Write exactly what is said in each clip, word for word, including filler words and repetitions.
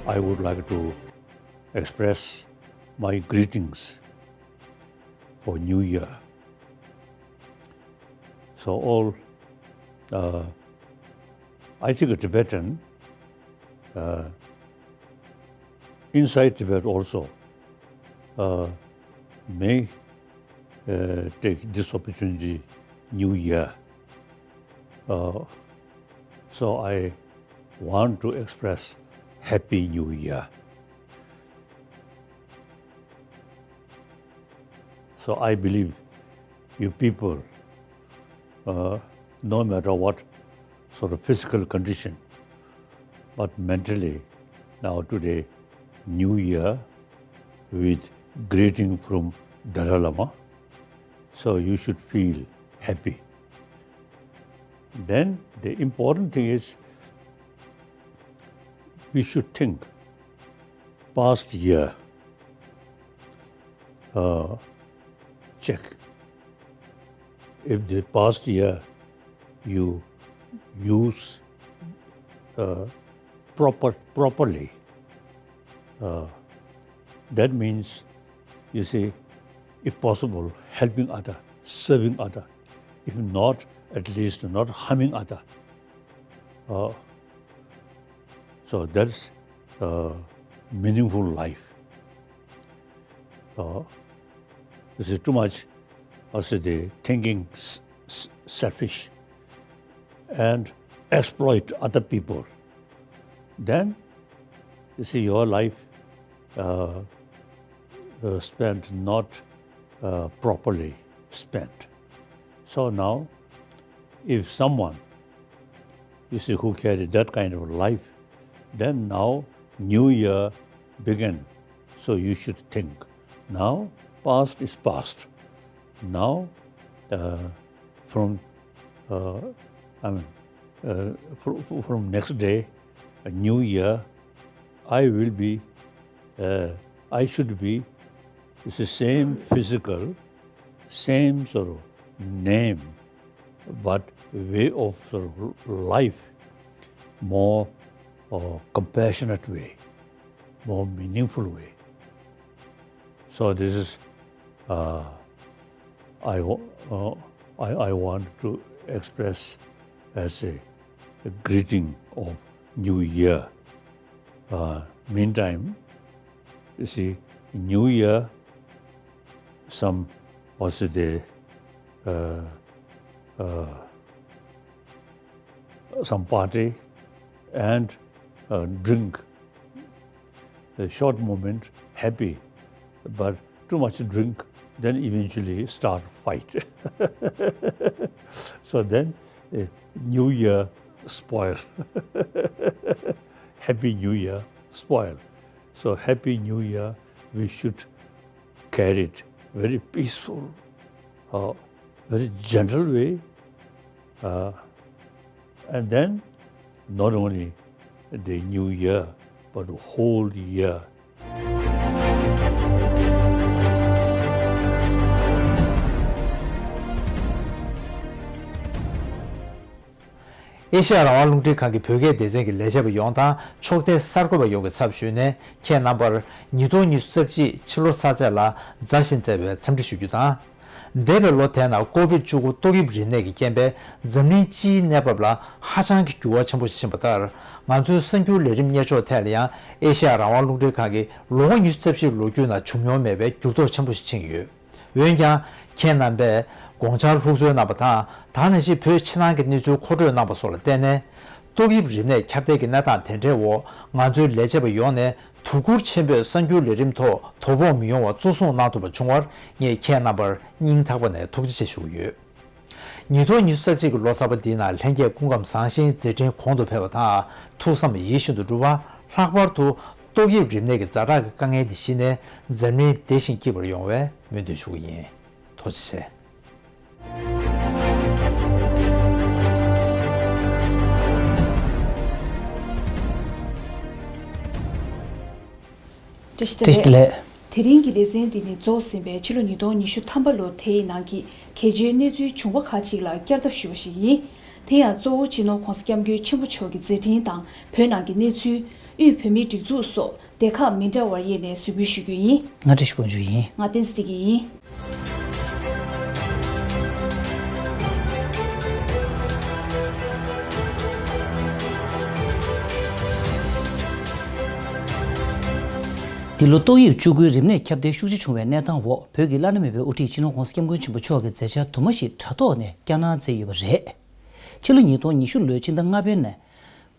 I would like to express my greetings for New Year. So all, uh, I think a Tibetan, uh, inside Tibet also, uh, may, uh, take this opportunity, New Year. Uh, so I want to express Happy New Year. So I believe you people, uh, no matter what sort of physical condition, but mentally, now today, New Year with greeting from Dalai Lama. So you should feel happy. Then the important thing is, we should think past year, uh, check. If the past year you use, uh, proper, properly, uh, that means, you see, if possible, helping other, serving other, if not, at least not harming other. Uh, so that's, uh, meaningful life. Uh, you see, too much, I say, the thinking s- s- selfish and exploit other people, then, you see, your life, uh, uh, spent not, uh, properly spent. So now, if someone, you see, who carry that kind of life, then now New Year begin. So you should think, now past is past. Now, uh, from, uh, I mean, uh, fr- fr- from next day, a new year, I will be, uh, I should be, it's the same physical, same sort of name, but way of sort of life, more, uh, compassionate way, more meaningful way. So this is, uh, I, wa- uh, I, I want to express as a, a greeting of New Year. Uh, meantime, you see, New Year, some was the, uh, uh, some party and, uh, drink. A short moment, happy, but too much drink, then eventually start fight. So then, uh, New Year spoil. Happy New Year spoil. So Happy New Year, we should carry it very peaceful, uh, very gentle way, uh, and then not only the new year, but the whole year. ཨེ་ཤ་ཡ་རང་དབང་རླུང་འཕྲིན་ཁང་གི་བོད་སྐད་སྡེ་ཚན་གྱི་ལས་བྱེད་པ་ཡོངས་དང་ཕྱོགས་མཐའི་གསར་འགོད་པ་ཡོངས་ཀྱི་ཚབ་ཞུས་ནས། ཁྱེད་རྣམ་པར་ཉིས་སྟོང་ཉི་ཤུ་རྩ་གཅིག་ཕྱི་ལོ་གསར་ཚེས་ལ་མཛའ་ཞིང་བརྩེ་བའི་འཚམས་འདྲི་ཞུ་རྒྱུ་དང་། འདས་པའི་ལོ་དེའི་ནང་ཀོ་བིད་བཅུ་དགུ་ཏོག་དབྱིབས་རིམས་ནད་ཀྱི་རྐྱེན་པས་འཛམ་གླིང་སྤྱིའི་གནས་བབ་ལ་ཧ་ཅང་གི་འགྱུར་བ་ཆེན་པོ་ཞིག་ཕྱིན་པ་ལྟར། ང་ཚོའི་གསར་འགྱུར་ལས་རིམ་གཉེར་ཕྱོགས་ཐད་ལ་ཡང་ཨེ་ཤ་ཡ་རང་དབང་རླུང་འཕྲིན་ཁང་གི་ལོ་ངོ་ཉི་ཤུ་རྩ་བཞིའི་ལོ་རྒྱུས་ནང་བྱུང་མྱོང་མེད་པའི་འགྱུར་ལྡོག་ཆེན་པོ་ཞིག་ཕྱིན་ཡོད། འོན་ཀྱང་། ཁྱེད་རྣམ་པས་དགོངས་འཆར་ལྷུག་སྩོལ་གནང་བ་དང་། ད་ནང་བཞིན་བོད་ཕྱི་ནང་གི་གནས་ཚུལ་མཁོ་སྤྲོད་གནང་བ་སོགས་ལ་བརྟེན་ནས། ཏོག་དབྱིབས་རིམས་ནད་ཁྱབ་གདལ་གྱི་གནས་སྟངས་དེ་འདྲའི་འོག་ང་ཚོའི་ལས་བྱེད་པ་ཡོངས་ནས་དོ་ཁུར་ཆེན་པོས་གསར་འགྱུར་ལས་རིམ་ཐོག་དོ་ཕོག་མི་ཡོང་བ་གཙོ་བཟུང་གནང་ཐུབ་པ་བྱུང་བར། ངས་ཁྱེད་རྣམ་པར་སྙིང་ཐག་པ་ནས་ཐུགས་རྗེ་ཆེ་ཞུ་གི་ཡོད། ཉིས་སྟོང་ཉི་ཤུ་རྩ་གཅིག་གི་ལོ་གསར་པ་འདིའི་ནང་ལྷན་རྒྱས་སྐུ་ཁམས་བཟང་ཞིང་མཛད་འཕྲིན་གོང་དུ་འཕེལ་བ་དང་། ཐུགས་བསམ་ཡིད་བཞིན་དུ་འགྲུབ་པ། ལྷག་པར་དུ་ཏོག་དབྱིབས་རིམས་ནད་ཀྱི་ཛ་དྲག་གི་དཀའ་ངལ་འདི་ཞི་ནས་འཛམ་གླིང་བདེ་ཞིང་སྐྱིད་པར་ཡོང་བའི་སྨོན་འདུན་ཞུ་གི་ཡིན། ཐུགས་རྗེ་ཆེ། བཀྲ་ཤིས་བདེ་ལེགས། དེ་རིང་གི་ལེ་ཚན་འདི་ནི་རྫོགས་ཟིན་པའི་ཕྱི་ལོ་ཉིས་སྟོང་ཉི་ཤུ་ཐམ་པ་ལོ་དེའི་ནང་གི་གལ་ཆེའི་གནས་ཚུལ་བྱུང་བ་ཁག་ཅིག་ལ་བསྐྱར་ལྡབ་ཞུས་པ་ཞིག་ཡིན། དེ་ཡང་གཙོ་བོ་སྤྱི་ནོར་༧གོང་ས་༧སྐྱབས་མགོན་ཆེན་པོ་མཆོག་གི་མཛད་འཕྲིན་དང་བོད་ནང་གི་གནས་ཚུལ། དབུས་བོད་མིའི་སྒྲིག་འཛུགས་སོགས་སྡེ་ཁག་མི་འདྲ་བར་དབྱེ་ནས་གཟིགས་འབུལ་ཞུ་རྒྱུ་ཡིན། ང་བཀྲ་ཤིས་དབང་ཕྱུག་ཡིན། ང་བསྟན་འཛིན་བདེ་སྐྱིད་ཡིན། འདི་ལོ་ཏོག་དབྱིབས་བཅུ་དགུའི་རིམས་ནད་ཁྱབ་གདལ་ཤུགས་ཆེ་བྱུང་བའི་གནས་སྟངས་འོག་བོད་ཀྱི་བླ་ན་མེད་པའི་དབུ་ཁྲིད་སྤྱི་ནོར་༧གོང་ས་༧སྐྱབས་མགོན་ཆེན་པོ་མཆོག་གི་མཛད་འཆར་དུ་མ་ཞིག་དྲ་ཐོག་ནས་བསྐྱངས་གནང་མཛད་ཡོད་པ་རེད། ཕྱི་ལོ་ཉིས་སྟོང་ཉི་ཤུ་ལོའི་ཕྱི་ཟླ་ལྔ་པའི་ནས་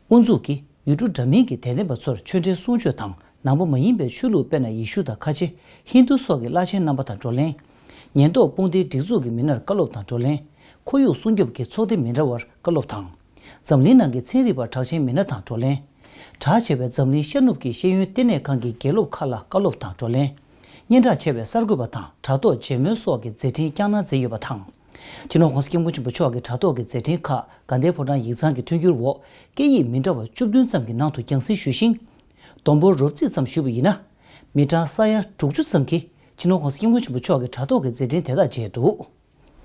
དབུ་འཛུགས་ཀྱིས་ཡུལ་གྲུ་འདྲ་མིན་གྱི་དད་ལྡན་པ་ཚོར་ཆོས་འབྲེལ་གསུང་ཆོས་དང་ནང་པ་མ་ཡིན་པའི་ཆོས་ལུགས་དཔེར་ན་ཡེ་ཤུ་དང་ཁ་ཆེ། ཧིན་རྡུ་སོགས་ཀྱི་བླ་ཆེན་རྣམ་པ་དང་བགྲོ་གླེང་། ཉེན་རྟོག་དཔུང་སྡེའི་སྒྲིག་འཛུགས་ཀྱི་མི་སྣར་བཀའ་སློབ་དང་བགྲོ་གླེང་། ཁོར་ཡུག་སྲུང་སྐྱོབ་ཀྱི་ཚོགས་སྡེ་མི་འདྲ་བར་བཀའ་སློབ་དང་། འཛམ་གླིང་ནང་གི་ཚན་རིག་པ་གྲགས་ཅན་མི་སྣ་དང་བགྲོ་གླེང་། གྲགས་ཆེ་བའི་འཛམ་གླིང་ཤར་ནུབ་ཀྱི་ཤེས་ཡོན་ལྟེ་གནས་ཁང་གི་དགེ་སློབ་ཁག་ལ་བཀའ་སློབ་དང་བགྲོ་གླེང་། སྙན་གྲགས་ཆེ་བའི་གསར་འགོད་པ་དང་དྲ་ཐོག་མཇལ་མོལ་སོགས་ཀྱི་མཛད་འཕྲིན་བསྐྱངས་གནང་མཛད་ཡོད་པ་དང་། སྤྱི་ནོར་༧གོང་ས་༧སྐྱབས་མགོན་ཆེན་པོ་མཆོག་གི་དྲ་ཐོག་གི་མཛད་འཕྲིན་ཁག་དགའ་ལྡན་ཕོ་བྲང་ཡིག་ཚང་གི་མཐུན་འགྱུར་འོག་སྐད་ཡིག་མི་འདྲ་བ་བཅུ་བདུན་ཙམ་གྱི་ནང་དུ་རྒྱང་སྲིང་ཞུས་ཤིང་། བསྡོམས་འབོར་རོབ་རྩིས་ཙམ་ཞུས་པ་ཡིན་ན། མི་གྲངས་ས་ཡ་དྲུག་ཅུ་ཙམ་གྱིས་སྤྱི་ནོར་༧གོང་ས་༧སྐྱབས་མགོན་ཆེན་པོ་མཆོག་གི་དྲ་ཐོག་གི་མཛད་འཕྲིན་དེ་དག་མཇལ་འདུག་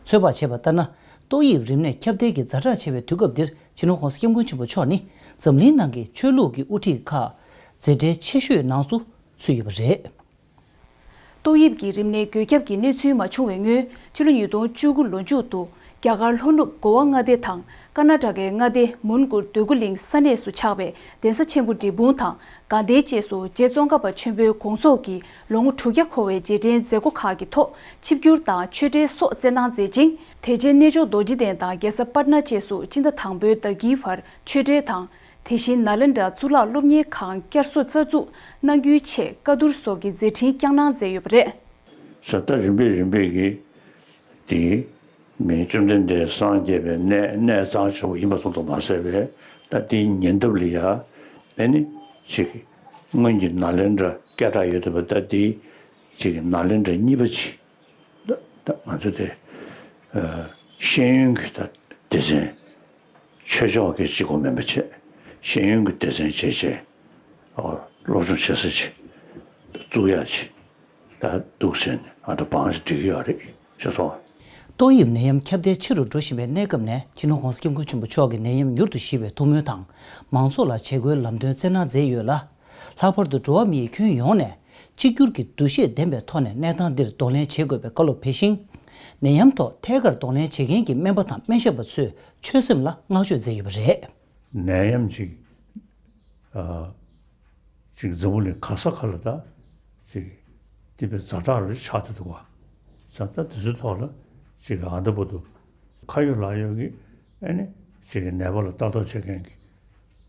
ཚོད་དཔག་བྱས་པ་ལྟར་ན། ཏོག་དབྱིབས་རིམས་ནད་ཁྱབ་གདལ་གྱི་ཛ་དྲག་ཆེ་བའི་དུས་སྐབས་འདིར་སྤྱི་ནོར་༧གོང་ས་༧སྐྱབས་མགོན་ཆེན་པོ་མཆོག་ནི་འཛམ་གླིང་ནང་གི་ཆོས་ལུགས་ཀྱི་དབུ་ཁྲིད་ཁག་མཛད་བྲེལ་ཆེ་ཤོས་ནང་དུ་ཚུད་ཡོད་པ་རེད། ཏོག་དབྱིབས་ཀྱི་རིམས་ནད་འགོས་ཁྱབ་ཀྱི་གནས་ཚུལ་མ་བྱུང་བའི་སྔོན། ཕྱི་ལོ་ཉིས་སྟོང་བཅུ་དགུ་ལོ་མཇུག་ཏུ་རྒྱ་གར་ལྷོ་ནུབ་གོ་བ་མངའ་སྡེ་དང་ཀར་ན་ཊ་ཀའི་མངའ་སྡེ་མོན་གྷོ་འདོད་རྒུ་གླིང་ས་གནས་སུ་ཆགས་པའི་གདན་ས་ཆེན་པོ་འབྲས་སྤུངས་དང་དགའ་ལྡན་བཅས་སུ་རྗེ་ཙོང་ཁ་པ་ཆེན་པོའི་དགོངས་རྫོགས་ཀྱི་ལོ་ངོ་དྲུག་བརྒྱ་འཁོར་བའི་རྗེས་དྲན་མཛད་སྒོ་ཁག་གི་ཐོག་ཆིབས་བསྒྱུར་དང་ཆོས་འབྲེལ་སོགས་བསྩལ་གནང་མཛད་ཅིང་། དེ་རྗེས་གནས་མཆོག་རྡོ་རྗེ་གདན་དང་རྒྱལ་ས་པཊ་ན་བཅས་སུ་སྤྱི་ཟླ་དང་པོའི་ཟླ་དཀྱིལ་བར་ཆོས་འབྲེལ་དང་། དེ་བཞིན་ནཱ་ལེནྡྲ་གཙུག་ལག་སློབ་གཉེར་ཁང་བསྐྱར་གསོ་གསར་འཛུགས་གནང་རྒྱུའི་ཆེད་བཀའ་བསྡུར་སོགས་ཀྱི་མཛད་འཕྲིན་བསྐྱངས་གནང་མཛད་ཡོད་པ་རེད། ས་ད་རིམ་པས་རིམ་པས་ཀྱིས་དེ་མི་བཅོམ་ལྡན་འདས་སངས་རྒྱས་པའི་གནས་གནས་གཙང་ཆེ་བོ་ཡིན་པ་སོགས་དུ་མ་ཟད་པས། ད་དེའི་ཉེ་འདབས་ལ་ཡ་ཨེ་ནི་ཅིག་སྔོན་གྱི་ནཱ་ལེནྡྲ་སྐད་གྲགས་ཡོད་བསྡད་པ་ད་དེ་ཅིག་ནཱ་ལེནྡྲ་གཉིས་པ་ཅིག་ད་ད་ང་ཚོ་དེ་ཤེས་ཡོན་གྱི་ད་སྡེ་ཚན། ཆོས་ཕྱོགས་ཀྱི་གཅིག་པོ་མིན་པ་བྱས། ཤེས་ཡོན་གྱི་སྡེ་ཚན་བྱས་བྱས། ཨོ་སློབ་སྦྱོང་བྱེད་ས་ཅིག་བཙུགས་ཡག་ཅིག་ད་འདུག་ཟེར་ནས་ཨ་ད་བང་ཞིག་སྒྲིག་གི་ཡོད་རེད་ཤེས་སོང་། ཏོག་དབྱིབས་ནད་ཡམས་ཁྱབ་གདལ་ཆེ་རུ་འགྲོ་བཞིན་པའི་གནས་སྐབས་ནས་སྤྱི་ནོར་༧གོང་ས་༧སྐྱབས་མགོན་ཆེན་པོ་མཆོག་གིས་ནད་ཡམས་མྱུར་དུ་ཞི་བའི་ཐུགས་སྨོན་དང་མང་ཚོགས་ལ་བྱེད་སྒོའི་ལམ་སྟོན་སྩལ་གནང་མཛད་ཡོད་ལ། ལྷག་པར་དུ་འགྲོ་བ་མིའི་ཁྱོན་ཡོངས་ནས་གཅིག་གྱུར་གྱི་འདུ་ཤེས་ལྡན་པའི་ཐོག་ནས་གནས་སྟངས་འདིར་གདོང་ལེན་བྱེད་དགོས་པའི་བཀའ་སློབ་ཕེབས་ཤིང་། ནད་ཡམས་ཐོག་ཐད་ཀར་གདོང་ལེན་བྱེད་མཁན་གྱི་སྨན་པ་དང་སྨན་ཞབས་པ་ཚོས་ཆོད་སེམས་ལ་བསྔགས་བརྗོད་མཛད་ཡོད་པ་རེད། ནད་ཡམས་ཅིག་ཨ་ཅིག་འཛམ་བུ་གླིང་ག་ས་ག་ལ་ད་ཅིག་དེ་བས་ཛ་དྲག་རུ་ཆགས་བསྡད་འདུག་ག་ཛ་དྲག་དེ་ཚོའི་ཐོག་ལ་ཅིག་ཨ་ད་བར་དུ་ཁ་ཡོད་ལག་ཡོད་ཀྱི་ཨ་ནི་ཅིག་ནད་པ་ལ་ལྟ་རྟོག་བྱེད་མཁན་གྱི་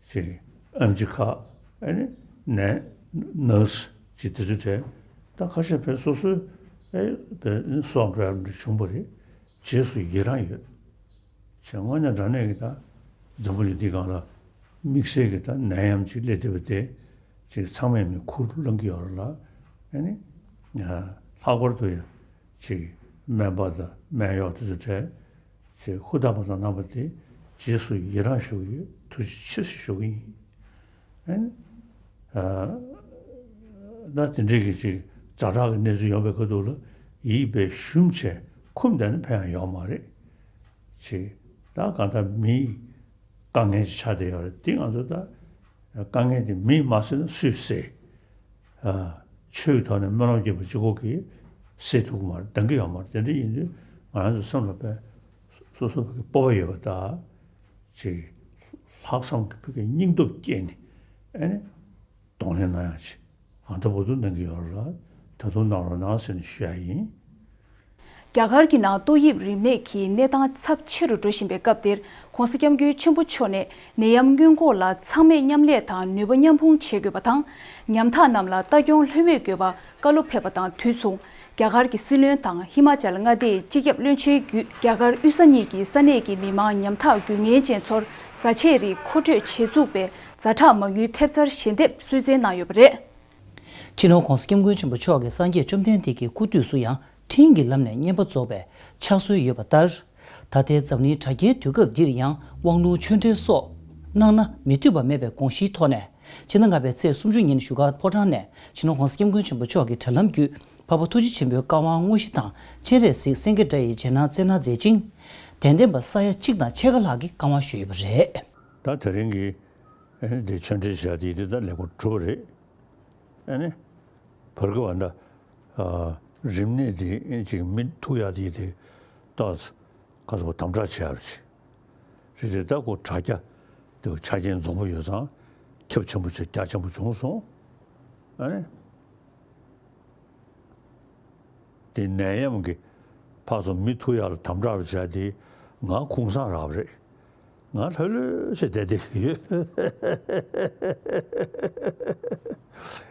ཅིག་ཨེམ་ཆི་ཁག་ཨེ་ནི་ནས་ནར་སི་ཅིག་དེ་ཚོ་གྲས་ད་ཁ་ཤས་བས་སོ་སོའི་ཨེ་བས་སོགས་འགྲོ་ཡ་འདྲ་བྱུང་བ་རེད། རྗེས་སུ་ཡི་རང་ཡོད། ཅེས་དངོས་གནས་དྲང་གནས་ཀྱི་ད་འཛམ་བུ་གླིང་འདི་སྒང་ལ་དམིགས་བསལ་གྱི་ད་ནད་ཡམས་ཅིག་སླེབས་བསྡད་པ་དེ་ཅིག་ཚང་མས་མིག་ཁུར་བླངས་ཀྱི་ཡོད་རེད་ལ། ཨེ་ནི་ལྷག་པར་དུ་ཡང་ཅིག་སྨན་པ་དང་སྨན་གཡོག་དེ་ཚོ་གྲས། ཅེས་ཧུར་ཐག་པ་དང་རྣམ་པ་དེ་རྗེས་སུ་ཡི་རང་ཞུ་གི་ཡོད། ཐུགས་རྗེ་ཆེ་ཞུ་གི་ཡིན། ཨ་ནི་ཨ་ད་དེ་འདྲའི་གི་ཅིག་ཛ་དྲག་གི་གནས་ཚུལ་ཡོང་བའི་ཁ་ཐུག་ལ་ཡིད་དཔེ་ཞུམ་བྱས་འཁུམས་བསྡད་ན་ཕན་ཡང་ཡོག་མ་རེད། ཅིག་ད་གང་ལྟར་མིའི་དཀའ་ངལ་ཅིག་ཆགས་བསྡད་ཡོད་རེད། དེ་ང་ཚོ་ད་དཀའ་ངལ་དེ་མིས་མ་སེལ་ན་སུས་སེལ། ཨ་ཆོས་ཀྱི་ཐོག་ནས་སྨོན་ལམ་རྒྱབ་པ་གཅིག་པོ་གིས་སེལ་ཐུབ་ཀྱི་མ་རེད། འདང་གི་ཡོད་མ་རེད། དེ་འདྲ་ཡིན་དུས་ང་རང་ཚོ་སེམས་ལ་དཔེ་སོ་སོ་བོད་ཀྱི་སྤོབས་པ་ཡོད་པ་དང་ཅིག་ལྷག་བསམ་གྱི་བོད་ཀྱི་སྙིང་སྟོབས་བསྐྱེད་ནས་ཨ་ནི་གདོང་ལེན་གནང་ཡག་ཅིག་ཨ་ད་བར་དུ་གནང་གི་ཡོད་རེད་ལ། ད་དུང་གནང་རོགས་གནང་ཟེར་ནས་ཞུ་ཡག་ཡིན། རྒྱ་གར་གྱི་ནང་ཏོག་དབྱིབས་རིམས་ནད་ཀྱི་གནས་སྟངས་ཚབས་ཆེ་རུ་འགྲོ་བཞིན་པའི་སྐབས་འདིར་༧གོང་ས་༧སྐྱབས་མགོན་ཆེན་པོ་མཆོག་ནས་ནད་ཡམས་སྔོན་འགོག་ལ་ཚང་མས་མཉམ་ལས་དང་ནུས་པ་མཉམ་སྤུངས་བྱེད་དགོས་པ་དང་། ཉམ་ཐག་རྣམས་ལ་ལྟ་སྐྱོང་ལྷོད་མེད་དགོས་པ་བཀའ་སློབ་ཕེབས་པ་དང་དུས་མཚུངས། རྒྱ་གར་གྱི་སྲིད་བློན་དང་ཧི་མ་ཅལ་མངའ་སྡེའི་སྤྱི་ཁྱབ་བློན་ཆེན་བརྒྱུད་རྒྱ་གར་དབུས་ས་གཉིས་ཀྱི་ས་གནས་ཀྱི་མི་མང་ཉམ་ཐག་རྒྱུས་ངན་ཅན་ཚོར་བཟའ་ཆས་རིགས་མཁོ་སྤྲོད་བྱེད་བཅུག་པའི་ཛ་དྲག་མ་དངུལ་ཐེབས་རྩར་ཞལ་འདེབས་གསོལ་སྩལ་གནང་ཡོད་པ་རེད། སྤྱི་ནོར་༧གོང་ས་༧སྐྱབས་མགོན་ཆེན་པོ་མཆོག་གིས་སངས་རྒྱས་བཅོམ་ལྡན་འདས་ཀྱི་སྐུ་དུས་སུ་ཡང་ཁྲིམས་ཀྱི་ལམ་ནས་བསྙེན་པ་རྫོགས་པའི་ཕྱག་སྲོལ་ཡོད་པ་ལྟར། ད་ལྟའི་འཛམ་གླིང་དྲ་རྒྱའི་དུས་སྐབས་འདིར་ཡང་དབང་ལུང་ཆོས་འབྲེལ་སོགས་གནང་ན་མི་བཏུབ་པ་མེད་པའི་དགོངས་གཞིའི་ཐོག་ནས། ཕྱི་ཟླ་ལྔ་པའི་ཚེས་སུམ་ཅུ་ཉིན་བཞུགས་སྒར་ཕོ་བྲང་ནས་སྤྱི་ནོར་༧གོང་ས་༧སྐྱབས་མགོན་ཆེན་པོ་མཆོག་གིས་དྲ་ལམ་བརྒྱུད་འཕགས་པ་ཐུགས་རྗེ་ཆེན་པོའི་བཀའ་དབང་དངོས་གཞི་དང་སྤྱན་རས་གཟིགས་སེང་གེ་སྒྲ་ཡི་རྗེས་གནང་སྩལ་གནང་མཛད་ཅིང་། དད་ལྡན་པ་ས་ཡ་གཅིག་དང་ཕྱེད་ཀ་ལྷག་གིས་བཀའ་དབང་ཞུས་ཡོད་པ་རེད། ད་དེ་རིང་གི་ཨ་ནི་དེ་ཆོས་འབྲེལ་བྱ་དེ་དེ་ད་ལེགས་པོ་གྲུབ་པ་རེད། ཨ་ནི་བར་སྐབས་ཨ་ད་རིམས་ནད་དེ་ཅིག་མི་ཐུག་ཡག་དེ་དེ་ཏོག་ཙམ་ག་ཚོད་དམ་དྲག་བྱེད་ཡག་རེད། རེད་དེ་ད་ཁོ་དྲ་རྒྱ་དེ་ཆ་རྐྱེན་འཛོམས་པོ་ཡོད་ཙང་ཁྱབ་ཆེན་པོ་ཆེ་རྒྱ་ཆེན་པོ་བྱུང་སོང་། ཨ་ནི། དེ་ནད་ཡམས་ཀྱི་ཕར་ཚུར་མི་ཐུག་ཡག་ལ་དམ་དྲག་རུ་བྱས་དེ་ང་ཁུངས་སང་རག་པ་རེད། ང་ལྷོད་ལྷོད་བྱས་བསྡད་བསྡད་ཀྱི་ཡོད།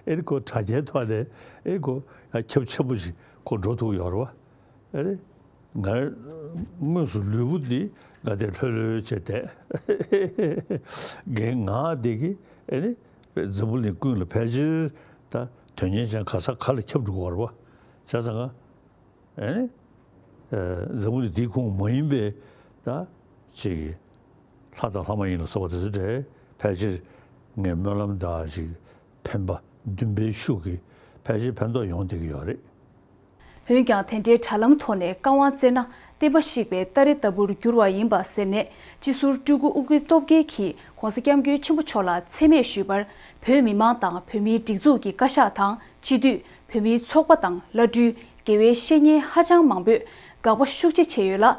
ཨེ་རི་ཁོ་དྲ་རྒྱའི་ཐོག་ནས་ཨེ་ཁོ་ཡང་ཁྱབ་ཆེན་པོ་ཞིག་ཁོ་འགྲོ་ཐུབ་ཡོད་རེད་བ། ཨེ་རེད། ང་དངོས་སུ་ལུས་པོ་འདི་ང་དེ་ལྷོད་ལྷོད་བྱས་བསྡད། རྒན་ང་དེ་གི་ཨེ་རེད། འཛམ་བུ་གླིང་ཀུན་ལ་ཕལ་ཆེར་ད་དོན་གཉེར་ཅན་ག་ས་ག་ལ་ཁྱབ་འགྲོ་གི་ཡོད་རེད་བ། བྱས་ཙང་ང་། ཨེ། འཛམ་བུ་གླིང་འདིའི་ཁོངས་མ་ཡིན་པའི་ད་ཅིག་ལྷ་དང་ལྷ་མ་ཡིན་ལ་སོགས་པ་དེ་ཚོ་འདྲ་ཕལ་ཆེར་ངས་སྨོན་ལམ་དང་ཅིག་འཕེན་པ་འདུན་པའི་ཤུགས་ཀྱིས་ཕལ་ཆེར་ཕན་ཐོགས་ཡོང་བསྡད་ཀྱི་ཡོད་རེད། འོན་ཀྱང་དེ་འདྲའི་དྲ་ལམ་ཐོག་ནས་བཀའ་དབང་བསྩལ་ན་བསྟན་པ་བཤིག་པའི་སྟ་རེ་ལྟ་བུར་འགྱུར་བ་ཡིན་པ་ཟེར་ནས་སྤྱི་ཟུར་སྤྲུལ་སྐུ་ཨོ་རྒྱན་སྟོབས་རྒྱལ་གྱིས་༧གོང་ས་༧སྐྱབས་མགོན་ཆེན་པོ་མཆོག་ལ་མཚན་སྨད་ཞུས་པར་བོད་མི་མང་དང་བོད་མིའི་སྒྲིག་འཛུགས་ཀྱི་བཀའ་ཤག་དང་སྤྱི་འཐུས། བོད་མིའི་ཚོགས་པ་དང་བླ་སྤྲུལ། དགེ་བའི་བཤེས་གཉེན་ཧ་ཅང་མང་པོས་དགག་པ་ཤུགས་ཆེ་བྱས་ཡོད་ལ།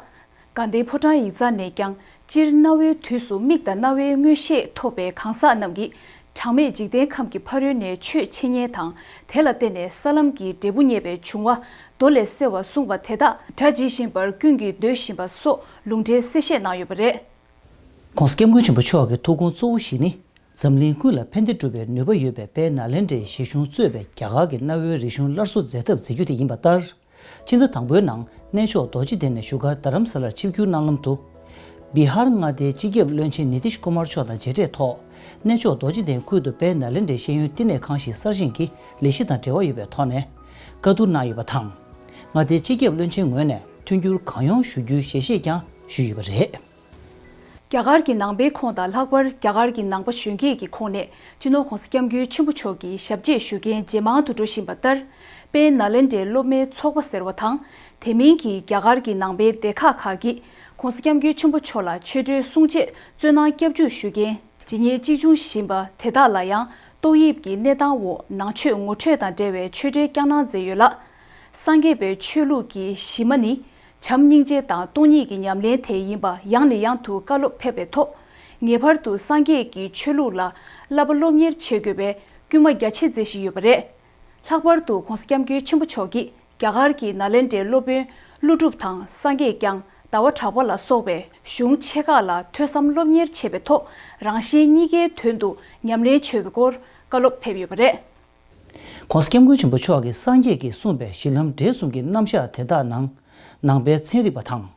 དགའ་ལྡན་ཕོ་བྲང་ཡིག་ཚང་ནས་ཀྱང་སྤྱིར་གནའ་བོའི་དུས་སུ་མིག་དང་རྣ་བའི་མངོན་ཤེས་ཐོབ་པའི་གང་ཟག་རྣམས་ཀྱིས་གྲངས་མེད་འཇིག་རྟེན་ཁམས་ཀྱི་ཕ་རོལ་ནས་ཆོས་འཆད་ཉན་དང་དེ་ལ་བརྟེན་ནས་ས་ལམ་གྱི་འབྲས་བུ་རྙེད་པའི་བྱུང་བ་མདོ་ལས་གསལ་བར་གསུངས་པ་དེ་དག་སྒྲ་ཇི་བཞིན་པར་ཀུན་གྱིས་འདོད་བཞིན་པ་སོགས་ལུང་འདྲེན་གསལ་བཤད་གནང་ཡོད་པ་རེད། ྋགོང་ས་ྋསྐྱབས་མགོན་ཆེན་པོ་མཆོག་གི་ཐུགས་དགོངས་གཙོ་བོ་ཞིག་ནི། འཛམ་གླིང་ཀུན་ལ་ཕན་བདེ་སྒྲུབ་པའི་ནུས་པ་ཡོད་པའི་དཔལ་ནཱ་ལེནྡྲའི་གཞིས་གཞུང་གཙོས་པའི་རྒྱ་གར་གྱི་གནའ་བོའི་རིག་གཞུང་སླར་གསོ་མཛད་ཐབས་མཛད་རྒྱུ་དེ་ཡིན་པ་ལྟར། སྤྱི་ཟླ་དང་པོའི་ནང་གནས་མཆོག་རྡོ་རྗེ་གདན་ནས་བཞུགས་སྒར་རྡ་རམ་ས་ལར་ཆིབས་བསྒྱུར་གནང་ལམ་དུ། བི་ཧར་མངའ་སྡེའི་སྤྱི་ཁྱབ་བློན་ཆེན་ནི་ཏིཤ་ཀུ་མར་མཆོག་དང་མཇལ་འཕྲད་ཐོག་གནས་མཆོག་རྡོ་རྗེ་གདན་ཁུལ་དུ་དཔལ་ནཱ་ལེནྡྲའི་ཤེས་ཡོན་བསྟི་གནས་ཁང་ཞིག་གསར་བཞེངས་ཀྱི་ལས་གཞི་དང་འབྲེལ་བ་ཡོད་པའི་ཐོག་ནས་བཀའ་བསྡུར་གནང་ཡོད་པ་དང་། མངའ་སྡེའི་སྤྱི་ཁྱབ་བློན་ཆེན་ངོས་ནས་མཐུན་འགྱུར་གང་ཡོང་ཞུ་རྒྱུའི་ཞལ་བཞེས་ཀྱང་ཞུས་ཡོད་པ་རེད། རྒྱ་གར་གྱི་ནང་པའི་ཁོངས་དང་ལྷག་པར་རྒྱ་གར་གྱི་ནང་པ་གཞོན་སྐྱེས་ཀྱི་ཁོངས་ནས་སྤྱི་ནོར་༧གོང་ས་༧སྐྱབས་མགོན་ཆེན་པོ་མཆོག་གི་ཞབས་རྗེས་ཞུ་མཁན་ཇེ་མང་དུ་འགྲོ་བཞིན་པ་ལྟར། དཔལ་ནཱ་ལེནྡྲའི་སློབ་མའི་ཚོགས་པ་ཟེར་བ་དང་། དེ་མིན་གྱི་རྒྱ་གར་གྱི་ནང་པའི་སྡེ་ཁག་ཁག་གིས་༧གོང་ས་༧སྐྱབས་མགོན་ཆེན་པོ་མཆོག་ལ་ཆོས་འབྲེལ་གསུང་ཆེད་བཙོན་ནང་སྐྱབས་འཇུག་ཞུ་མཁན་ཇི་སྙེད་གཅིག་བྱུང་བཞིན་པ་དེ་དག་ལ་ཡང་ཏོག་དབྱིབས་ཀྱི་གནས་སྟངས་འོག་ནང་ཆོས་ངོ་སྤྲོད་དང་འབྲེལ་བའི་ཆོས་འབྲེལ་བསྐྱངས་གནང་མཛད་ཡོད་ལ། སངས་རྒྱས་པའི་ཆོས་ལུགས་ཀྱི་གཞི་མ་ནི། བྱམས་སྙིང་རྗེ་དང་སྟོང་ཉིད་ཀྱི་ཉམས་ལེན་དེ་ཡིན་པ་ཡང་ནས་ཡང་དུ་བཀའ་སློབ་ཕེབས་པའི་ཐོག་ངེས་པར་དུ་སངས་རྒྱས་ཀྱི་ཆོས་ལུགས་ལ་བསླབ་པ་སློབ་གཉེར་བྱེད་དགོས་པའི་སྐུལ་མ་རྒྱ་ཆེ་མཛད་བཞིན་ཡོད་པ་རེད། ལྷག་པར་དུ་༧གོང་ས་༧སྐྱབས་མགོན་ཆེན་པོ་མཆོག་གིས་རྒྱ་གར་གྱི་ནཱ་ལེནྡྲའི་སློབ་དཔོན་ཀླུ་སྒྲུབ་དང་སངས་རྒྱས་བསྐྱངས་ཟླ་བ་གྲགས་པ་ལ་སོགས་པའི་གཞུང་ཆེ་ཁག་ལ་ཐོས་བསམ་སློབ་གཉེར་བྱེད་པའི་ཐོག་རང་གཞན་གཉིས་ཀའི་དོན་དུ་ཉམས་ལེན་བྱེད་དགོས་སྐོར་བཀའ་སློབ་ཕེབས་ཡོད་པ་རེད། ྋགོང་ས་ྋསྐྱབས་མགོན་ཆེན་པོ་མཆོག་གིས་སངས་རྒྱས་ཀྱིས་གསུངས་པའི་གཞི་ལམ་འབྲས་གསུམ་གྱི་རྣམ་གཞག་དེ་དག་ནང་། ནང་པའི་ཚན་རིག་པ་དང་།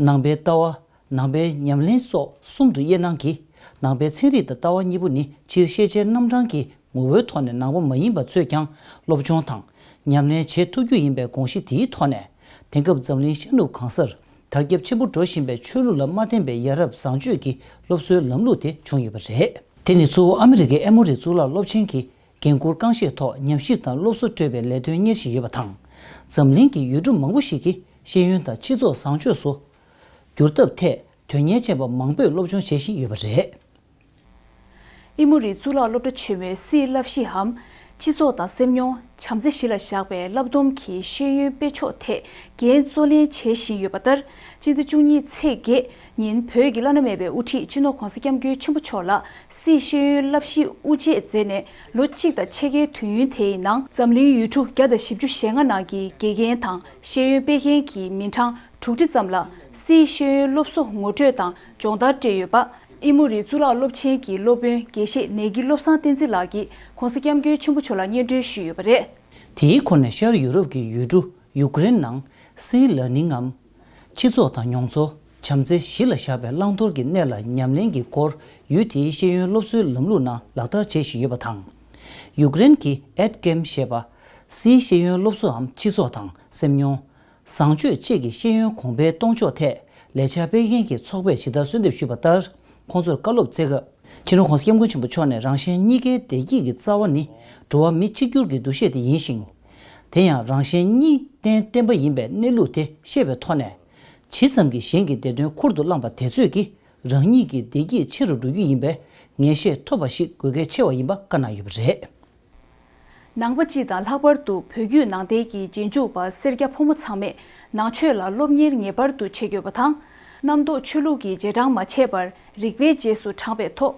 ནང་པའི་ལྟ་བ། ནང་པའི་ཉམས་ལེན་སོགས་གསུམ་དུ་དབྱེ་གནང་གིས། ནང་པའི་ཚན་རིག་དང་ལྟ་བ་གཉིས་པོ་ནི་སྤྱིར་ཤེས་བྱའི་རྣམ་གྲངས་ཀྱི་ངོ་བོའི་ཐོག་ནས་ནང་པ་མ་ཡིན་པ་ཚོས་ཀྱང་སློབ་སྦྱོང་དང་ཉམས་ལེན་བྱེད་ཐུབ་རྒྱུ་ཡིན་པའི་དགོངས་གཞི་དེའི་ཐོག་ནས། དེང་སྐབས་འཛམ་གླིང་ཤར་ནུབ་གང་སར་དར་ཁྱབ་ཆེན་པོ་འགྲོ་བཞིན་པའི་ཆོས་ལུགས་ལ་མ་བརྟེན་པའི་ཡ་རབས་བཟང་སྤྱོད་ཀྱི་སློབ་གསོའི་ལམ་ལུགས་དེ་བྱུང་ཡོད་པ་རེད། དེ་ནི་གཙོ་བོ་ཨ་མི་རི་ཀའི་ཨེ་མོ་རི་གཙུག་ལག་སློབ་ཆེན་གྱི་འགན་འཁུར་རྐང་ཤེད་ཐོག་ཉམས་ཞིབ་དང་སློབ་གསོ་སྤྲོད་པའི་ལས་དོན་གཉེར་བཞིན་ཡོད་པ་དང་། འཛམ་གླིང་གི་ཡུལ་གྲུ་མང་པོ་ཞིག་གི་ཤེས་ཡོན་དང་སྤྱི་ཚོགས་བཟང་སྤྱོད་སུ་བསྒྱུར་ཐབས་ཐད་དོན་གཉེར་ཅན་པ་མང་པོས་སློབ་སྦྱོང་བྱེད་བཞིན་ཡོད་པ་རེད། ཨི་མོ་རི་གཙུག་ལག་སློབ་གྲྭ་ཆེན་མོའི་སྲིད་བསླབ་གཞིའམ། སྤྱི་ཚོགས་དང་སེམས་མྱོང་། བྱམས་བརྩེ་གཞི་ལ་བཞག་པའི་བསླབ་སྡོམ་གྱི་ཤེས་ཡོན་སྤེལ་ཕྱོགས་ཐད་འགན་གཙོ་ལེན་བྱེད་བཞིན་ཡོད་པ་ལྟར། སྤྱི་ཟླ་བཅུ་གཉིས་ཚེས་བརྒྱད་ཉིན་བོད་ཀྱི་བླ་ན་མེད་པའི་དབུ་ཁྲིད་སྤྱི་ནོར་༧གོང་ས་༧སྐྱབས་མགོན་ཆེན་པོ་མཆོག་ལ་སྲིད་ཤེས་ཡོན་བསླབ་གཞིའི་དབུ་འབྱེད་མཛད་ནས་ལོ་གཅིག་དང་ཕྱེད་ཀའི་དུས་ཡུན་དེའི་ནང་འཛམ་གླིང་ཡུལ་གྲུ་བརྒྱ་དང་བཞི་བཅུ་ཞེ་ལྔ་ནང་གི་དགེ་རྒན་དང་ཤེས་ཡོན་སྤེལ་མཁན་གྱི་མི་གྲངས་དྲུག་ཁྲི་ཙམ་ལ་སྲིད་ཤེས་ཡོན་སློབ་གསོ་ངོ་སྤྲོད་དང་སྦྱོང་བརྡར་སྤྲད་ཡོད་པ། ཨི་མོ་རི་གཙུག་ལག་སློབ་ཆེན་གྱི་སློབ་དཔོན་དགེ་བཤེས་ནེ་གི་བློ་བཟང་བསྟན་འཛིན་ལགས་ཀྱིས་༧གོང་ས་༧སྐྱབས་མགོན་ཆེན་པོ་མཆོག་ལ་སྙན་སྒྲོན་ཞུས་ཡོད་པ་རེད། དེའི་ཁོངས་ནས་ཤར་ཡུ་རོབ་ཀྱི་ཡུལ་གྲུ་ཡུ་ཀེ་རེན་ནང་སྲིད་ལར་ནིང་ངམ། སྤྱི་ཚོགས་དང་མྱོང་ཚོར། བྱམས་བརྩེ་གཞི་ལ་བཞག་པའི་བླང་དོར་གྱི་གནས་ལ་ཉམས་ལེན་གྱི་སྐོར་ཡུལ་དེའི་ཤེས་ཡོན་སློབ་གསོའི་ལམ་ལུགས་ནང་ལག་བསྟར་བྱེད་བཞིན་ཡོད་པ་དང་། ཡུ་ཀེ་རེན་གྱི་ཨེད་ཀེམ་ཞེས་པ། སྲིད་ཤེས་ཡོན་སློབ་གསོའམ་སྤྱི་ཚོགས་དང་སེམས་མྱོང་། བཟང་སྤྱོད་བཅས་ཀྱི་ཤེས་ཡོན་གོང་འཕེལ་གཏོང་ཕྱོགས་ཐད་ལས་འཆར་སྤེལ་མཁན་གྱི་ཚོགས་པས་ཇི་ལྟར་གསོལ་འདེབས་ཞུས་པ་ལྟར། ཁོང་ཚོར་བཀའ་སློབ་སྩལ་སྐབས། སྤྱི་ནོར་༧གོང་ས་༧སྐྱབས་མགོན་ཆེན་པོ་མཆོག་ནས་རང་གཞན་གཉིས་ཀའི་བདེ་སྐྱིད་ཀྱི་རྩ་བ་ནི་འགྲོ་བ་མི་གཅིག་གྱུར་གྱི་འདུ་ཤེས་དེ་ཡིན་ཞིང་། དེ་ཡང་རང་གཞན་གཉིས་གཏན་བརྟེན་པ་ཡིན་པའི་གནས་ལུགས་དེ་ཤེས་པའི་ཐོག་ནས། ཇི་ཙམ་གྱིས་གཞན་གྱི་བདེ་དོན་ཁུར་དུ་བླངས་པ་དེ་ཚོད་ཀྱིས་རང་ཉིད་ཀྱི་བདེ་སྐྱིད་ཆེ་རུ་འགྲོ་རྒྱུ་ཡིན་པས། ངེས་ཤེས་ཐོབ་པ་ཞིག་དགོས་གལ་ཆེ་བ་ཡིན་པ་བཀའ་གནང་ཡོད་པ་རེད། ནང་པ་སྤྱི་དང་ལྷག་པར་དུ་བོད་བརྒྱུད་ནང་བསྟན་གྱི་རྗེས་འཇུག་པ་སེར་སྐྱ་ཕོ་མོ་ཚང་མས་ནང་ཆོས་ལ་སློབ་གཉེར་ངེས་པར་དུ་བྱེད་དགོས་པ་དང་། རྣམ་རྟོག་ཆོས་ལུགས་ཀྱི་རྗེས་འབྲང་མ་བྱས་པར་རིག་པའི་རྗེས་སུ་འབྲངས་པའི་ཐོག་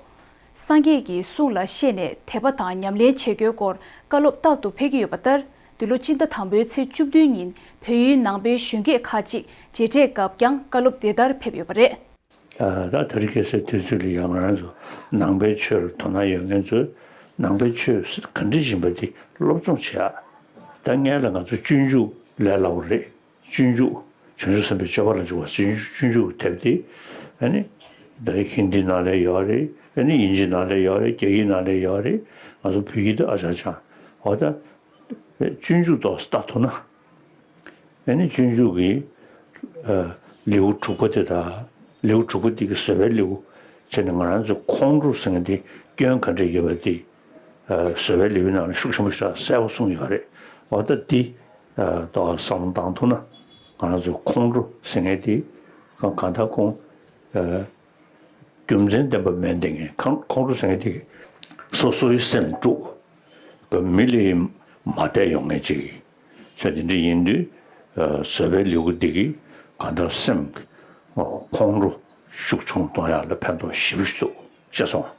སངས་རྒྱས་ཀྱི་གསུང་ལ་ཤེས་ནས་དད་པ་དང་ཉམས་ལེན་བྱེད་དགོས་སྐོར་བཀའ་སློབ་རྟག་ཏུ་ཕེབས་ཀྱི་ཡོད་པ་ལྟར། འདི་ལོ་སྤྱི་ཟླ་དང་པོའི་ཚེས་བཅུ་བདུན་ཉིན་བལ་ཡུལ་ནང་པའི་གཞོན་སྐྱེས་ཁག་ཅིག་མཇལ་འཕྲད་སྐབས་ཀྱང་བཀའ་སློབ་འདི་ལྟར་ཕེབས་ཡོད་པ་རེད། ད་དེ་རིང་ཁ་སང་དུས་ཚོད་ལ་ཡང་ང་རང་ཚོ་ནང་པའི་ཆོས་ལ་དོ་སྣང་ཡོད་མཁན་ཚོས་ནང་པའི་ཆོས་ག་འདྲ་ཡིན་པ་དེ་སློབ་སྦྱོང་བྱེད་ཡ། ད་སྔོན་ལ་ང་ཚོ་སྤྱོད་འཇུག་ལས་སླ་པོ་རེད། སྤྱོད་འཇུག་བྱང་ཆུབ་སེམས་དཔའི་སྤྱོད་པ་ལ་འཇུག་པ་སྤྱོད་འཇུག་སྤྱོད་འཇུག་དེབ་དེ་ཨ་ནི་ད་ཧིན་དི་ནང་ལ་ཡོད་རེད། ཨ་ནི་དབྱིན་ཇི་ནང་ལ་ཡོད་རེད། རྒྱ་ཡིག་ནང་ལ་ཡོད་རེད། ང་ཚོ་བོད་ཡིག་དེ་ཨ་ཅག་ཅག་འོ་ད་སྤྱོད་འཇུག་ཏོག་ཙམ་ལྟ་ཐུབ་ན། ཨ་ནི་སྤྱོད་འཇུག་གི་ལེའུ་དྲུག་པ་དེ་དང་ལེའུ་དྲུག་པ་དེ་གི་བཟོད་པའི་ལེའུ་བྱས་ནས་ང་རང་ཚོ་ཁོང་ཁྲོ་ཟེར་མཁན་དེ་སྐྱོན་ག་འདྲ་ཡོད་པ་དེ་བཟོད་པའི་ལེའུའི་ནང་ལ་ཤུགས་ཆེན་པོ་ཞིག་གསལ་པོ་གསུངས་ཡོད་རེད། འོ་ད་དེ་ཏོག་བསམ་བློ་བཏང་ཐུབ་ན་ང་རང་ཚོ་ཁོང་ཁྲོ་ཟེར་མཁན་དེ་གང་ལྟར་ཁོང་རྒྱུ་མཚན་ལྡན་པ་མེད་བསྡད་མཁན་ཁོང་ཁོང་ཁྲོ་ཟེར་མཁན་དེ་སོ་སོའི་སེམས་དཀྲུགས་མི་ལ་མ་བལྟས་ཡོང་མཁན་ཅིག་ཡིན། བྱས་དེ་འདྲ་ཡིན་དུས་བཟོད་པའི་ལེའུ་འདི་གིས་གང་ལྟར་སེམས་ཀྱི་ཁོང་ཁྲོ་ཤུགས་ཆུང་གཏོང་ཡག་ལ་ཕན་ཐོགས་ཞེ་པོ་ཞིག་འདུག་ཅེས་གསུངས།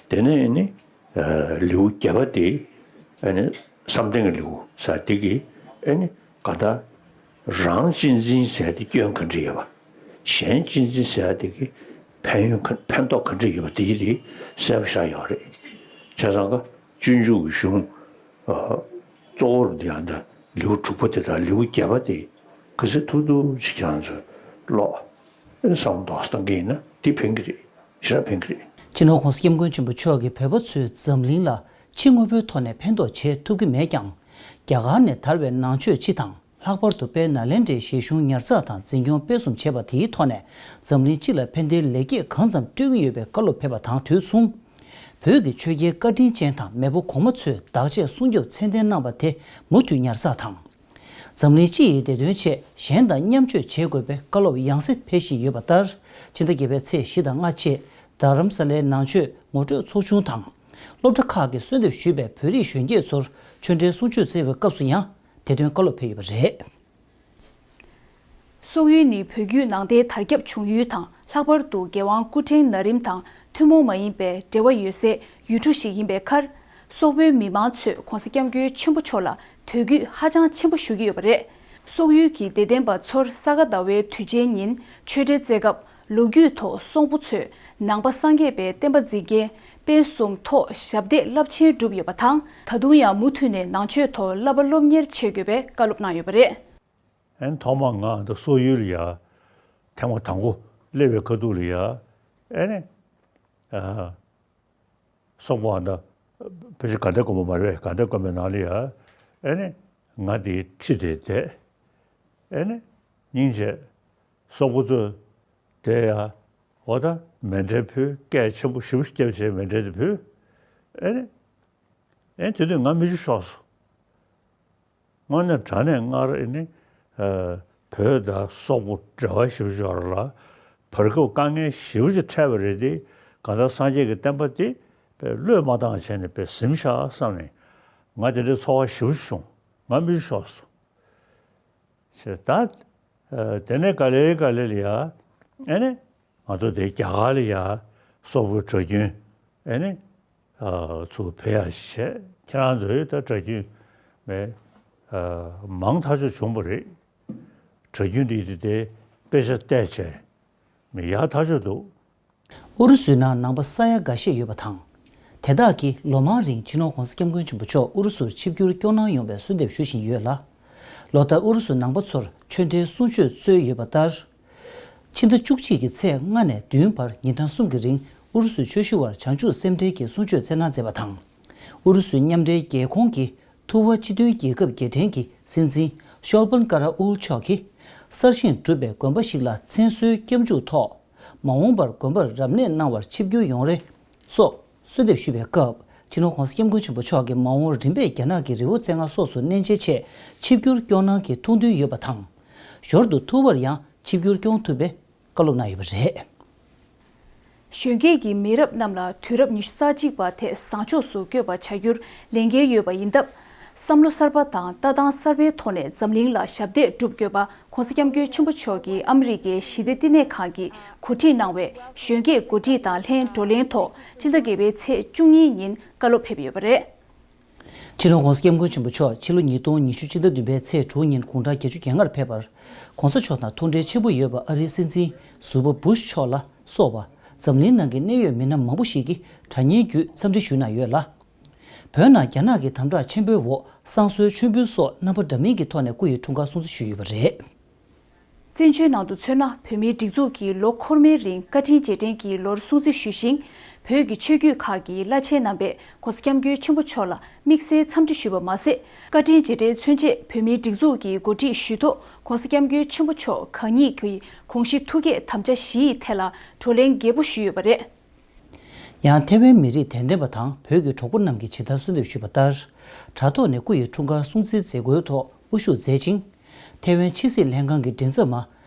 དེ་ནས་ནི་ལེའུ་བརྒྱད་པ་དེ་ནི་བསམ་གཏན་གྱི་ལེའུ་ཟེར་དེ་གིས་ནི་གང་ལྟར། རང་གཅེས་འཛིན་ཟེར་ཡ་དེ་སྐྱོན་ག་འདྲ་ཡོད་པ། གཞན་གཅེས་འཛིན་ཟེར་ཡ་དེ་གི་ཕན་ཡོན་ག་ཕན་ཐོགས་ག་འདྲ་ཡོད་པ་དེ་གི་དེ་གསལ་པོ་བཞག་ཡོད་རེད། བྱས་ཙང་ཀ་སྤྱོད་འཇུག་གི་གཞུང་གཙོ་བོར་འདི་ཡང་ད་ལེའུ་དྲུག་པ་དེ་དང་ལེའུ་བརྒྱད་པ་དེ་ག་ཚོད་ཐུབ་ཐུབ་ཅིག་ཀྱང་ཚོས་ཀློག་བསམ་མདོག་བཏང་གི་ཡིན་ན་དེ་ཕན་གི་རེད། ཞེ་དྲག་ཕན་གི་རེད། སྤྱི་ནོར་༸གོང་ས་༸སྐྱབས་མགོན་ཆེན་པོ་མཆོག་གིས་བོད་པ་ཚོས་འཛམ་གླིང་ལ་ཕྱི་དངོས་པོའི་ཐོག་ནས་ཕན་ཐོགས་བྱེད་ཐུབ་ཀྱི་མེད་ཀྱང་། རྒྱ་གར་ནས་དར་བའི་ནང་ཆོས་སྤྱི་དང་། ལྷག་པར་དུ་དཔལ་ནཱ་ལེནྡྲའི་བཞེད་གཞུང་ཉར་ཚགས་དང་འཛིན་སྐྱོང་སྤེལ་གསུམ་བྱས་པ་དེའི་ཐོག་ནས་འཛམ་གླིང་སྤྱི་ལ་ཕན་བདེའི་ལེགས་སྐྱེས་གང་ཙམ་སྤྲོད་ཀྱི་ཡོད་པའི་བཀའ་སློབ་ཕེབས་པ་དང་དུས་མཚུངས། བོད་ཀྱི་ཆོས་རྒྱལ་བཀའ་དྲིན་ཅན་དང་མེས་པོ་གོང་མ་ཚོས་བདག་གཅེས་སྲུང་སྐྱོབ་མཚན་གཏན་གནང་བ་དེ་མུ་མཐུད་ཉར་ཚགས་དང་། འཛམ་གླིང་སྤྱི་ཡི་བདེ་དོན་ཆེད་གཞན་དང་མཉམ་སྤྱོད་བྱེད་དགོས་པའི་བཀའ་སློབ་ཡང་སེ་ཕེབས་བཞིན་ཡོད་པ་ལྟར། ཕྱི་ཟླ་བརྒྱད་པའི་ཚེས་བཞི་དང་ལྔ་བཅས་རྡ་རམ་ས་ལའི་ནང་ཆོས་ངོ་སྤྲོད་ཚོགས་ཆུང་དང་། སློབ་གྲྭ་ཁག་གིས་གསོལ་འདེབས་ཞུས་པའི་བོད་རིགས་གཞོན་སྐྱེས་ཚོར་ཆོས་འབྲེལ་གསུང་ཆོས་བསྩལ་བའི་སྐབས་སུ་ཡང་དེ་དོན་བཀའ་སློབ་ཕེབས་ཡོད་པ་རེད། སོག་ཡུལ་ནི་བོད་བརྒྱུད་ནང་བསྟན་དར་ཁྱབ་བྱུང་ཡུལ་དང་། ལྷག་པར་དུ་རྒྱལ་དབང་སྐུ་ཕྲེང་ན་རིམ་དང་ཐུན་མོང་མ་ཡིན་པའི་འབྲེལ་བ་ཡོད་སའི་ཡུལ་གྲུ་ཞིག་ཡིན་པའི་ཁར། སོག་པོའི་མི་མང་ཚོས་༸གོང་ས་༸སྐྱབས་མགོན་ཆེན་པོ་མཆོག་ལ་དད་གུས་ཧ་ཅང་ཆེན་པོ་ཞུ་གི་ཡོད་པ་རེད། སོག་ཡུལ་གྱི་དད་ལྡན་པ་ཚོར་ས་ག་ཟླ་བའི་དུས་ཆེན་ཉིན་ཆོས་འབྲེལ་སྩལ་སྐབས། ལོ་རྒྱུས་ཐོག་སོག་པོ་ཚོས་ནང་པ་སངས་རྒྱས་པའི་བསྟན་པ་འཛིན་མཁན་དཔལ་གསུམ་ཐོག་ཞབས་འདེགས་རླབས་ཆེན་བསྒྲུབས་ཡོད་པ་དང་། ད་དུང་ཡང་མུ་མཐུད་ནས་ནང་ཆོས་ཐོག་བསླབ་པ་སློབ་གཉེར་བྱེད་དགོས་པའི་བཀའ་སློབ་གནང་ཡོད་པ་རེད། ཨན་ཐོག་མ་ང་འདི་སོག་ཡུལ་ལ་ཡ་ཐེངས་མ་དང་པོ་སླེབས་པའི་ཁ་ཐུག་ལ་ཡ་ཨེ་ནི་ཨ་སོག་པོ་ཨ་འདི་ཕལ་ཆེར་དགའ་ལྡན་དགོན་པ་མ་རེད། དགའ་ལྡན་དགོན་པའི་ནང་ལ་ཡ་ཨེ་ནི་ང་དེའི་ཁྲི་དེ་བསྡད། ཨེ་ནི་སྙིང་རྗེ་སོག་པོ་ཚོས་དེ་ཡ་འོ་ད་མཎྜལ་ཕུལ། སྐད་ཆེན་པོ་ཞེ་པོ་ཞིག་བརྒྱབ་བྱས་མཎྜལ་དེ་ཕུལ། ཨེ་ནི། ཨེ་དེ་དུས་ང་མིག་ཆུ་ཤོར་སོང་། དངོས་གནས་དྲང་གནས་སྔར་ཨེ་ནི་ཨ་བོད་དང་སོག་པོ་འབྲེལ་བ་ཞེ་པོ་ཅིག་ཡོད་རེད་ལ། བར་སྐབས་དཀའ་ངལ་ཞེ་པོ་ཅིག་འཕྲད་པ་རེད་དེ། གང་ལྟར་སངས་རྒྱས་ཀྱི་བསྟན་པ་དེ་བློས་མ་བཏང་བྱས་ནས་བཟུང་བཞག་བསམ་ནས་ང་དེ་འདྲའི་ཚོར་བ་ཞེ་པོ་ཅིག་བྱུང་། ང་མིག་ཆུ་ཤོར་སོང་། ཞེས་ད། ཨ་དེ་ནས་ག་ལེ་ག་ལེ་ལ་ཡ། ཨེ་ནི། ང་ཚོ་དེ་རྒྱ་གར་ལ་ཡ་སོག་པོའི་གྲྭ་རྒྱུན་ཨེ་ནི། ཨ་ཚུར་ཕེབས་ཡ་ཞིག་བྱས། ཁྱེད་རང་ཚོའི་ད་གྲྭ་རྒྱུན་མེད། ཨ་མང་ཐག་ཆོད་བྱུང་བ་རེད། གྲྭ་རྒྱུན་འདི་དེ་དེ་དཔེ་ཆ་བལྟས་བྱས་མི་ཡག་ཐག་ཆོད་འདུག། ཨུ་རུ་སུའི་ནང་ནང་པ་ས་ཡ་འགའ་ཤས་ཡོད་པ་དང་། དེ་དག་གིས་ལོ་མང་རིང་སྤྱི་ནོར་༸གོང་ས་༸སྐྱབས་མགོན་ཆེན་པོ་མཆོག་ཨུ་རུ་སུར་ཆིབས་བསྒྱུར་སྐྱོང་གནང་ཡོང་བའི་གསོལ་འདེབས་ཞུ་བཞིན་ཡོད་ལ། ལོ་ལྟར་ཨུ་རུ་སུ་ནང་པ་ཚོར་ཆོས་འབྲེལ་གསུང་ཆོས་སྩོལ་ཡོད་པ་ལྟར། ཕྱི་ཟླ་བཅུ་གཅིག་གི་ཚེས་ལྔ་ནས་བདུན་བར་ཉིན་གྲངས་གསུམ་གྱི་རིང་ཨུ་རུ་སུའི་ཆོས་ཞུ་བར་བྱང་ཆུབ་སེམས་འགྲེལ་གྱི་གསུང་ཆོས་སྩལ་གནང་མཛད་པ་དང་། ཨུ་རུ་སུའི་མཉམ་འབྲེལ་རྒྱལ་ཁོངས་ཀྱི་ཐུ་ཝ་སྤྱི་མཐུན་རྒྱལ་ཁབ་རྒྱལ་ཕྲན་གྱི་སྲིད་འཛིན་ཤོལ་པན་ཀ་ར་ཨུལ་མཆོག་གིས་གསར་བཞེངས་གྲུབ་པའི་དགོན་པ་ཞིག་ལ་མཚན་གསོལ་སྐྱབས་འཇུག་ཐོག་མ་འོངས་པར་དགོན་པར་རབ་གནས་གནང་བར་ཆིབས་བསྒྱུར་ཡོང་རེ་སོགས་གསོལ་འདེབས་ཞུས་པའི་སྐབས། སྤྱི་ནོར་༸གོང་ས་༸སྐྱབས་མགོན་ཆེན་པོ་མཆོག་གིས་མ་འོངས་རིམ་པས་རྒྱ་ནག་གི་རི་བོ་རྩེ་ལྔ་སོགས་སུ་གནས་མཇལ་ཆེད་ཆིབས་བསྒྱུར་སྐྱོང་གནང་གི་ཐུགས་འདུན་ཡོད་པ་དང་། ཞོར་དུ་ཐུ་ཝར་ཡང་ ཆིབས་བསྒྱུར་སྐྱོང་ཐུབ་པའི་བཀའ་སློབ་གནང་ཡོད་པ་རེད། གཞོན་སྐྱེས་ཀྱི་མི་རབས་རྣམས་ལ་དུས་རབས་ཉི་ཤུ་རྩ་གཅིག་པ་དེ་བཟང་ཕྱོགས་སུ་བསྐྱོད་པ་བྱ་རྒྱུར་ལས་འགན་ཡོད་པ་ཡིན་སྟབས། བསམ་བློ་གསར་པ་དང་ལྟ་སྟངས་གསར་པའི་ཐོག་ནས་འཛམ་གླིང་ལ་ཞབས་འདེགས་སྒྲུབ་དགོས་པ། ྋགོང་ས་ྋསྐྱབས་མགོན་ཆེན་པོ་མཆོག་གིས་ཨ་མི་རི་ཀའི་ཞི་བདེ་བསྟི་གནས་ཁང་གིས་གོ་སྒྲིག་གནང་བའི་གཞོན་སྐྱེས་འགོ་ཁྲིད་དང་ལྷན་བགྲོ་གླེང་ཐོག་སྤྱི་ཟླ་བརྒྱད་པའི་ཚེས་བཅུ་གཉིས་ཉིན་བཀའ་སློབ་ཕེབས་ཡོད་པ་རེད། སྤྱི་ནོར་༧གོང་ས་༧སྐྱབས་མགོན་ཆེན་པོ་མཆོག་ཕྱི་ལོ་ཉིས་སྟོང་ཉི་ཤུ་སྤྱི་ཟླ་བདུན་པའི་ཚེས་དྲུག་ཉིན་དགུང་གྲངས་བརྒྱད་ཅུ་གྱ་ལྔར་ཕེབས་པར། ྋགོང་ས་མཆོག་དང་ཐུགས་འབྲེལ་ཆེན་པོ་ཡོད་པ་ཨ་རིའི་སྲིད་འཛིན་ཟུར་པ་བུ་ཤ་མཆོག་ལ་སོགས་པ་འཛམ་གླིང་ནང་གི་གནད་ཡོད་མི་སྣ་མང་པོ་ཞིག་གིས་དྲ་བརྙན་བརྒྱུད་འཚམས་འདྲི་ཞུས་གནང་ཡོད་ལ། བོད་ནང་རྒྱ་ནག་གི་དམ་དྲག་ཆེན་པོའི་འོག་བསང་གསོལ་མཆོད་འབུལ་སོགས་རྣམ་པ་འདྲ་མིན་གྱི་ཐོག་ནས་སྐུ་ཡི་འཁྲུངས་སྐར་སྲུང་བརྩི་ཞུས་ཡོད་པ་རེད། བཙན་བྱོལ་ནང་དུ་མཚོན་ན། བོད་མིའི་སྒྲིག་འཛུགས་ཀྱིས་ལོ་འཁོར་མོའི་རིང་བཀའ་དྲིན་རྗེས་དྲན་གྱི་ལོར་སྲུང་བརྩི་ཞུས་ཤིང་། བོད་ཀྱི་ཆོས་བརྒྱུད་ཁག་གི་བླ་ཆེན་རྣམ་པས་༧གོང་ས་༧སྐྱབས་མགོན་ཆེན་པོ་མཆོག་ལ་དམིགས་བསལ་འཚམས་འདྲི་ཞུས་པ་མ་ཟད། བཀའ་དྲིན་རྗེས་དྲན་མཚོན་ཆེད་བོད་མིའི་སྒྲིག་འཛུགས་ཀྱིས་གོ་སྒྲིག་ཞུས་ཐོག་༧གོང་ས་༧སྐྱབས་མགོན་ཆེན་པོ་མཆོག་གང་ཉིད་ཀྱི་དགོངས་གཞི་ཐུགས་བསྐྱེད་དམ་བཅའ་བཞི་ཡི་ཐད་ལ་བགྲོ་གླེང་རྒྱས་པོ་ཞུས་ཡོད་པ་རེད། ཡང་ཐེ་ཝན་མི་རིགས་དད་ལྡན་པ་དང་བོད་ཀྱི་གྲོགས་པོ་རྣམས་ཀྱིས་ཇི་ལྟར་གསོལ་འདེབས་ཞུས་པ་ལྟར། དྲ་ཐོག་ནས་སྐུ་ཡི་འཁྲུངས་སྐར་སྲུང་བརྩིའི་མཛད་སྒོའི་ཐོག་དབུ་བཞུགས་མཛད་ཅིང་། ཐེ་ཝན་ཕྱི་སྲིད་ལྷན་ཁང་གི་མགྲིན་ཚབ་མ་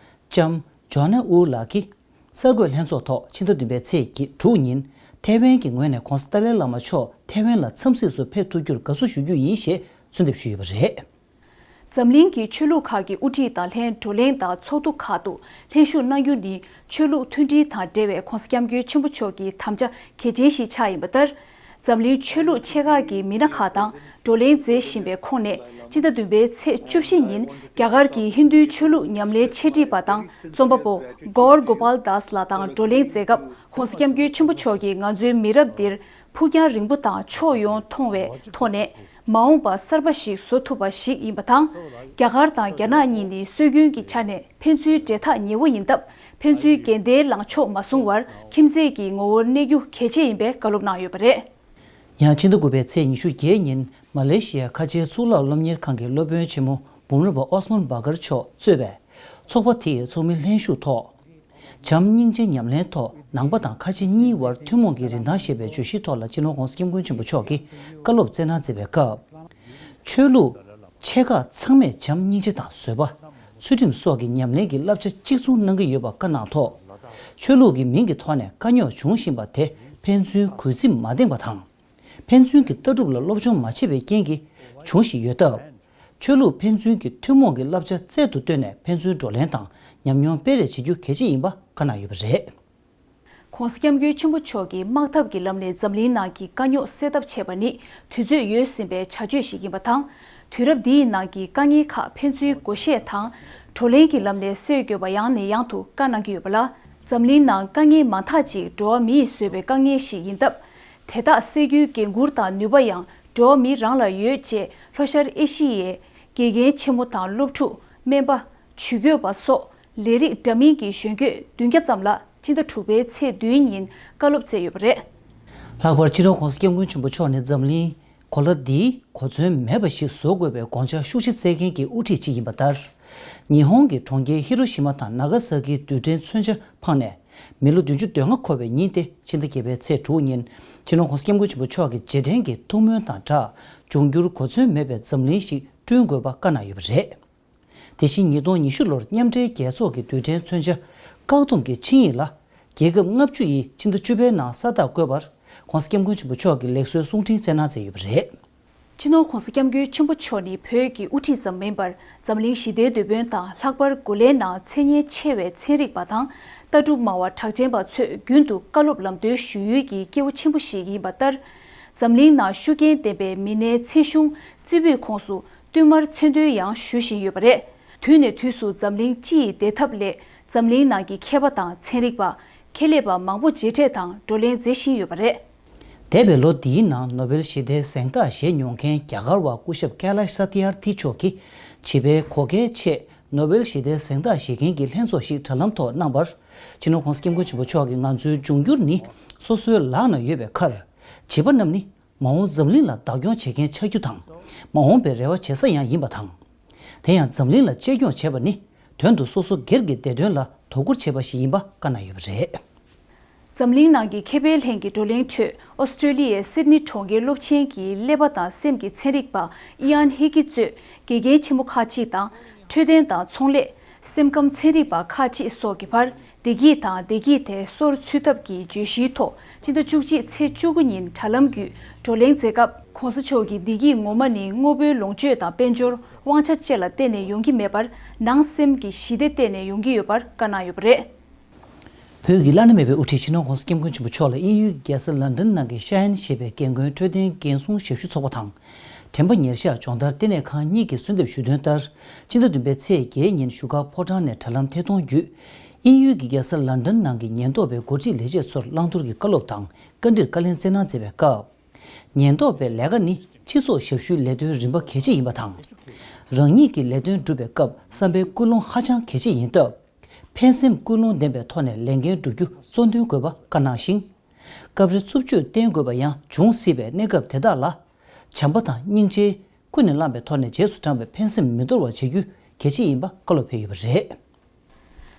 ལྕམ་ཇོ་ནེ་ཨུ་ལགས་ཀྱིས་གསར་འགོད་ལྷན་ཚོགས་ཐོག་ཕྱི་ཟླ་བདུན་པའི་ཚེས་དྲུག་ཉིན་ཐེ་ཝན་གྱི་ངོས་ནས་ྋགོང་ས་ཏཱ་ལའི་བླ་མ་མཆོག་ཐེ་ཝན་ལ་འཚམས་གཟིགས་སུ་ཕེབས་ཐུབ་རྒྱུར་དགའ་བསུ་ཞུ་རྒྱུ་ཡིན་ཞེས་གསོལ་འདེབས་ཞུས་ཡོད་པ་རེད། འཛམ་གླིང་གི་ཆོས་ལུགས་ཁག་གི་དབུ་ཁྲིད་དང་ལྷན་བགྲོ་གླེང་དང་ཚོགས་འདུ་ཁག་ཏུ་ལྷན་ཞུགས་གནང་རྒྱུ་ནི་ཆོས་ལུགས་མཐུན་སྒྲིལ་དང་འབྲེལ་བའི་ྋགོང་ས་ྋསྐྱབས་མགོན་ཆེན་པོ་མཆོག་གི་དམ་བཅའ་གལ་ཆེན་ཞིག་ཆགས་ཡིན་པ་ལྟར། འཛམ་གླིང་ཆོས་ལུགས་ཆེ་ཁག་གི་མི་སྣ་ཁག་དང་བགྲོ་གླེང་མཛད་བཞིན་པའི་ཁོངས་ནས། སྤྱི་ཟླ་བདུན་པའི་ཚེས་བཅུ་བཞི་ཉིན་རྒྱ་གར་གྱི་ཧིན་རྡུའི་ཆོས་ལུགས་ཉམས་ལེན་འཆད་ཁྲིད་པ་དང་རྩོམ་པ་པོ་གོར་གོ་པལ་དཱས་ལགས་དང་བགྲོ་གླེང་མཛད་སྐབས། ྋགོང་ས་ྋསྐྱབས་མགོན་ཆེན་པོ་མཆོག་གིས་ང་ཚོའི་མི་རབས་འདིར་ཕུགས་རྒྱང་རིང་པོ་དང་ཕྱོགས་ཡོངས་མཐོང་བའི་ཐོག་ནས། མ་འོངས་པ་གསར་པ་ཞིག་བཟོ་ཐུབ་པ་ཞིག་ཡིན་པ་དང་། རྒྱ་གར་དང་རྒྱ་ནག་གཉིས་ནི་སྲོལ་རྒྱུན་གྱི་ཆ་ནས་ཕན་ཚུན་འབྲེལ་ཐག་ཉེ་བོ་ཡིན་སྟབས། ཕན་ཚུན་འགལ་ཟླའི་ལངས་ཕྱོགས་མ་བཟུང་བར་ཁྱིམ་མཚེས་ཀྱི་ངོ་བོར་གནས་རྒྱུ་གལ་ཆེ་ཡིན་པའི་བཀའ་སློབ་གནང་ཡོད་པ་རེད། ཡང་ཕྱི་ཟླ་དགུ་པའི་ཚེས་ཉི་ཤུ་བརྒྱད་ཉིན་མ་ལེ་ཤི་ཡའི་ཁ་ཆེའི་གཙུག་ལག་སློབ་གཉེར་ཁང་གི་སློབ་དཔོན་ཆེན་མོ་འབུམ་རམས་པ་ཨོ་སྨན་བྷ་གར་མཆོག་གཙོས་པའི་ཚོགས་པ་དེ་ཡི་ཚོགས་མི་ལྷན་ཞུགས་ཐོག་བྱམས་སྙིང་རྗེ་ཉམས་ལེན་ཐོག་ནང་པ་དང་ཁ་ཆེ་གཉིས་བར་ཐུན་མོང་གི་རིན་ཐང་ཞེས་པའི་བརྗོད་གཞིའི་ཐོག་ལ་སྤྱི་ནོར་༧གོང་ས་ྋསྐྱབས་མགོན་ཆེན་པོ་མཆོག་གིས་བཀའ་སློབ་སྩལ་གནང་མཛད་པའི་སྐབས། ཆོས་ལུགས་ཆེ་ཁག་ཚང་མས་བྱམས་སྙིང་རྗེ་དང་བཟོད་པ། ཚུལ་ཁྲིམས་སོགས་ཀྱི་ཉམས་ལེན་གྱི་བསླབ་བྱ་གཅིག་མཚུངས་གནང་གི་ཡོད་པ་བཀའ་གནང་ཐོག་ཆོས་ལུགས་ཀྱི་མིང་གི་ཐོག་ནས་དཀའ་རྙོག་འབྱུང་བཞིན་པ་དེ་ཕན་ཚུན་གུས་བརྩི་མ་ལྡན་པ་དང་། ཕན་ཚུན་གྱི་ལྟ་གྲུབ་ལ་སློབ་སྦྱོང་མ་བྱས་པའི་རྐྱེན་གྱིས་འབྱུང་བཞིན་ཡོད་སྟབས། ཆོས་ལུགས་ཕན་ཚུན་གྱི་ཐུན་མོང་གི་བསླབ་བྱ་རྩལ་དུ་བཏོན་ནས་ཕན་ཚུན་བགྲོ་གླེང་དང་ཉམས་མྱོང་སྤེལ་རེས་བྱེད་རྒྱུ་གལ་ཆེ་ཡིན་པ་བཀའ་གནང་ཡོད་པ་རེད། ྋགོང་ས་ྋསྐྱབས་མགོན་ཆེན་པོ་མཆོག་གིས་དམག་འཐབ་ཀྱི་ལམ་ནས་འཛམ་གླིང་ནང་གི་དཀའ་རྙོག་སེལ་ཐབས་བྱས་པ་ནི་དུས་ཚོད་ཡོལ་ཟིན་པའི་བྱ་སྤྱོད་ཞིག་ཡིན་པ་དང་། དུས་རབས་འདིའི་ནང་གི་དཀའ་ངལ་ཁག་ཕན་ཚུན་བགོ་བཤའ་དང་བགྲོ་གླེང་གི་ལམ་ནས་སེལ་དགོས་པ་ཡང་ནས་ཡང་དུ་བཀའ་གནང་གི་ཡོད་པ་ལ། འཛམ་གླིང་ནང་དཀའ་ངལ་མང་དག་ཅིག་འགྲོ་བ་མི་ཡིས་བཟོས་པའི་དཀའ་ངལ་ཞིག་ཡིན་སྟབས། དེ་དག་སེལ་རྒྱུའི་འགན་འཁུར་དང་ནུས་པ་ཡང་འགྲོ་བ་མི་རང་ལ་ཡོད་ཅེས་ལྷོ་ཤར་ཨེ་ཤི་ཡའི་དགེ་རྒན་ཆེན་མོ་དང་སློབ་ཕྲུག་སྨན་པ། ཇུས་འགོད་པ་སོགས་ལས་རིགས་འདྲ་མིན་གྱི་གཞོན་སྐྱེས་བདུན་བརྒྱ་ཙམ་ལ་སྤྱི་ཟླ་དྲུག་པའི་ཚེས་བདུན་ཉིན་བཀའ་སློབ་སྩལ་ཡོད་པ་རེད། ལྷག་པར་སྤྱི་ནོར་༧གོང་ས་ྋསྐྱབས་མགོན་ཆེན་པོ་མཆོག་ནི་འཛམ་གླིང་གོ་ལ་འདིའི་གོ་མཚོན་མེད་པ་ཞིག་བཟོ་དགོས་པའི་དགོངས་འཆར་ཤུགས་ཆེ་བསྩལ་མཁན་གྱི་དབུ་ཁྲིད་ཅིག་ཡིན་པ་ལྟར། ཉི་ཧོང་གི་གྲོང་ཁྱེར་ཧི་རོ་ཤི་མ་དང་ན་ག་ས་ཀིའི་རྡུལ་ཕྲན་མཚོན་ཆ་འཕངས་ནས་མི་ལོ་བདུན་ཅུ་དོན་ལྔ་འཁོར་བའི་ཉིན་ཏེ་ཕྱི་ཟླ་བརྒྱད་པའི་ཚེས་དྲུག་ཉིན་སྤྱི་ནོར་༧གོང་ས་ྋསྐྱབས་མགོན་ཆེན་པོ་མཆོག་གི་རྗེས་དྲན་གྱི་ཐུགས་སྨོན་དང་སྦྲགས་འབྱུང་འགྱུར་གོ་མཚོན་མེད་པའི་འཛམ་གླིང་ཞིག་བསྐྲུན་དགོས་པ་བཀའ་གནང་ཡོད་པ་རེད། དེ་བཞིན་ཉིས་སྟོང་ཉི་ཤུ་ལོར་མཉམ་འབྲེལ་རྒྱལ་ཚོགས་ཀྱི་རྡུལ་ཕྲན་མཚོན་ཆ་བཀག་སྡོམ་གྱི་ཆིངས་ཡིག་ལ་རྒྱལ་ཁབ་ལྔ་བཅུ་ཡིས་ཕྱི་ཟླ་བཅུ་པའི་ནང་ས་རྟགས་བཀོད་པར་༧གོང་ས་ྋསྐྱབས་མགོན་ཆེན་པོ་མཆོག་གིས་ལེགས་གསོའི་གསུང་འཕྲིན་བསྩལ་གནང་མཛད་ཡོད་པ་རེད། སྤྱི་ནོར་༧གོང་ས་༧སྐྱབས་མགོན་ཆེན་པོ་མཆོག་ནི་བོད་ཀྱི་དབུ་ཁྲིད་ཙམ་མིན་པར་འཛམ་གླིང་ཞི་བདེའི་དེད་དཔོན་དང་ལྷག་པར་འགོ་ལས་ནང་མཚན་སྙན་ཆེ་བའི་ཚན་རིག་པ་དང་ལྟ་གྲུབ་སྨྲ་བ་གྲགས་ཅན་པ་ཚོས་རྒྱུན་དུ་བཀའ་སློབ་ལམ་སྟོན་ཞུ་ཡུལ་གྱི་སྐྱེས་བུ་ཆེན་པོ་ཞིག་ཡིན་པ་ལྟར། འཛམ་གླིང་ནང་ཤུགས་རྐྱེན་ལྡན་པའི་མི་སྣའི་མཚན་གཞུང་རྩེ་ཕུད་ཁོངས་སུ་བསྟུད་མར་མཚན་འདོན་ཡང་ཞུ་བཞིན་ཡོད་པ་རེད། དུས་ནས་དུས་སུ་འཛམ་གླིང་སྤྱི་ཡི་བདེ་ཐབས་སླད་འཛམ་གླིང་ནང་གི་མཁས་པ་དང་ཚན་རིག་པ། ཁེ་ལས་པ་མང་པོ་མཇལ་འཕྲད་དང་བགྲོ་གླེང་མཛད་བཞིན་ཡོད་པ་རེད། འདས་པའི་ལོ་འདིའི་ནང་ནོ་བེལ་ཞི་བདེའི་གཟེངས་རྟགས་བཞེས་མྱོང་མཁན་རྒྱ་གར་བ་སྐུ་ཞབས་ཀེ་ལ་ཤ་ཏི་ཨར་ཐི་མཆོག་གིས་བྱིས་པའི་གོ་སྐལ་ཆེད་ནོ་བེལ་ཞི་བདེའི་གཟེངས་རྟགས་བཞེས་མཁན་གྱི་ལྷན་ཚོགས་ཤིག་དྲ་ལམ་ཐོག་གནང་བར། སྤྱི་ནོར་༧གོང་ས་༧སྐྱབས་མགོན་ཆེན་པོ་མཆོག་གིས་ང་ཚོའི་འབྱུང་འགྱུར་ནི་སོ་སོའི་ལག་ན་ཡོད་པའི་ཁར། བྱིས་པ་རྣམས་ནི་མ་འོངས་འཛམ་གླིང་ལ་བདག་སྐྱོང་བྱེད་མཁན་ཆགས་རྒྱུ་དང་། མ་འོངས་པའི་རེ་བ་བྱེད་ས་ཡང་ཡིན་པ་དང་། དེ་ཡང་འཛམ་གླིང་ལ་གཅེས་སྐྱོང་བྱེད་པ་ནི་དོན་དུ་སོ་སོ་སྒེར་གྱི་བདེ་དོན་ལ་དོ་ཁུར་བྱེད་པ་ཞིག་ཡིན་པ་བཀའ་གནང་ཡོད་པ་རེད། འཛམ་གླིང་ནང་གི་ཁེ་ཕན་ལྷན་གྱི་བགྲོ་གླེང་ཁྲོད་ཨོ་སི་ཀྲོ་ལི་ཡའི་སིད་ནི་གྲོང་ཁྱེར་སློབ་ཆེན་གྱི་ཀླད་པ་དང་སེམས་ཀྱི་ཚན་རིག་པ་ཨི་ཡན་ཧི་ཀི་གཙོས་དགེ་རྒན་ཆེན་མོ་ཁག་ཅིག་དང་འཕྲོད་བསྟེན་དང་ཚོང་ལས། སེམས་ཁམས་ཚན་རིག་པ་ཁག་ཅིག་སོགས་ཀྱི་བར་བདེ་སྐྱིད་དང་བདེ་སྐྱིད་དེ་སོར་ཚུད་ཐབས་ཀྱི་བརྗོད་གཞིའི་ཐོག་སྤྱི་ཟླ་བཅུ་གཅིག་ཚེས་བཅུ་དགུ་ཉིན་དྲ་ལམ་བརྒྱུད་བགྲོ་གླེང་མཛད་སྐབས། ༸གོང་ས་མཆོག་གིས་བདེ་སྐྱིད་ངོ་མ་ནི་དངོས་པོའི་ལོངས་སྤྱོད་དང་དཔལ་འབྱོར། དབང་ཆ་བཅས་ལ་བརྟེན་ནས་ཡོང་གི་མེད་པར། ནང་སེམས་ཀྱི་ཞི་བདེ་བརྟེན་ནས་ཡོང་གི་ཡོད་པར་བཀའ་གནང་ཡོད་པ་རེད། བོད་ཀྱི་བླ་ན་མེད་པའི་དབུ་ཁྲིད་སྤྱི་ནོར་༸གོང་ས་༸སྐྱབས་མགོན་ཆེན་པོ་མཆོག་ལ་དབྱིན་ཡུལ་རྒྱལ་ས་ལན་ཌན་ནང་གི་ཤ་ཧན་ཞེས་པའི་རྒན་རྒོན་འཕྲོད་བསྟེན་འགན་སྲུང་ཞབས་ཞུ་ཚོགས་པ་དང་། དྲན་པ་ཉེར་བཞག་སྦྱོང་བརྡར་ལྟེ་གནས་ཁང་གཉིས་ཀྱིས་གསོལ་འདེབས་ཞུས་དོན་ལྟར། སྤྱི་ཟླ་བདུན་པའི་ཚེས་བརྒྱད་ཉིན་བཞུགས་སྒར་ཕོ་བྲང་ནས་དྲ་ལམ་ཐད་གཏོང་བརྒྱུད། དབྱིན་ཡུལ་གྱི་རྒྱལ་ས་ལན་ཌན་ནང་གི་ཉེན་རྟོག་པའི་འགོ་ཁྲིད་ལས་བྱེད་ཚོར་བླང་དོར་གྱི་བཀའ་སློབ་དང་བཀའ་འདྲིར་བཀའ་ལན་སྩལ་གནང་མཛད་པའི་སྐབས། ཉེན་རྟོག་པའི་ལས་ཀ་ནི་སྤྱི་ཚོགས་ཞབས་ཞུའི་ལས་དོན་རིམ་པ་གལ་ཆེ་ཡིན་པ་དང་། རང་ཉིད་ཀྱི་ལས་དོན་སྒྲུབ་པའི་སྐབས་བསམ་པའི་ཀུན་སློང་ཧ་ཅང་གལ་ཆེ་ཡིན་སྟབས། ཕན་སེམས་ཀུན་སློང་ལྡན་པའི་ཐོག་ནས་ལས་འགན་བསྒྲུབ་རྒྱུ་གཙོ་འདོན་དགོས་པ་བཀའ་གནང་ཞིང་། སྐབས་རེ་རྩུབ་སྤྱོད་བསྟེན་དགོས་པ་ཡང་འབྱུང་སྲིད་པའི་གནས་སྐབས་དེ་དག་ལ། བྱམས་པ་དང་སྙིང་རྗེ་ཀུན་ནས་བསླངས་པའི་ཐོག་ནས་རྗེས་སུ་འབྲང་བའི་ཕན་སེམས་མི་འདོར་བ་བྱེད་རྒྱུ་གལ་ཆེ་ཡིན་པ་བཀའ་སློབ་ཕེབས་ཡོད་པ་རེད།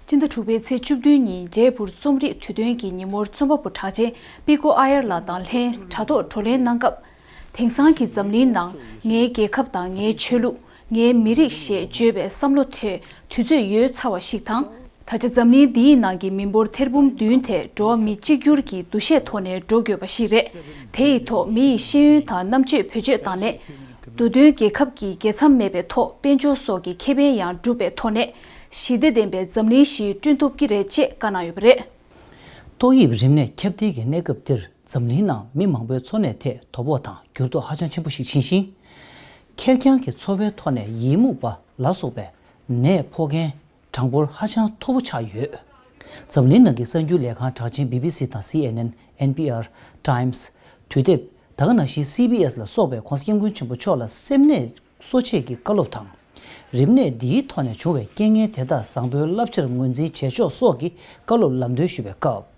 སྤྱི་ཟླ་དྲུག་པའི་ཚེས་བཅུ་བདུན་ཉིན་འབྲས་སྤུངས་རྩོམ་རིག་དུས་སྟོན་གྱི་ཉིན་མོར་རྩོམ་པ་པོ་གྲགས་ཅན་པི་ཀོ་ཨ་ཡར་ལགས་དང་ལྷན་དྲ་ཐོག་བགྲོ་གླེང་གནང་སྐབས། དེང་སང་གི་འཛམ་གླིང་ནང་ངའི་རྒྱལ་ཁབ་དང་ངའི་ཆོས་ལུགས། ངའི་མི་རིགས་ཞེས་བརྗོད་པའི་བསམ་བློ་དེ་དུས་ཚོད་ཡོལ་ཚར་བ་ཞིག་དང་། ད་ཆ་འཛམ་གླིང་འདིའི་ནང་གི་མི་འབོར་ཐེར་འབུམ་བདུན་དེ་འགྲོ་བ་མི་གཅིག་གྱུར་གྱི་འདུ་ཤེས་ཐོག་ནས་འགྲོ་དགོས་པ་ཞིག་རེད། དེ་ཡི་ཐོག་མི་ཡི་ཤེས་ཡོན་དང་རྣམ་དཔྱོད་བེད་སྤྱོད་བཏང་ནས། མདོ་དོན་རྒྱལ་ཁབ་ཀྱི་རྒྱལ་མཚམས་མེད་པའི་ཐོག་དཔལ་འབྱོར་སོགས་ཀྱི་ཁེ་ཕན་ཡང་བསྒྲུབས་པའི་ཐོག་ནས། ཞི་བདེ་ལྡན་པའི་འཛམ་གླིང་ཞིག་བསྐྲུན་ཐུབ་ཀྱི་རེད་ཅེས་བཀའ་གནང་ཡོད་པ་རེད། ཏོག་དབྱིབས་རིམས་ནད་ཁྱབ་གདལ་གྱི་གནས་སྐབས་འདིར་འཛམ་གླིང་ནང་མི་མང་པོའི་འཚོ་གནས་ཐད་དོ་ཕོག་དང་འགྱུར་ལྡོག་ཧ་ཅང་ཆེན་པོ་ཞིག་ཕྱིན་ཞིང་། ཁེར་རྐྱང་གི་འཚོ་བའི་ཐོག་ནས་ཡི་མུག་པ་ལ་སོགས་པའི་ནད་ཕོག་མཁན་གྲངས་འབོར་ཧ་ཅང་མཐོ་པོ་ཆགས་ཡོད། འཛམ་གླིང་ནང་གི་གསར་འགྱུར་ལས་ཁང་གྲགས་ཅན་བི་བི་སི་དང་སི་ཨེན་ཨེན། ཨེན་པི་ཨར། ཊའིམ་སི། དུས་དེབ། ད་ག་ནང་བཞིན་སི་བི་ཨེ་སི་ལ་སོགས་པས་༸གོང་ས་༸སྐྱབས་མགོན་ཆེན་པོ་མཆོག་ལ་སེམས་ནད་གསོ་བྱེད་ཀྱི་བཀའ་སློབ་དང་། རིམས་ནད་འདིའི་ཐོག་ནས་བྱུང་བའི་རྐྱེན་ངན་དེ་དག་བཟང་པོའི་བསླབ་བྱར་ངོས་འཛིན་བྱས་ཆོག་སོགས་ཀྱི་བཀའ་སློབ་ལམ་སྟོན་ཞུས་པའི་སྐབས།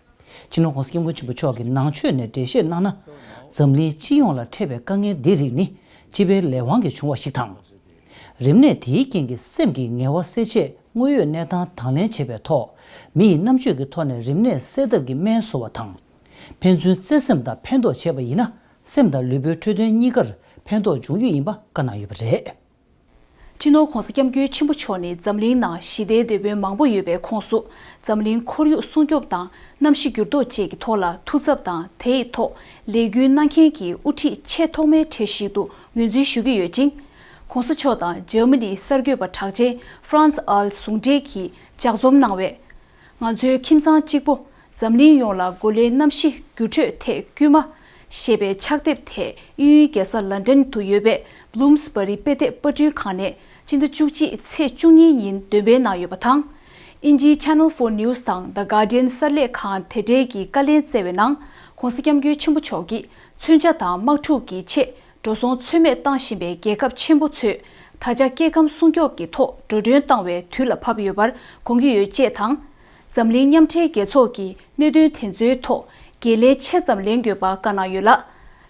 སྤྱི་ནོར་༸གོང་ས་༸སྐྱབས་མགོན་ཆེན་པོ་མཆོག་གིས་ནང་ཆོས་ནས་འགྲེལ་བཤད་གནང་ན། འཛམ་གླིང་སྤྱི་ཡོངས་ལ་འཕྲད་པའི་དཀའ་ངལ་འདི་རིགས་ནི་སྤྱི་པའི་ལས་དབང་གིས་བྱུང་བ་ཞིག་དང་། རིམས་ནད་དེའི་རྐྱེན་གྱིས་སེམས་ཀྱི་ངལ་བ་སེལ་ཆེད་དངོས་ཡོད་གནས་སྟངས་དང་ལེན་བྱེད་པའི་ཐོག་མི་ཡི་རྣམ་དཔྱོད་ཀྱི་ཐོག་ནས་རིམས་ནད་སེལ་ཐབས་ཀྱི་སྨན་བཟོ་བ་དང་། ཕན་ཚུན་བརྩེ་སེམས་དང་ཕན་ཐོགས་བྱས་པ་ཡིན་ན། སེམས་དང་ལུས་པོའི་འཕྲོད་བསྟེན་གཉིས་ཀར་ཕན་ཐོགས་འབྱུང་རྒྱུ་ཡིན་པ་བཀའ་གནང་ཡོད་པ་རེད། སྤྱི་ནོར་༸གོང་ས་༸སྐྱབས་མགོན་ཆེན་པོ་མཆོག་ནི་འཛམ་གླིང་ནང་ཞི་བདེའི་དེད་དཔོན་མང་པོ་ཡོད་པའི་ཁོངས་སུ། འཛམ་གླིང་ཁོར་ཡུག་སྲུང་སྐྱོབ་དང་གནམ་གཤིས་འགྱུར་ལྡོག་བཅས་ཀྱི་ཐོག་ལ་ཐུགས་འཚབ་དང་དེ་ཡི་ཐོག་ལས་འགུལ་གནང་མཁན་གྱི་དབུ་ཁྲིད་ཆེས་ཐོག་མའི་གྲས་ཤིག་ཏུ་ངོས་འཛིན་ཞུ་གི་ཡོད་ཅིང་། ༸གོང་ས་མཆོག་དང་འཇར་མ་ནིའི་གསར་འགོད་པ་གྲགས་ཅན་ཧྥ་རན་སི་ཨལ་ཟུང་འབྲེལ་གྱིས་ལྗགས་རྩོམ་གནང་བའི། ང་ཚོའི་ཁྱིམ་ཚང་གཅིག་པོ། འཛམ་གླིང་ཡོངས་ལ་འགོ་ལས་གནམ་གཤིས་འགྱུར་འགྲོས་ཐད་སྐུལ་མ། ཞེས་པའི་ཕྱག་དེབ་དེ་དབྱིན་ཡུལ་རྒྱལ་ས་ལན་ཌན་དུ་ཡོད་པའི་བྷི་ལུམ་སི་བྷ་རི་དཔེ་དེབ་པར་སྐྲུན་ཁང་ནས་སྤྱི་ཟླ་བཅུ་གཅིག་ཚེས་བཅུ་གཉིས་ཉིན་འདོན་སྤེལ་གནང་ཡོད་པ་དང་། དབྱིན་ཇིའི་Channel Four News དང་The Guardian གསར་ལས་ཁང་དེ་འབྲེལ་གྱིས་བཀའ་ལན་སྩལ་བའི་ནང་༸གོང་ས་༸སྐྱབས་མགོན་ཆེན་པོ་མཆོག་གིས་མཚོན་ཆ་དང་དམག་འཁྲུག་གི་ཆེད། འགྲོ་སོང་ཚོད་མེད་བཏང་བཞིན་པའི་རྒྱལ་ཁབ་ཆེན་པོ་ཚོས་ད་ཆ་སྐྱེ་ཁམས་སྲུང་སྐྱོབ་ཀྱི་ཐོག་འགྲོ་གྲོན་བཏང་བའི་དུས་ལ་བབ་ཡོད་པར་དགོངས་ཀྱི་ཡོད་ཅེས་དང་། འཛམ་གླིང་མཉམ་འབྲེལ་རྒྱལ་ཚོགས་ཀྱིས་གནད་དོན་དེ་ཚོའི་ཐོག་འགན་ལེན་ཆེ་ཙམ་ལེན་དགོས་པ་བཀའ་གནང་ཡོད་ལ།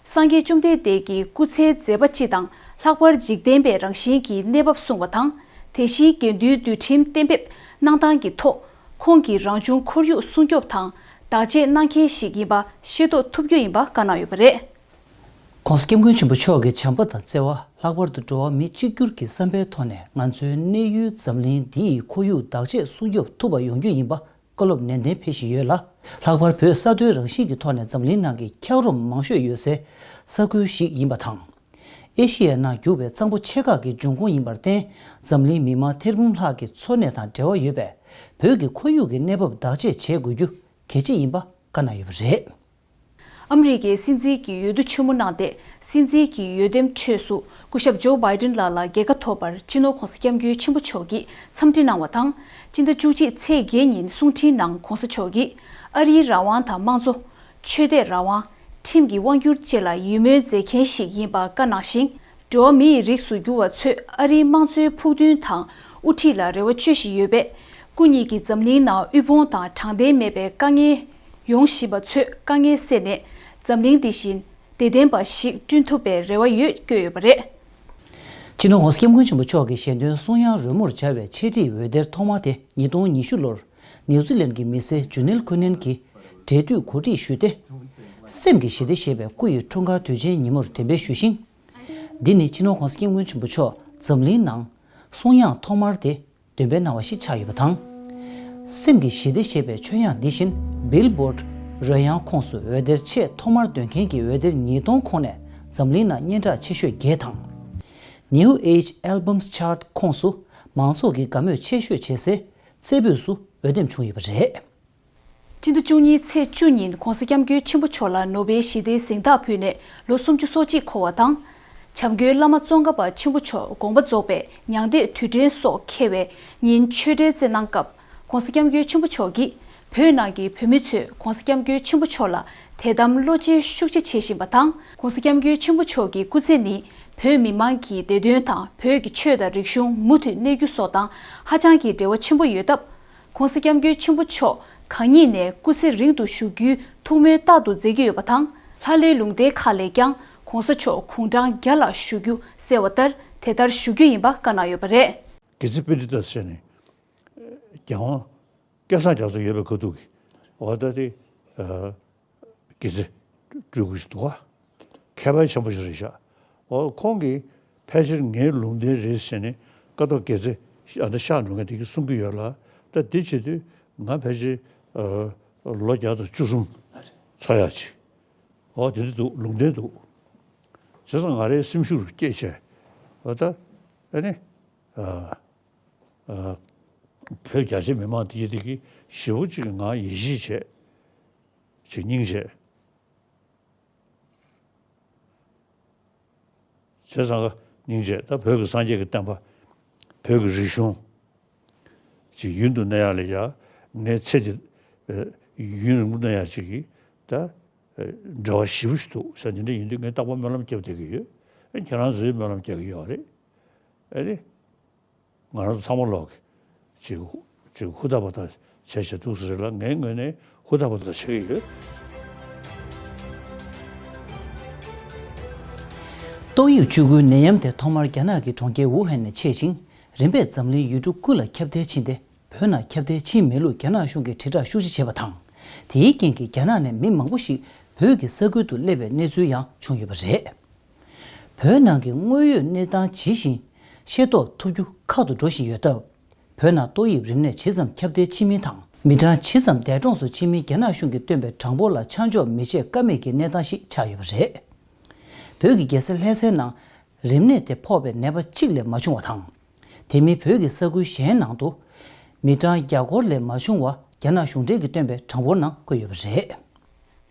སངས་རྒྱས་བཅོམ་ལྡན་འདས་ཀྱི་སྐུ་ཚེའི་མཛད་པ་སྤྱི་དང་ལྷག་པར་འཇིག་རྟེན་པའི་རང་བཞིན་གྱི་གནས་བབ་གསུངས་པ་དང་། དེ་བཞིན་དགེ་འདུན་འདུལ་ཁྲིམས་གཏན་འབེབས་གནང་སྟངས་ཀྱི་ཐོག་ཁོང་གིས་རང་བྱུང་ཁོར་ཡུག་སྲུང་སྐྱོབ་དང་བདག་གཅེས་གནང་མཁན་ཞིག་ཡིན་པ་ཤེས་རྟོགས་ཐུབ་རྒྱུ་ཡིན་པ་བཀའ་གནང་ཡོད་པ་རེད། ༸གོང་ས་༸སྐྱབས་མགོན་ཆེན་པོ་མཆོག་གི་བྱམས་པ་དང་བརྩེ་བ། ལྷག་པར་དུ་འགྲོ་བ་མི་གཅིག་གྱུར་གྱི་བསམ་པའི་ཐོག་ནས་ང་ཚོའི་གནས་ཡུལ་འཛམ་གླིང་འདི་ཡི་ཁོར་ཡུག་བདག་གཅེས་སྲུང་སྐྱོབ་ཐུབ་པ་ཡོང་རྒྱུ་ཡིན་པ་བཀའ་སློབ་ནན་ཏན་ཕེབས་བཞིན་ཡོད་ལ། ལྷག་པར་བོད་ས་མཐོའི་རང་བཞིན་གྱི་ཐོག་ནས་འཛམ་གླིང་ནང་གི་འཁྱགས་རོམ་མང་ཤོས་ཡོད་སའི་ས་ཁུལ་ཞིག་ཡིན་པ་དང་། ཨེ་ཤི་ཡའི་ནང་རྒྱུག་པའི་གཙང་པོ་ཆེ་ཁག་གི་འབྱུང་ཁུངས་ཡིན་པར་བརྟེན། འཛམ་གླིང་མི་མང་ཐེར་འབུམ་ལྷག་གི་འཚོ་གནས་དང་འབྲེལ་བ་ཡོད་པས། བོད་ཀྱི་ཁོར་ཡུག་གི་གནས་བབ་བདག་གཅེས་བྱེད་དགོས་རྒྱུ་གལ་ཆེ་ཡིན་པ་བཀའ་གནང་ཡོད་པ་རེད། ཨ་མི་རི་ཀའི་སྲིད་འཛིན་གྱི་འོས་བསྡུ་ཆེན་མོ་གནང་སྟེ། སྲིད་འཛིན་གྱི་འོས་འདེམས་ཁྲོད་སུ་སྐུ་ཞབས་ཇོ་བྷའི་ཌེན་ལགས་ལ་རྒྱལ་ཁ་ཐོབ་པར་སྤྱི་ནོར་༸གོང་ས་༸སྐྱབས་མགོན་ཆེན་པོ་མཆོག་གིས་འཚམས་འདྲི་གནང་བ་དང་། སྤྱི་ཟླ་བཅུ་གཅིག་ཚེས་བརྒྱད་ཉིན་གསུང་འཕྲིན་ནང་༸གོང་ས་མཆོག་གིས་ཨ་རིའི་རང་དབང་དང་དམངས་གཙོ། ཆོས་དད་རང་དབང་། ཁྲིམས་ཀྱི་དབང་སྒྱུར་བཅས་ལ་ཡིད་སྨོན་མཛད་མཁན་ཞིག་ཡིན་པ་བཀའ་གནང་ཞིང་། འགྲོ་བ་མི་ཡི་རིགས་སུ་གྱུར་བ་ཚོས་ཨ་རིའི་དམངས་གཙོའི་ཕུགས་འདུན་དང་དབུ་ཁྲིད་ལ་རེ་བ་བཅོལ་བཞིན་ཡོད་པས། སྐུ་ཉིད་ཀྱིས་འཛམ་གླིང་ནང་དབུལ་ཕོངས་དང་དྲང་བདེན་མེད་པའི་དཀའ་ངལ་ཡོང་བཞིན་པ་ཚོའི་དཀའ་ངལ་སེལ་ནས། འཛམ་གླིང་འདི་བཞིན་བདེ་ལྡན་པ་ཞིག་བསྐྲུན་ཐུབ་པའི་རེ་བ་ཡོད་བསྐྱོད་ཡོད་པ་རེད། སྤྱི་ནོར་༸གོང་ས་༸སྐྱབས་མགོན་ཆེན་པོ་མཆོག་གི་ཞལ་འདོན་གསུང་དབྱངས་རོལ་མོར་སྦྱར་བའི་འཆད་ཁྲིད་འོད་སྡེར་ཐོག་མ་དེ་ཉིས་སྟོང་ཉི་ཤུ་ལོར་ནིའུ་ཛི་ལན་གྱི་མི་སེར་ཇུ་ནིལ་ཁུ་ནན་གྱིས་འབྲེལ་མཐུད་གོ་སྒྲིག་ཞུས་ཏེ། སེམས་ཀྱི་ཞི་བདེ་ཞེས་པའི་སྐུ་ཡི་འཁྲུངས་སྐར་དུས་ཆེན་ཉིན་མོར་འགྲེམས་སྤེལ་ཞུས་ཤིང་། འདི་ནི་སྤྱི་ནོར་༸གོང་ས་༸སྐྱབས་མགོན་ཆེན་པོ་མཆོག་འཛམ་གླིང་ནང་གསུང་དབྱངས་ཐོག་མར་དེ། འདོན་སྤེལ་གནང་བ་ཞིག་ཆགས་ཡོད་པ་དང་། སེམས་ཀྱི་ཞི་བདེ་ཞེས་པའི་ཆོས་དབྱངས་འདི་བཞིན་Billboard་རོལ་དབྱངས་ཁོངས་སུ་འོད་སྡེར་ཆེས་ཐོག་མར་འདོན་མཁན་གྱི་འོད་སྡེར་ཉིས་སྟོང་ཁོངས་ནས་འཛམ་གླིང་ནང་སྙན་གྲགས་ཆེ་ཤོས་བརྒྱད་དང་། New Age Albums Chart་ཁོངས་སུ་མང་ཚོགས་ཀྱི་དགའ་མོས་ཆེ་ཤོས་བྱེད་སའི་རྩེ་ཕུད་སུ་འོས་འདེམས་བྱུང་ཡོད་པ་རེད། སྤྱི་ཟླ་བཅུ་གཉིས་ཚེས་བཅུ་ཉིན་༧གོང་ས་༧སྐྱབས་མགོན་ཆེན་པོ་མཆོག་ལ་ནོ་བེལ་ཞི་བདེའི་གཟེངས་རྟགས་ཕུལ་ནས་ལོ་སུམ་ཅུ་སོ་གཅིག་འཁོར་བ་དང་། བྱམས་མགོན་བླ་མ་ཙོང་ཁ་པ་ཆེན་པོ་མཆོག་དགོངས་པ་རྫོགས་པའི་མྱང་འདས་དུས་དྲན་སོགས་འཁེལ་བའི་ཉིན་ཆོས་འབྲེལ་སྩལ་གནང་སྐབས། ༧གོང་ས་༧སྐྱབས་མགོན་ཆེན་པོ་མཆོག་གིས་བོད་ནང་གི་བོད་མི་ཚོས་༧གོང་ས་༧སྐྱབས་མགོན་ཆེན་པོ་མཆོག་ལ་དད་དམ་བློ་གཅེས་ཤུགས་ཆེ་བྱེད་བཞིན་པ་དང་། ༧གོང་ས་༧སྐྱབས་མགོན་ཆེན་པོ་མཆོག་གི་སྐུ་ཚེ་ནི་བོད་མི་མང་གི་བདེ་དོན་དང་བོད་ཀྱི་ཆོས་དང་རིག་གཞུང་མུ་མཐུད་གནས་རྒྱུ་སོགས་དང་ཧ་ཅང་གི་འབྲེལ་བ་ཆེན་པོ་ཡོད་སྟབས། ༧གོང་ས་༧སྐྱབས་མགོན་ཆེན་པོ་མཆོག་གང་ཉིད་ནས་སྐུ་ཚེ་རིང་དུ་བཞུགས་རྒྱུའི་ཐུགས་སྨོན་རྟག་ཏུ་མཛད་ཀྱི་ཡོད་པ་དང་། ལྷ་ལས་ལུང་བསྟན་ཁག་ལས་ཀྱང་༧གོང་ས་མཆོག་དགུང་གྲངས་བརྒྱ་ལ་བཞུགས་རྒྱུ་གསལ་བ་ལྟར་དེ་ལྟར་བཞུགས་རྒྱུ་ཡིན་པ་བཀའ་གནང་ཡོད་པ་རེད། དགེ་ཚེ་པཎྜི་ཏ་ཟེར་ནས་རྒྱལ་དབང་སྐལ་བཟང་རྒྱ་མཚོ་ཡོད་པའི་ཁ་ཐུག་གི་འོ་ད་དེ། དགེ་ཚེ་སྤྲུལ་སྐུ་ཞིག་འདུག་ག་མཁས་པ་ཆེན་པོ་ཞིག་རེད་ཤག་འོ་ཁོང་གིས་ཕལ་ཆེར་ངའི་ལུང་བསྟན་རེད་ཟེར་ནས་ཀ་ཏོག་དགེ་ཚེ་ཨ་ད་གཤེགས་འགྲོ་མཁན་དེ་གིས་གསུང་གི་ཡོད་ལ། ད་འདི་བྱེད་དུས་ང་ཕལ་ཆེར་ལོ་བརྒྱ་དང་བཅུ་གསུམ་འཚོ་ཡག་ཅིག་འོ་དེ་འདྲ་འདུག་ལུང་བསྟན་འདུག་བྱས་ཙང་ང་རའི་སེམས་ཤུགས་སྐྱེད་བྱས་འོ་ད་ཨ་ནི། བོད་རྒྱ་ཆེ་མི་མང་དེ་དེ་གི་ཞེ་པོ་ཅིག་ང་ཡིད་ཆེས་བྱས། ཅིག་སྙིང་རྗེ། བྱས་ཙང་ཀ་སྙིང་རྗེ་ད་བོད་ཀྱི་སངས་རྒྱས་ཀྱི་བསྟན་པ། བོད་ཀྱི་རིག་གཞུང་། ཅིག་ཡུན་དུ་གནས་ཡག་ལ་ཡ། ངའི་ཚེ་འདི། ཡུན་རིང་པོ་གནས་ཡག་ཅིག་གི་ད། འབྲེལ་བ་ཞེ་པོ་ཞིག་འདུག་ཟེར་འདི་འདྲ་ཡིན་དུས་ངས་རྟག་པར་སྨོན་ལམ་བརྒྱབ་བསྡད་ཀྱི་ཡོད། ཁྱེད་རང་ཚོས་སྨོན་ལམ་རྒྱག་གི་ཡོད་རེད། ཨ་རེད། ང་རང་ཚོ་ཚང་མ་ལོག་གི་ཅིག་ཅིག་ཧུར་ཐག་པ་ཐག་བྱས་བྱས་འདུག་ཟེར་ལ་ངའི་ངོས་ནས་ཧུར་ཐག་པ་ཐག་བྱེད་ཀྱི་ཡོད། ཏོག་དབྱིབས་ཆུ་ཁོལ་ནད་ཡམས་དེ་ཐོག་མར་རྒྱ་ནག་གི་གྲོང་ཁྱེར་ཝུ་ཧན་ནས་མཆེད་ཅིང་། རིམ་པས་འཛམ་གླིང་ཡུལ་གྲུ་ཀུན་ལ་ཁྱབ་གདལ་ཕྱིན་ཏེ། བོད་ནང་ཁྱབ་གདལ་ཕྱིན་མེད་ལུགས་རྒྱ་ནག་གཞུང་གིས་དྲིལ་བསྒྲགས་ཤུགས་ཆེ་བྱས་པ་དང་། དེའི་རྐྱེན་གྱིས་རྒྱ་ནག་ནས་མི་མང་པོ་ཞིག་བོད་ཀྱི་ས་ཁུལ་དུ་སླེབས་པའི་གནས་ཚུལ་ཡང་བྱུང་ཡོད་པ་རེད། བོད་ནང་གི་དངོས་ཡོད་གནས་སྟངས་ཇི་བཞིན་ཤེས་རྟོགས་ཐུབ་རྒྱུ་ཁག་ཏུ་འགྲོ་བཞིན་ཡོད་སྟབས། བོད་ནང་ཏོག་དབྱིབས་རིམས་ནད་ཇི་ཙམ་ཁྱབ་གདལ་ཕྱིན་མིན་དང་། མི་གྲངས་ཇི་ཙམ་འདས་གྲོངས་སུ་ཕྱིན་མིན་རྒྱ་ནག་གཞུང་གིས་བཏོན་པའི་གྲངས་འབོར་ལ་ཆ་འཇོག་མི་བྱེད་ཀ་མེད་ཀྱི་གནས་སྟངས་ཤིག་ཆགས་ཡོད་པ་རེད། བོད་ཀྱི་རྒྱལ་ས་ལྷ་སའི་ནང་རིམས་ནད་དེ་ཕོག་པའི་ནད་པ་གཅིག་ལས་མ་བྱུང་བ་དང་། དེ་མིན་བོད་ཀྱི་ས་ཁུལ་གཞན་ནང་དུ་མི་གྲངས་བརྒྱ་སྐོར་ལས་མ་བྱུང་བ་རྒྱ་ནག་གཞུང་འབྲེལ་གྱིས་བཏོན་པའི་གྲངས་འབོར་ནང་བཀོད་ཡོད་པ་རེད།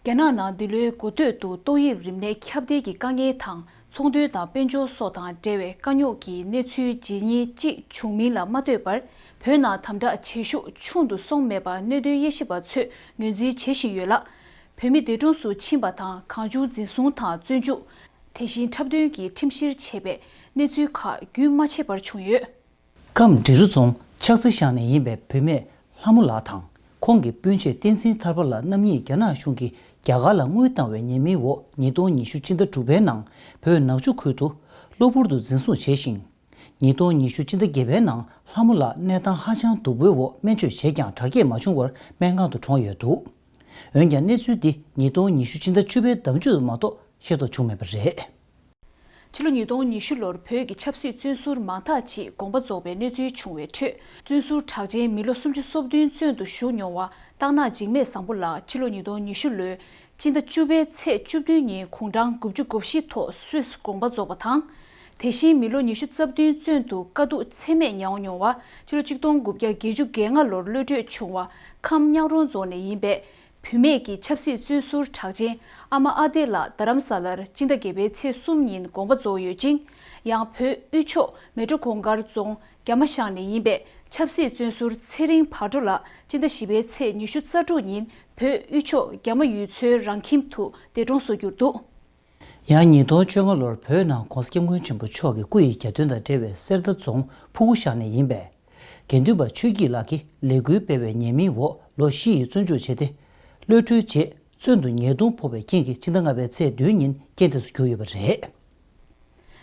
རྒྱ་ནག་ནང་འདི་ལོའི་འགོ་སྟོད་དུ་ཏོག་དབྱིབས་རིམས་ནད་ཁྱབ་གདལ་གྱི་དཀའ་ངལ་དང་ཚོང་དོན་དང་དཔལ་འབྱོར་སོགས་དང་འབྲེལ་བའི་དཀའ་རྙོག་གི་གནས་ཚུལ་ཇི་སྙེད་ཅིག་བྱུང་མིན་ལ་མ་ལྟོས་པར་བོད་ནང་དམ་དྲག་བྱེད་ཤུགས་ཆུང་དུ་སོང་མེད་པ་གནད་དོན་དབྱེ་ཞིབ་པ་ཚོས་ངོས་འཛིན་བྱེད་བཞིན་ཡོད་ལ། བོད་མི་འདས་གྲོངས་སུ་ཕྱིན་པ་དང་གང་བྱུང་འཛིན་བཟུང་དང་བཙོན་འཇུག་དེ་བཞིན་འཁྲབ་སྟོན་གྱི་ཁྲིམས་བཤེར་བྱས་པའི་གནས་ཚུལ་ཁག་རྒྱུན་མ་ཆད་པར་བྱུང་ཡོད། ཁམས་འབྲི་རུ་རྫོང་ཆགས་རྩེ་ཤང་ནས་ཡིན་པའི་བུད་མེད་ལྷ་མོ་ལགས་དང་ཁོང་གི་སྤུན་མཆེད་བསྟན་འཛིན་ཐར་པ་ལགས་རྣམ་གཉིས་རྒྱ་ནག་གཞུང་གིས་རྒྱ་གར་ལ་དངུལ་བཏང་བའི་ཉེས་མིང་འོག་ཉིས་སྟོང་ཉི་ཤུ་སྤྱི་ཟླ་དྲུག་པའི་ནང་བོད་ནག་ཆུ་ཁུལ་དུ་གློ་བུར་དུ་འཛིན་བཟུང་བྱས་ཤིང་། ཉིས་སྟོང་ཉི་ཤུ་སྤྱི་ཟླ་བརྒྱད་པའི་ནང་ལྷ་མོ་ལགས་གནས་སྟངས་ཧ་ཅང་སྡུག་པོའི་འོག་སྨན་བཅོས་བྱས་ཀྱང་དྲག་སྐྱེད་མ་བྱུང་བར་སྨན་ཁང་དུ་གྲོངས་ཡོད་འདུག་འོན་ཀྱང་གནས་ཚུལ་འདི་ཉིས་སྟོང་ཉི་ཤུ་སྤྱི་ཟླ་བཅུ་པའི་ཟླ་མཇུག་ཏུ་མ་གཏོགས་ཤེས་རྟོགས་བྱུང་མེད་པ་རེད། ཕྱི་ལོ་ཉིས་སྟོང་ཉི་ཤུ་ལོར་བོད་ཀྱི་ཆབ་སྲིད་བཙོན་ཟུར་མང་དག་ཅིག་དགོངས་པ་རྫོགས་པའི་གནས་ཚུལ་བྱུང་བའི་ཁྲོད། བཙོན་ཟུར་གྲགས་ཅན་མི་ལོ་སུམ་ཅུ་སོ་བདུན་བཙོན་དུ་བཞུགས་མྱོང་བ་སྟག་ནག་འཇིགས་མེད་བཟང་པོ་ལགས་ཕྱི་ལོ་ཉིས་སྟོང་ཉི་ཤུ་ལོའི་སྤྱི་ཟླ་བཅུ་པའི་ཚེས་བཅུ་བདུན་ཉིན་དགུང་གྲངས་དགུ་བཅུ་གོ་བཞི་ཐོག་སུད་སི་དགོངས་པ་རྫོགས་པ་དང་། དེ་བཞིན་མི་ལོ་ཉི་ཤུ་རྩ་བདུན་བཙོན་དུ་དཀའ་སྡུག་ཚད་མེད་མྱངས་མྱོང་བ་ཕྱི་ལོ་གཅིག་སྟོང་དགུ་བརྒྱ་བརྒྱད་ཅུ་གྱ་ལྔ་ལོར་གློད་གྲོལ་བྱུང་བ་ཁམས་གཉག་རོང་རྫོང་ནས་ཡིན་པའི་བུད་མེད་ཀྱི་ཆབ་སྲིད་བཙོན་ཟུར་གྲགས་ཅན་ཨ་མ་ཨ་བདེ་ལགས་རྡ་རམ་ས་ལར་སྤྱི་ཟླ་བརྒྱད་པའི་ཚེས་གསུམ་ཉིན་དགོངས་པ་རྫོགས་ཡོད་ཅིང་། ཡང་བོད་དབུས་ཕྱོགས་མལ་གྲོ་གུང་དཀར་རྫོང་རྒྱ་མ་ཤང་ནས་ཡིན་པའི་ཆབ་སྲིད་བཙོན་ཟུར་ཚེ་རིང་བག་གྲོ་ལགས་སྤྱི་ཟླ་བཞི་པའི་ཚེས་ཉི་ཤུ་རྩ་དྲུག་ཉིན་བོད་དབུས་ཕྱོགས་རྒྱ་མ་ཡུལ་ཚོའི་རང་ཁྱིམ་དུ་འདས་གྲོངས་སུ་གྱུར་འདུག་ཡང་ཉིས་སྟོང་བཅོ་ལྔ་ལོར་བོད་ནང་༧གོང་ས་༧སྐྱབས་མགོན་ཆེན་པོ་མཆོག་གི་སྐུ་ཡི་གྱ་སྟོན་དང་འབྲེལ་བའི་གསེར་རྟ་རྫོང་ཕུ་གུ་ཤག་ནས་ཡིན་པའི་དགེ་འདུན་པ་ཆོས་སྐྱིད་ལགས་ཀྱིས་ལས་འགུལ་སྤེལ་བའི་ཉེས་མིང་འོག་ལོ་བཞི་ཡི་བཙོན་འཇུག་བྱས་ཏེ། གློད་གྲོལ་རྗེས་བཙོན་དུ་ཉེས་རྡུང་ཕོག་པའི་རྐྱེན་གྱིས་སྤྱི་ཟླ་ལྔ་པའི་ཚེས་བདུན་ཉིན་རྐྱེན་འདས་སུ་གྱུར་ཡོད་པ་རེད།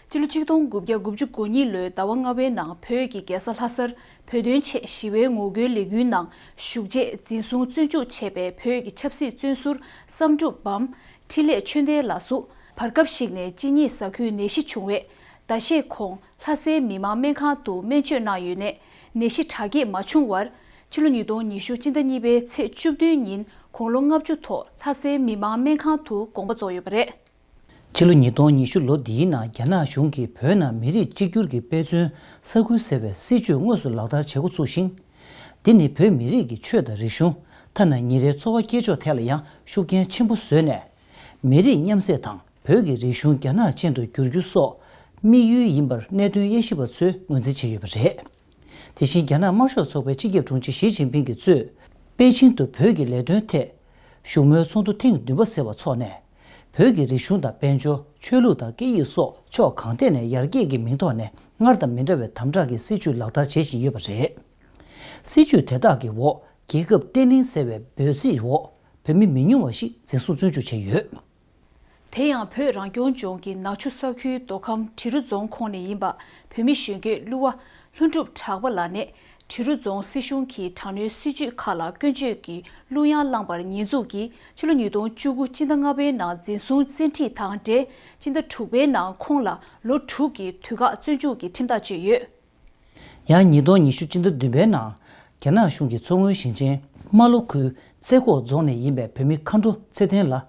སྤྱི་ལོ་གཅིག་སྟོང་དགུ་བརྒྱ་དགུ་བཅུ་གོ་གཉིས་ལོའི་ཟླ་བ་ལྔ་པའི་ནང་བོད་ཀྱི་རྒྱལ་ས་ལྷ་སར་བོད་དོན་ཆེད་ཞི་བའི་ངོ་རྒོལ་ལས་འགུལ་ནང་ཞུགས་རྗེས་འཛིན་བཟུང་བཙོན་འཇུག་བྱས་པའི་བོད་ཀྱི་ཆབ་སྲིད་བཙོན་ཟུར་བསམ་གྲུབ་བམ་འཕྲིན་ལས་ཆོས་ལྡན་ལགས་སུ་བར་སྐབས་ཤིག་ནས་གཅིན་སྙི་ཟ་ཁུའི་ནད་གཞི་བྱུང་བས་ཟླ་ཤས་གོང་ལྷ་སའི་མི་དམངས་སྨན་ཁང་དུ་སྨན་བཅོས་གནང་ཡོད་ནས་ ནད་གཞི་དྲག་སྐྱེད་མ་བྱུང་བར། ཕྱི་ལོ་ཉིས་སྟོང་ཉི་ཤུ་སྤྱི་ཟླ་གཉིས་པའི་ཚེས་བཅུ་བདུན་ཉིན་དགུང་ལོ་ལྔ་བཅུ་ཐོག་ལྷ་སའི་མི་དམངས་སྨན་ཁང་དུ་དགོངས་པ་རྫོགས་ཡོད་པ་རེད། ཕྱི་ལོ་ཉིས་སྟོང་ཉི་ཤུ་ལོ་འདིའི་ནང་རྒྱ་ནག་གཞུང་གིས་བོད་ནང་མི་རིགས་གཅིག་གྱུར་གྱི་དཔེ་མཚོན་ས་ཁུལ་ཟེར་བའི་སྲིད་བྱུས་དངོས་སུ་ལག་བསྟར་བྱེད་འགོ་ཚུགས་ཤིང་། འདི་ནི་བོད་མི་རིགས་ཀྱི་ཆོས་དང་རིག་གཞུང་། ཐ་ན་ཉིན་རེའི་འཚོ་བ་སྐྱེལ་ཕྱོགས་ཐད་ལ་ཡང་ཤུགས་རྐྱེན་ཆེན་པོ་བཟོས་ནས། མི་རིགས་མཉམ་བསྲེས་དང་བོད་ཀྱི་རིག་གཞུང་རྒྱ་ནག་ཅན་དུ་བསྒྱུར་རྒྱུ་སོགས་དམིགས་ཡུལ་ཡིན་པར་གནད་དོན་དབྱེ་ཞིབ་པ་ཚོས་ངོས་འཛིན་བྱས་ཡོད་པ་རེད། དེ་བཞིན་རྒྱ་ནག་དམར་ཤོག་ཚོགས་པའི་སྤྱི་ཁྱབ་དྲུང་ཆེ་ཞི་ཅིན་ཕིང་གིས་གཙོས། པེ་ཅིང་དུ་བོད་ཀྱི་ལས་དོན་ཐད། བཞུགས་མོལ་ཚོགས་འདུ་ཐེངས་བདུན་པ་ཟེར་བ་འཚོགས་ནས། བོད་ཀྱི་རིག་གཞུང་དང་དཔལ་འབྱོར། ཆོས་ལུགས་དང་སྐད་ཡིག་སོགས་ཕྱོགས་གང་ཐད་ནས་ཡར་རྒྱས་ཀྱི་མིང་ཐོག་ནས་སྔར་དང་མི་འདྲ་བའི་དམ་དྲག་གི་སྲིད་བྱུས་ལག་བསྟར་བྱེད་བཞིན་ཡོད་པ་རེད། སྲིད་བྱུས་དེ་དག་གི་འོག་རྒྱལ་ཁབ་བརྟན་ལྷིང་ཟེར་བའི་འབོད་ཚིག་འོག་བོད་མི་མི་ཉུང་བ་ཞིག་འཛིན་བཟུང་བཙོན་འཇུག་བྱས་ཡོད། དེ་ཡང་བོད་རང་སྐྱོང་ལྗོངས་ཀྱི་ནག་ཆུ་ས་ཁུལ་མདོ་ཁམས་འབྲི་རུ་རྫོང་ཁོངས་ནས་ཡིན་པ། བོད་མི་གཞོན་སྐྱེས་གླུ་བ་ལྷུན་གྲུབ་གྲགས་པ་ལགས་ནས། འབྲི་རུ་རྫོང་སྲིད་གཞུང་གིས་དྲག་གནོན་སྲིད་བྱུས་ཁག་ལ་སྐྱོན་བརྗོད་ཀྱི་གླུ་དབྱངས་བླངས་པར་ཉེས་འཛུགས་ཀྱིས་ཕྱི་ལོ་ཉིས་སྟོང་བཅུ་དགུ་སྤྱི་ཟླ་ལྔ་པའི་ནང་འཛིན་བཟུང་བཙན་ཁྲིད་དང་འབྲེལ། སྤྱི་ཟླ་དྲུག་པའི་ནང་ཁོང་ལ་ལོ་དྲུག་གི་དུས་བཀག་བཙོན་འཇུག་གི་ཁྲིམས་ཐག་བཅད་ཡོད། ཡང་ཉིས་སྟོང་ཉི་ཤུ་སྤྱི་ཟླ་བདུན་པའི་ནང་། རྒྱ་ནག་གཞུང་གིས་མཚོ་སྔོན་ཞིང་ཆེན་རྨ་ལྷོ་ཁུལ་རྩེ་ཁོག་རྫོང་ནས་ཡིན་པའི་བོད་མི་མཁའ་འགྲོ་ཚེ་བརྟན་ལ།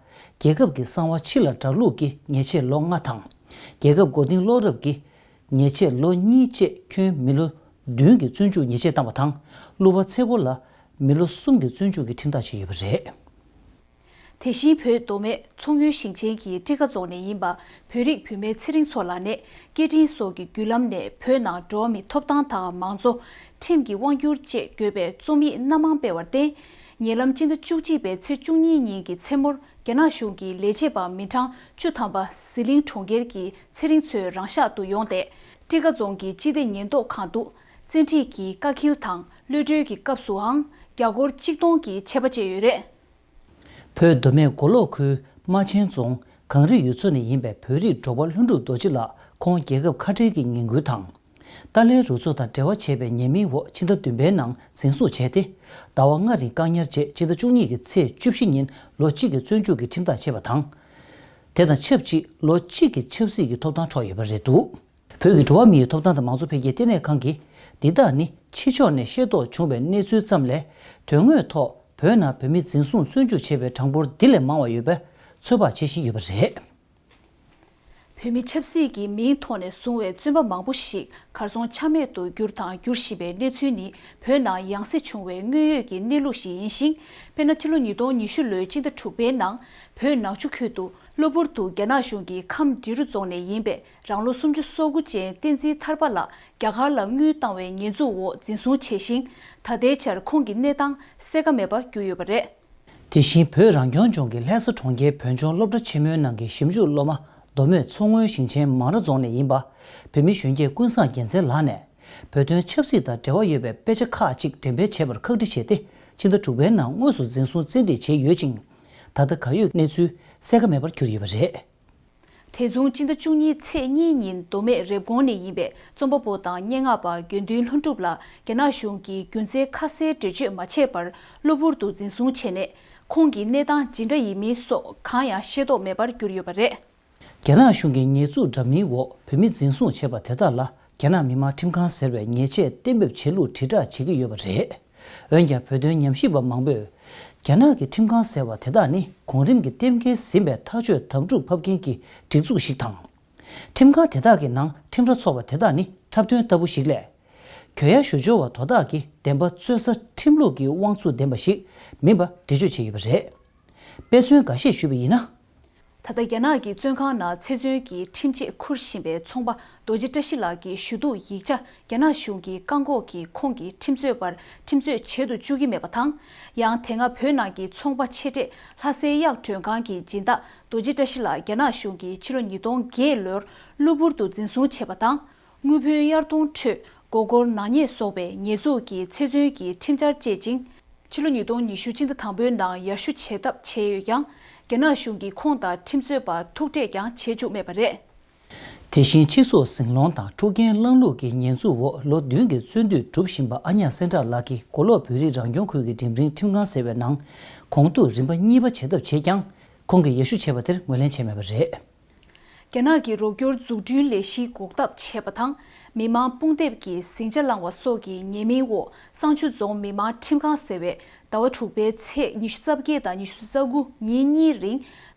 རྒྱལ་ཁབ་ཀྱི་གསང་བ་ཕྱི་ལ་དགྲར་བླུགས་ཀྱི་ཉེས་ཆད་ལོ་ལྔ་དང་། རྒྱལ་ཁབ་མགོ་རྟིང་སློག་རབས་ཀྱི་ཉེས་ཆད་ལོ་གཉིས་བཅས་ཁྱོན་མི་ལོ་བདུན་གྱི་བཙོན་འཇུག་ཉེས་ཆད་བཏང་བ་དང་། གླུ་བ་ཚེ་བོ་ལ་མི་ལོ་གསུམ་གྱི་བཙོན་འཇུག་གི་ཁྲིམས་ཐག་བཅད་ཡོད་པ་རེད། དེ་བཞིན་བོད་མདོ་སྨད་མཚོ་སྔོན་ཞིང་ཆེན་གྱི་ཀྲི་ཀ་རྫོང་ནས་ཡིན་པ། བོད་རིགས་བུད་མེད་ཚེ་རིང་མཚོ་ལགས་ནས་སྐད་འཕྲིན་སོགས་ཀྱི་བརྒྱུད་ལམ་ནས་བོད་ནང་འགྲོ་བ་མིའི་ཐོབ་ཐང་དང་མང་གཙོ། ཁྲིམས་ཀྱི་དབང་སྒྱུར་བཅས་དགོས་པའི་རྩོམ་ཡིག་སྣ་མང་སྤེལ་བར་བརྟེན། ཉེ་ལམ་སྤྱི་ཟླ་བཅུ་གཅིག་པའི་ཚེས་བཅུ་གཉིས་ཉིན་གྱི་མཚན་མོར་རྒྱ་ནག་གཞུང་གི་ལས་བྱེད་པ་མི་གྲངས་བཅུ་ཐམ་པ་ཟི་ལིང་གྲོང་ཁྱེར་གྱི་ཚེ་རིང་མཚོའི་རང་ཤག་ཏུ་ཡོང་སྟེ། ཀྲི་ཀ་རྫོང་གི་སྤྱི་བདེ་ཉེན་རྟོག་ཁང་དུ་བཙན་ཁྲིད་ཀྱི་བཀག་སྐྱིལ་དང་གློད་གྲོལ་གྱི་སྐབས་སུའང་རྒྱ་སྒོར་གཅིག་སྟོང་གི་ཆད་པ་བཅད་ཡོད་རེད། བོད་མདོ་སྨད་མགོ་ལོག་ཁུལ་རྨ་ཆེན་རྫོང་གངས་རི་ཡུལ་ཚོ་ནས་ཡིན་པའི་བོད་རིགས་འབྲོག་པ་ལྷུན་གྲུབ་རྡོ་རྗེ་ལགས་ཁོང་རྒྱལ་ཁབ་ཁ་བྲལ་གྱི་ངན་སྐུལ་དང་། ཏཱ་ལའི་རུ་ཚོགས་དང་འབྲེལ་བ་བྱས་པའི་ཉེས་མིང་འོག་ཕྱི་ཟླ་བདུན་པའི་ནང་འཛིན་བཟུང་བྱས་ཏེ། ཟླ་བ་ལྔ་རིང་བཀག་ཉར་རྗེས་ཕྱི་ཟླ་བཅུ་གཉིས་ཀྱི་ཚེས་བཅུ་བཞི་ཉིན་ལོ་གཅིག་གི་བཙོན་འཇུག་གི་ཁྲིམས་ཐག་བཅད་པ་དང་། དེ་དང་ཆབས་ཅིག་ལོ་གཅིག་གི་ཆབ་སྲིད་ཀྱི་ཐོབ་ཐང་འཕྲོག་ཡོད་པ་རེད་འདུག་བོད་ཀྱི་འགྲོ་བ་མིའི་ཐོབ་ཐང་དང་མང་གཙོ་འཕེལ་རྒྱས་ལྟེ་གནས་ཁང་གིས། འདི་དག་ནི་ཕྱི་ཕྱོགས་ནས་ཤེས་རྟོགས་བྱུང་བའི་གནས་ཚུལ་ཙམ་ལས། དོན་དངོས་ཐོག་བོད་ནང་བོད་མི་འཛིན་བཟུང་བཙོན་འཇུག་བྱས་པའི་གྲངས་འབོར་འདི་ལས་མང་བ་ཡོད་པའི་ཚོད་དཔག་བྱེད་བཞིན་ཡོད་པ་རེད། བོད་མི་ཆབ་སྲིད་ཀྱི་མིང་ཐོག་ནས་བཟུང་བའི་བཙོན་པ་མང་པོ་ཞིག་གར་སོང་ཆ་མེད་དུ་གྱུར་དང་འགྱུར་བཞིན་པའི་གནས་ཚུལ་ནི། བོད་ནང་ཡང་སེ་བྱུང་བའི་དངོས་ཡོད་ཀྱི་གནས་ལུགས་ཤིག་ཡིན་ཞིང་། དཔེར་ན། ཕྱི་ལོ་ཉིས་སྟོང་ཉི་ཤུ་ལོའི་སྤྱི་ཟླ་དྲུག་པའི་ནང་། བོད་ནག་ཆུ་ཁུལ་དུ། གློ་བུར་དུ་རྒྱ་ནག་གཞུང་གིས་ཁམས་འབྲི་རུ་རྫོང་ནས་ཡིན་པའི་རང་ལོ་སུམ་ཅུ་སོ་དགུ་ཅན་བསྟན་འཛིན་ཐར་པ་ལགས་རྒྱ་གར་ལ་དངུལ་བཏང་བའི་ཉེས་འཛུགས་འོག་འཛིན་བཟུང་བྱས་ཤིང་། ད་ལྟའི་ཆར་ཁོང་གི་གནས་སྟངས་གསལ་ཁ་མེད་པར་གྱུར་ཡོད་པ་རེད། དེ་བཞིན་བོད་རང་སྐྱོང་ལྗོངས་ཀྱི་ལྷ་ས་གྲོང་ཁྱེར་བོད་ལྗོངས་སློབ་གྲྭ་ཆེན་མོའི་ནང་གི་ཞིབ་འཇུག་སློབ་མ་མདོ་སྨད་མཚོ་སྔོན་ཞིང་ཆེན་མང་ར་རྫོང་ནས་ཡིན་པ། བོད་མི་གཞོན་སྐྱེས་ཀུན་བཟང་རྒྱལ་མཚན་ལགས་ནས། བོད་དོན་ཆབ་སྲིད་དང་འབྲེལ་བ་ཡོད་པའི་དཔེ་ཆ་ཁག་ཅིག་འགྲེམས་སྤེལ་བྱས་པར་ཁག་དཀྲི་བྱས་ཏེ། ཕྱི་ཟླ་དྲུག་པའི་ནང་དངོས་སུ་འཛིན་བཟུང་བཙན་ཁྲིད་བྱས་ཡོད་ཅིང་། ད་ལྟ་གར་ཡོད་གནས་ཚུལ་གསལ་ཁ་མེད་པར་གྱུར་ཡོད་པ་རེད། དེ་མཚུངས་སྤྱི་ཟླ་བཅུ་གཉིས་ཚེས་གཉིས་ཉིན་མདོ་སྨད་རེབ་གོང་ནས་ཡིན་པའི་རྩོམ་པ་པོ་དང་སྙན་ངག་པ་དགེ་འདུན་ལྷུན་གྲུབ་ལགས་རྒྱ་ནག་གཞུང་གིས་རྒྱུ་མཚན་ཁ་གསལ་འགྲེལ་བརྗོད་མ་བྱས་པར་གློ་བུར་དུ་འཛིན་བཟུང་བྱས་ནས། ཁོང་གི་གནས་སྟངས་ཇི་འདྲ་ཡིན་མིན་སོགས་གང་ཡང་ཤེས་རྟོགས་མེད་པར་གྱུར་ཡོད་པ་རེད། རྒྱ་ནག་གཞུང་གིས་ཉེས་འཛུགས་འདྲ་མིན་འོག་བོད་མི་འཛིན་བཟུང་བྱས་པ་དེ་དག་ལ་རྒྱ་ནག་མི་དམངས་ཁྲིམས་ཁང་ཟེར་བས་ཉེས་ཆད་གཏན་འབེབས་བྱེད་ལུགས་དྲིལ་བསྒྲགས་བྱེད་ཀྱི་ཡོད་པ་རེད། འོན་ཀྱང་བོད་དོན་ཉམས་ཞིབ་པ་མང་པོས། རྒྱ་ནག་གི་ཁྲིམས་ཁང་ཟེར་བ་དེ་དག་ནི་གོང་རིམ་གྱི་གཏན་འཁེལ་ཟིན་པའི་ཐག་གཅོད་དམ་ཕྲུག་ཕབ་མཁན་གྱི་སྒྲིག་འཛུགས་ཤིག་དང་། ཁྲིམས་ཁང་དེ་དག་གི་ནང་ཁྲིམས་ར་ཚོགས་པ་དེ་དག་ནི་འཁྲབ་སྟོན་ལྟ་བུ་ཞིག་ལས། གྱོད་ཡ་ཞུ་འབྱོར་བ་དོ་བདག་གི་བདེན་པ་རྩོད་ས་ཁྲིམས་ལུགས་ཀྱི་དབང་ཚུགས་ལྡན་པ་ཞིག་མིན་པ་འགྲེལ་བརྗོད་བྱས་ཡོད་པ་རེད། དཔེ་མཚོན་འགའ་ཤས་ཞུས་པ་ཡིན་ན། ད་ལྟ་རྒྱ་ནག་གི་བཙོན་ཁང་ནང་ཚེ་བཙོན་གྱི་ཁྲིམས་ཆད་འཁུར་བཞིན་པའི་ཚོང་པ་རྡོ་རྗེ་བཀྲ་ཤིས་ལགས་ཀྱི་ཞུ་གཏུག་ཡིག་ཆ་རྒྱ་ནག་གཞུང་གིས་བཀག་འགོག་གིས་ཁོང་གི་ཁྲིམས་རྩོད་པར་ཁྲིམས་རྩོད་བྱེད་དུ་བཅུག་གི་མེད་པ་དང་། ཡང་དེ་སྔ་བོད་ནང་གི་ཚོང་པ་ཆེ་གྲས་ལྷ་སའི་གཡག་མགྲོན་ཁང་གི་སྦྱིན་བདག་རྡོ་རྗེ་བཀྲ་ཤིས་ལགས་རྒྱ་ནག་གཞུང་གིས་ཕྱི་ལོ་ཉིས་སྟོང་བརྒྱད་ལོར་གློ་བུར་དུ་འཛིན་བཟུང་བྱས་པ་དང་། དངུལ་བུན་གཡར་གཏོང་ཁྲོད་མགོ་སྐོར་ནག་ཉེས་སོགས་པའི་ཉེས་འཛུགས་ཀྱིས་ཚེ་བཙོན་གྱི་ཁྲིམས་འཆར་བཅད་ཅིང་། ཕྱི་ལོ་ཉིས་སྟོང་ཉི་ཤུ་སྤྱི་ཟླ་དང་པོའི་ནང་ཡར་ཞུ་བྱེད་ཐབས་བྱས་ཡོད་ཀྱང་། རྒྱ་ནག་གཞུང་གིས་ཁོང་དང་ཁྲིམས་རྩོད་པ་ཐུག་འཕྲད་ཀྱང་བྱེད་བཅུག་མེད་པ་རེད། དེ་བཞིན་སྤྱི་ཚོགས་ཟིང་སློང་དང་འཁྲུག་རྐྱེན་བསླང་ལུགས་ཀྱི་ཉེས་འཛུགས་འོག་ལོ་བདུན་གྱི་བཙོན་འདུད་གྲུབ་བཞིན་པ་ཨ་ཉག་སེང་བྲག་ལགས་ཀྱིས་མགོ་ལོག་བོད་རིགས་རང་སྐྱོང་ཁུལ་གྱི་འགྲིམ་འགྲུལ་ཁྲིམས་ཁང་ཟེར་བའི་ནང་གོང་ཐུག་རིམ་པ་གཉིས་པ་བྱེད་ཐབས་བྱས་ཀྱང་། ཁོང་གིས་ཡར་ཞུ་བྱས་པ་དེར་ངོས་ལེན་བྱས་མེད་པ་རེད། རྒྱ་ནག་གི་རོགས་སྐྱོར་འཛུགས་སྐྲུན་ལས་གཞི་འགོག་ཐབས་བྱས་པ་དང་། མི་མང་དཔུང་དེབ་ཀྱི་ཟིང་ཆ་བསླངས་པ་སོགས་ཀྱི་ཉེས་མིང་འོག་བསང་ཆུ་རྫོང་མི་དམངས་ཁྲིམས་ཁང་ཟེར་བས་ཟླ་བ་དྲུག་པའི་ཚེས་ཉི་ཤུ་རྩ་བརྒྱད་དང་ཉི་ཤུ་རྩ་དགུ་ཉིན་གཉིས་རིང་།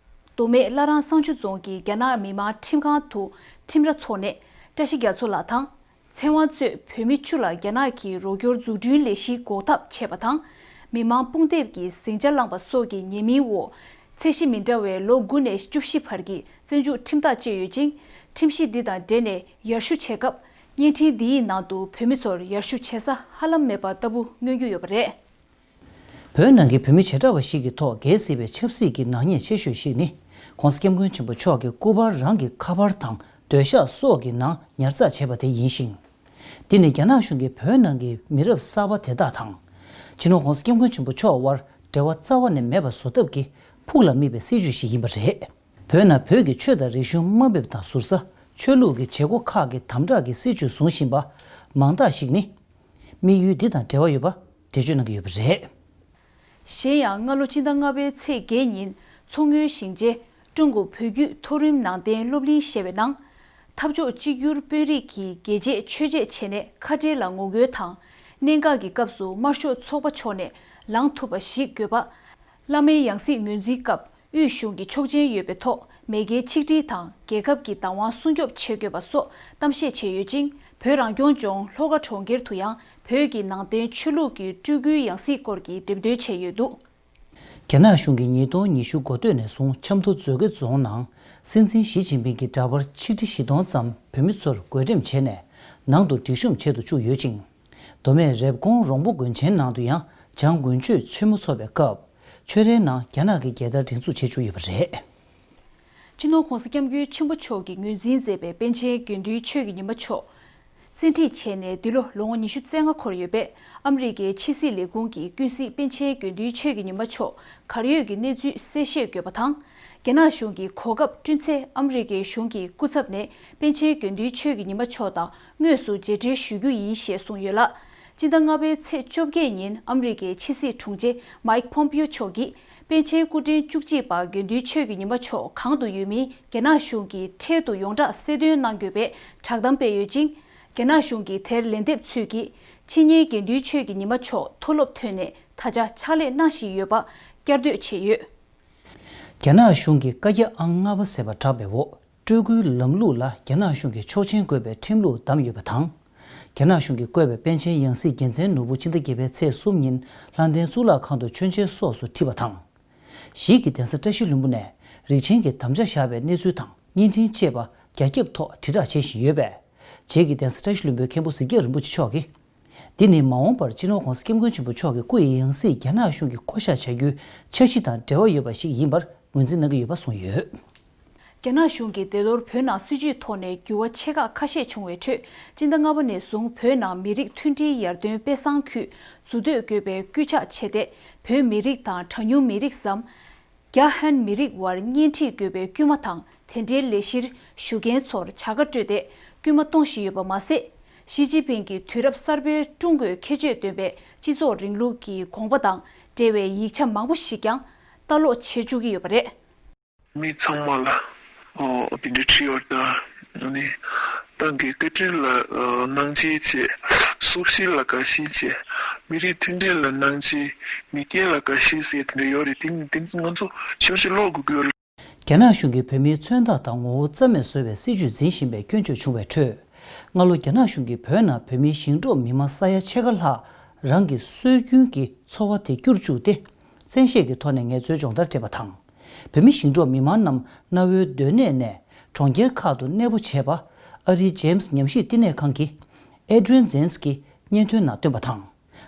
མདོ་སྨད་བླ་བྲང་བསང་ཆུ་རྫོང་གི་རྒྱ་ནག་མི་དམངས་ཁྲིམས་ཁང་དུ་ཁྲིམས་ར་འཚོགས་ནས་བཀྲ་ཤིས་རྒྱ་མཚོ་ལགས་དང་། ཚེ་དབང་གཙོས་བོད་མི་བཅུ་ལ་རྒྱ་ནག་གི་རོགས་སྐྱོར་འཛུགས་སྐྲུན་ལས་གཞི་འགོག་ཐབས་བྱས་པ་དང་། མི་མང་དཔུང་དེབ་ཀྱི་ཟིང་ཆ་བསླངས་པ་སོགས་ཀྱི་ཉེས་མིང་འོག་ཚད་གཞི་མི་འདྲ་བའི་ལོ་དགུ་ནས་བཅུ་བཞི་བར་གྱི་བཙོན་འཇུག་ཁྲིམས་ཐག་བཅད་ཡོད་ཅིང་། ཁྲིམས་གཞི་འདི་དང་འབྲེལ་ནས་ཡར་ཞུ་བྱེད་སྐབས་བརྙན་འཕྲིན་འདིའི་ནང་དུ་བོད་མི་ཚོར་ཡར་ཞུ་བྱེད་ས་ཧ་ལམ་མེད་པ་ལྟ་བུ་མངོན་རྒྱུ་ཡོད་པ་རེད། བོད་ནང་གི་བོད་མི་བྱེ་བྲག་པ་ཞིག་གི་ཐོག་འགེལ་སྲིད་པའི་ཆབ་སྲིད་ཀྱི་ནག་ཉེས་ཆེ་ཤོས་ཤིག་ནི། ༸གོང་ས་༸སྐྱབས་མགོན་ཆེན་པོ་མཆོག་གི་སྐུ་པར་རང་གི་ཁ་པར་དང་སྡོད་ཤག་སོགས་ཀྱི་ནང་ཉར་ཚགས་བྱས་པ་དེ་ཡིན་ཞིང་། འདི་ནི་རྒྱ་ནག་གཞུང་གིས་བོད་ནང་གི་མི་རབས་གསར་པ་དེ་དག་དང་། སྤྱི་ནོར་༸གོང་ས་༸སྐྱབས་མགོན་ཆེན་པོ་མཆོག་དབར་འབྲེལ་བ་རྩ་བ་ནས་མེད་པ་བཟོ་ཐབས་ཀྱི་ཕུགས་ལ་དམིགས་པའི་སྲིད་ཇུས་ཤིག་ཡིན་པ་རེད། བོད་ནང་བོད་ཀྱི་ཆོས་དང་རིག་གཞུང་དམའ་འབེབས་དང་ཟུར་ཟ། ཆོས་ལུགས་ཀྱི་བྱེད་སྒོ་ཁག་གི་དམ་དྲག་གི་སྲིད་ཇུས་བཟུང་བཞིན་པ་མང་དག་ཞིག་ནི། དམིགས་ཡུལ་འདི་དང་འབྲེལ་བ་ཡོད་པ་འགྲེལ་བརྗོད་གནང་གི་ཡོད་པ་རེད། གཞན་ཡང་སྔ་ལོ་སྤྱི་ཟླ་ལྔ་པའི་ཚེས་བརྒྱད་ཉིན་མཚོ་སྔོན་ཞིང་ཆེན་ཀྲུང་གོ་བོད་བརྒྱུད་མཐོ་རིམ་ནང་བསྟན་སློབ་གླིང་ཞེས་པའི་ནང་། འཐབ་ཕྱོགས་གཅིག་གྱུར་དཔོན་རིགས་ཀྱིས་རྒྱལ་གཅེས་ཆོས་གཅེས་བྱས་ནས་ཁ་བྲལ་ལ་ངོ་རྒོལ་དང་། གནད་འགག་གི་སྐབས་སུ་དམར་ཤོག་ཚོགས་པ་ཕྱོགས་ནས་ལངས་ཐུབ་པ་ཞིག་དགོས་པ། བླ་མའི་ཡང་སྲིད་ངོས་འཛིན་སྐབས་དབུས་གཞུང་གི་ཆོག་མཆན་ཡོད་པའི་ཐོག་མེས་རྒྱལ་ཆིག་སྒྲིལ་དང་རྒྱལ་ཁབ་ཀྱི་བདག་དབང་སྲུང་སྐྱོབ་བྱེད་དགོས་པ་སོགས་གཏམ་བཤད་བྱས་ཡོད་ཅིང་། བོད་རང་སྐྱོང་ལྗོངས་ལྷོ་ཁ་གྲོང་ཁྱེར་དུ་ཡང་བོད་ཀྱི་ནང་བསྟན་ཆོས་ལུགས་ཀྱི་སྤྲུལ་སྐུའི་ཡང་སྲིད་སྐོར་གྱི་འགྲེམས་སྟོན་བྱས་ཡོད་འདུག་རྒྱ་ནག་གཞུང་གིས་ཉིས་སྟོང་ཉི་ཤུ་འགོ་སྟོད་ནས་བཟུང་ཆབ་མདོ་མཛོད་དགེ་རྫོང་ནང་སྲིད་འཛིན་ཞི་ཅིན་ཕིང་གི་འདྲ་པར་ཆིག་ཁྲི་བཞི་སྟོང་ཙམ་བོད་མི་ཚོར་བགོ་འགྲེམས་བྱས་ནས་ནང་དུ་སྒྲིག་གཤོམ་བྱེད་དུ་བཅུག་ཡོད་ཅིང་། མདོ་སྨད་རེབ་གོང་རོང་པོ་དགོན་ཆེན་ནང་དུ་ཡང་བྱང་དགུན་ཆོས་ཆེན་མོ་འཚོགས་པའི་སྐབས་ཆོས་རའི་ནང་རྒྱ་ནག་གི་རྒྱལ་དར་སྒྲེང་འཛུགས་བྱེད་བཅུག་ཡོད་པ་རེད། སྤྱི་ནོར་༸གོང་ས་༸སྐྱབས་མགོན་ཆེན་པོ་མཆོག་གིས་ངོས་འཛིན་མཛད་པའི་པཎ་ཆེན་དགེ་འདུན་ཆོས་ཀྱི་ཉི་མ་མཆོག་བཙན་ཁྲིད་བྱས་ནས་འདི་ལོ་ལོ་ངོ་ཉི་ཤུ་རྩ་ལྔ་འཁོར་ཡོད་པས། ཨ་མི་རི་ཀའི་ཕྱི་སྲིད་ལས་ཁུངས་ཀྱིས་ཀུན་གཟིགས་པཎ་ཆེན་དགེ་འདུན་ཆོས་ཀྱི་ཉི་མ་མཆོག་གར་ཡོད་ཀྱི་གནས་ཚུལ་གསལ་བཤད་དགོས་པ་དང་། རྒྱ་ནག་གཞུང་གིས་གོ་སྐབས་བསྐྲུན་ཚེ་ཨ་མི་རི་ཀའི་གཞུང་གི་སྐུ་ཚབ་ནས་པཎ་ཆེན་དགེ་འདུན་ཆོས་ཀྱི་ཉི་མ་མཆོག་དང་དངོས་སུ་མཇལ་འཕྲད་ཞུ་རྒྱུ་ཡིན་ཞེས་གསུངས་ཡོད་ལ། སྤྱི་ཟླ་ལྔ་པའི་ཚེས་བཅོ་བརྒྱད་ཉིན་ཨ་མི་རི་ཀའི་ཕྱི་སྲིད་དྲུང་ཆེ་མཱིག་པོམ་པིའོ་མཆོག་གིས། པཎ་ཆེན་སྐུ་ཕྲེང་བཅུ་གཅིག་པ་དགེ་འདུན་ཆོས་ཀྱི་ཉི་མ་མཆོག་གང་དུ་ཡོད་མིན་རྒྱ་ནག་གཞུང་གིས་འཕྲལ་དུ་ཡོངས་གྲགས་གསལ་སྟོན་གནང་དགོས་པའི་བསྒྲགས་གཏམ་སྤེལ་ཡོད་ཅིང་། རྒྱ་ནག་གཞུང་གིས་དེར་ལན་འདེབས་ཚུལ་གྱིས། ཕྱི་ཉིན་དགེ་འདུན་ཆོས་ཀྱི་ཉི་མ་མཆོག་མཐོ་སློབ་ཐོན་ནས་ད་ཆ་ཕྱག་ལས་གནང་བཞིན་ཡོད་པ་བསྐྱར་ཟློས་བྱས་ཡོད། རྒྱ་ནག་གཞུང་གིས་བཀའ་རྒྱ་ཨང་ལྔ་པ་ཟེར་བ་བསྒྲགས་པའི་འོག་སྤྲུལ་སྐུའི་ལམ་ལུགས་ལ་རྒྱ་ནག་གཞུང་གི་ཆོག་མཆན་དགོས་པའི་ཁྲིམས་ལུགས་བསྡམས་ཡོད་པ་དང་། རྒྱ་ནག་གཞུང་གིས་བསྐོས་པའི་པཎ་ཆེན་ཡང་སྲིད་རྒྱལ་མཚན་ནོར་བུ་ཕྱི་ཟླ་བརྒྱད་པའི་ཚེས་གསུམ་ཉིན་ལྷ་ལྡན་གཙུག་ལག་ཁང་དུ་མཆོད་མཇལ་སོགས་སུ་ཁྲིད་པ་དང་། གཞིས་ཀྱི་གདན་ས་བཀྲ་ཤིས་ལྷུན་པོ་ནས་རིགས་ཆེན་གྱི་དམ་བཅའ་བཞག་པའི་གནས་ཚུལ་དང་བརྙན་འཕྲིན་བཅས་པ་རྒྱ་ཁྱབ་ཐོག་དྲིལ་བསྒྲགས་བྱེད་བཞིན་ཡོད་པས། རྗེས་ཀྱི་གདན་ས་བཀྲ་ཤིས་ལྷུན་པོའི་མཁན་པོ་གཟིགས་རྒྱབ་རིན་པོ་ཆེ་མཆོག་གིས། འདི་ནི་མ་འོངས་པར་སྤྱི་ནོར་༸གོང་ས་༸སྐྱབས་མགོན་ཆེན་པོ་མཆོག་གི་སྐུ་ཡི་ཡང་སྲིད་རྒྱ་ནག་གཞུང་གིས་བསྐོ་བཞག་བྱ་རྒྱུའི་འཆར་གཞི་དང་འབྲེལ་བ་ཡོད་པ་ཞིག་ཡིན་པར་ངོས་འཛིན་གནང་གི་ཡོད་པ་གསུངས་ཡོད། རྒྱ་ནག་གཞུང་གིས་འདས་ལོར་བོད་ནང་སྲིད་བྱུས་ཐོག་ནས་འགྱུར་བ་ཆེ་ཁག་ཁ་ཤས་བྱུང་བའི་ཁྲོད། སྤྱི་ཟླ་ལྔ་པ་ནས་བཟུང་བོད་ནང་མི་རིགས་མཐུན་སྒྲིལ་ཡར་ཐོན་དཔེ་བཟང་ཁུལ་འཛུགས་གཏོད་དགོས་པའི་སྐུལ་ལྕག་བྱས་ཏེ། བོད་མི་རིགས་དང་གྲངས་ཉུང་མི་རིགས་སམ། རྒྱ་ཧན་མི་རིགས་དབར་གཉེན་སྒྲིག་དགོས་པའི་སྐུལ་མ་དང་། དེ་འབྲེལ་ལས་གཞིར་ཞུགས་མཁན་ཚོར་བྱ་དགའ་སྤྲོད་དེ་སྐུལ་མ་གཏོང་བཞིན་ཡོད་པ་མ་ཟད། ཞི་ཅིན་ཕིང་གིས་དུས་རབས་གསར་པའི་ཀྲུང་གོའི་ཁྱད་ཆོས་ལྡན་པའི་སྤྱི་ཚོགས་རིང་ལུགས་ཀྱི་དགོངས་པ་དང་འབྲེལ་བའི་ཡིག་ཆ་མང་པོ་ཞིག་ཀྱང་ལྟ་ཀློག་བྱེད་བཅུག་གི་ཡོད་པ་རེད། མི་ཚང་མ་ལ་ཨོ་དེ་འདྲའི་ཁྲིད་ཡོད་ད། ཨ་ནི་ཏང་གི་བཀའ་དྲིན་ལ་ཨོ་སྣང་ཆེན་བྱེད། སུག་བཞི་ལ་དགའ་བཞིན་བྱེད། མི་རིགས་མཐུན་སྒྲིལ་ལ་སྣང་ཆེན། མི་སྐྱ་ལ་དགའ་བཞིན་ཟེར་དེ་འདྲ་ཡོད་རེད། དེ་དེ་ང་ཚོ་ཞེ་པོ་ཅིག་ཀློག་དགོས་ཀྱི་ཡོད་རེད། རྒྱ་ནག་གཞུང་གིས་བོད་མིའི་མཚོན་རྟགས་དང་ངོ་བོ་རྩ་མེད་བཟོ་བའི་སྲིད་ཇུས་འཛིན་བཞིན་པའི་སྐྱོན་བརྗོད་བྱུང་བའི་ཁྲོད། སྔ་ལོ་རྒྱ་ནག་གཞུང་གིས་བོད་ནང་བོད་མིའི་ཞིང་འབྲོག་མི་མང་ས་ཡ་ཕྱེད་ཀ་ལྷག་རང་གི་སྲོལ་རྒྱུན་གྱི་འཚོ་བ་དེ་བསྒྱུར་བཅུག་སྟེ། བཙན་ཤེད་ཀྱི་ཐོག་ནས་ངལ་རྩོལ་སྦྱོང་བརྡར་སྤྲད་པ་དང་། བོད་མི་ཞིང་འབྲོག་མི་མང་རྣམས་གནའ་བོའི་སྡོད་གནས་ནས་གྲོང་ཁྱེར་ཁག་ཏུ་གནས་སྤོ་བྱས་པ། ཨ་རིའི་ཇེམ་སི་ཉམས་ཞིབ་བསྟི་གནས་ཁང་གི་ཨེ་ཌི་རི་ཡན་ཛེན་སི་ཀྱིས་སྙན་ཐོའི་ནང་བཏོན་པ་དང་།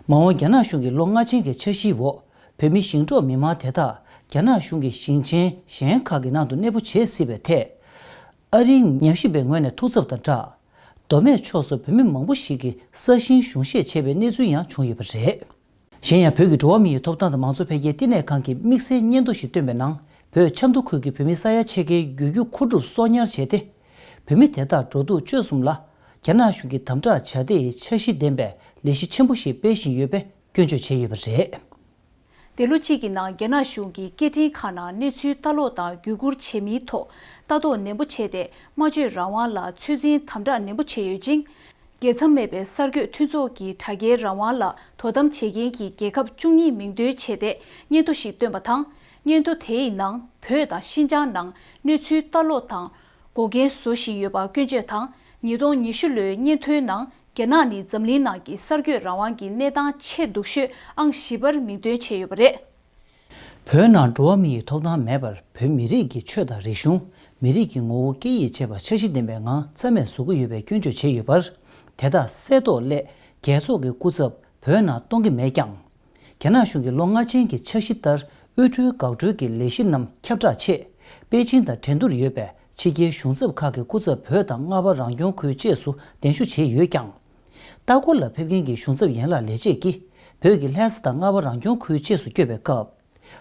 མ་འོངས་རྒྱ་ནག་གཞུང་གི་ལོ་ལྔ་ཆེན་གྱི་འཆར་གཞིའི་འོག་བོད་མི་ཞིང་འབྲོག་མི་མང་དེ་དག་རྒྱ་ནག་གཞུང་གི་ཞིང་ཆེན་གཞན་ཁག་གི་ནང་དུ་གནས་སྤོ་བྱེད་སྲིད་པའི་ཐད། ཨ་རིའི་ཉམས་ཞིབ་པའི་ངོས་ནས་ཐུགས་འཚབ་དང་སྦྲགས། མདོ་སྨད་ཕྱོགས་སུ་བོད་མི་མང་པོ་ཞིག་གིས་ས་ཞིང་གཞུང་བཞེས་བྱས་པའི་གནས་ཚུལ་ཡང་བྱུང་ཡོད་པ་རེད། གཞན་ཡང་བོད་ཀྱི་འགྲོ་བ་མིའི་ཐོབ་ཐང་དང་མང་གཙོ་འཕེལ་རྒྱས་བསྟི་གནས་ཁང་གིས་དམིགས་བསལ་སྙན་ཐོ་ཞིག་བཏོན་པའི་ནང་། བོད་ཆབ་མདོ་ཁུལ་གྱི་བོད་མི་ས་ཡ་ཕྱེད་ཀའི་རྒྱུད་རྒྱུ་མཁོ་སྒྲུབ་གསོག་ཉར་བྱས་ཏེ། བོད་མི་དེ་དག་འགྲོ་འདུག་སྤྱོད་གསུམ་ལ་རྒྱ་ནག་གཞུང་གི་དམ་དྲག་བྱ་དེའི་འཆར་གཞི་ལྡན་པའི་ལས་གཞི་ཆེན་པོ་ཞིག་སྤེལ་བཞིན་ཡོད་པའི་སྐྱོན་བརྗོད་བྱས་ཡོད་པ་རེད། འདི་ལོ་གཅིག་གི་ནང་རྒྱ་ནག་གཞུང་གིས་སྐད་འཕྲིན་ཁང་ནང་གནས་ཚུལ་ལྟ་ཀློག་དང་བརྒྱུད་བསྐུར་བྱེད་མིན་ཐོག་ལྟ་རྟོག་ནན་པོ་བྱས་ཏེ། སྨྲ་བརྗོད་རང་དབང་ལ་ཚོད་འཛིན་དམ་དྲག་ནན་པོ་བྱས་ཡོད་ཅིང་། རྒྱལ་མཚམས་མེད་པའི་གསར་འགོད་མཐུན་ཚོགས་ཀྱི་དྲ་རྒྱའི་རང་དབང་ལ་དོ་དམ་བྱེད་མཁན་གྱི་རྒྱལ་ཁབ་བཅུ་གཉིས་མིང་འདོན་བྱས་ཏེ། སྙན་ཐོ་ཞིག་བཏོན་པ་དང་། སྙན་ཐོ་དེའི་ནང་བོད་དང་ཤིན་ཅང་ནང་གནས་ཚུལ་ལྟ་ཀློག་དང་འགོག་རྐྱེན་བཟོ་བཞིན་ཡོད་པ་སྐྱོན་བརྗོད་དང་། ཉིས་སྟོང་ཉི་ཤུ་ལོའི་སྙན་ཐོའི་ནང་། རྒྱ་ནག་ནི་འཛམ་གླིང་ནང་གི་གསར་འགོད་རང་དབང་གི་གནས་སྟངས་ཆེས་སྡུག་ཤོས་ཨང་བཞི་པར་མིང་འདོན་བྱས་ཡོད་པ་རེད། བོད་ནང་འགྲོ་བ་མི་ཡི་ཐོབ་ཐང་མེད་པར། བོད་མི་རིགས་ཀྱི་ཆོས་དང་རིག་གཞུང་། མི་རིགས་ཀྱི་ངོ་བོ་སྐད་ཡིག་བཅས་པ་འཆར་གཞི་ལྡན་པའི་ངང་རྩ་མེད་བཟོ་གི་ཡོད་པའི་སྐྱོན་བརྗོད་བྱས་ཡོད་པར། དེ་དག་གསལ་རྟོགས་སླད་རྒྱལ་ཚོགས་ཀྱི་སྐུ་ཚབ་བོད་ནང་གཏོང་གི་མེད་ཀྱང་། རྒྱ་ནག་གཞུང་གི་ལོ་ལྔ་ཅན་གྱི་འཆར་གཞི་ལྟར་དབུལ་སྒྲོལ་འགག་སྒྲོལ་གྱི་ལས་གཞི་རྣམས་ཁྱབ་བསྒྲགས་ཆེད། པེ་ཅིང་དང་འགྲན་བསྡུར་ཡོད་པའི་ཕྱི་རྒྱལ་གཞུང་ཚབ་ཁག་གི་སྐུ་ཚབ་བོད་དང་རྔ་བ་རང་སྐྱོང་ཁུལ་བཅས་སུ་གདན་ཞུ་བྱས་ཡོད་ཀྱང་། ལྟ་སྐོར་ལ་ཕེབས་མཁན་གྱི་གཞུང་ཚབ་ཡན་ལག་ལས་བྱེད་ཀྱིས་བོད་ཀྱི་ལྷ་ས་དང་རྔ་བ་རང་སྐྱོང་ཁུལ་བཅས་སུ་བསྐྱོད་པའི་སྐབས།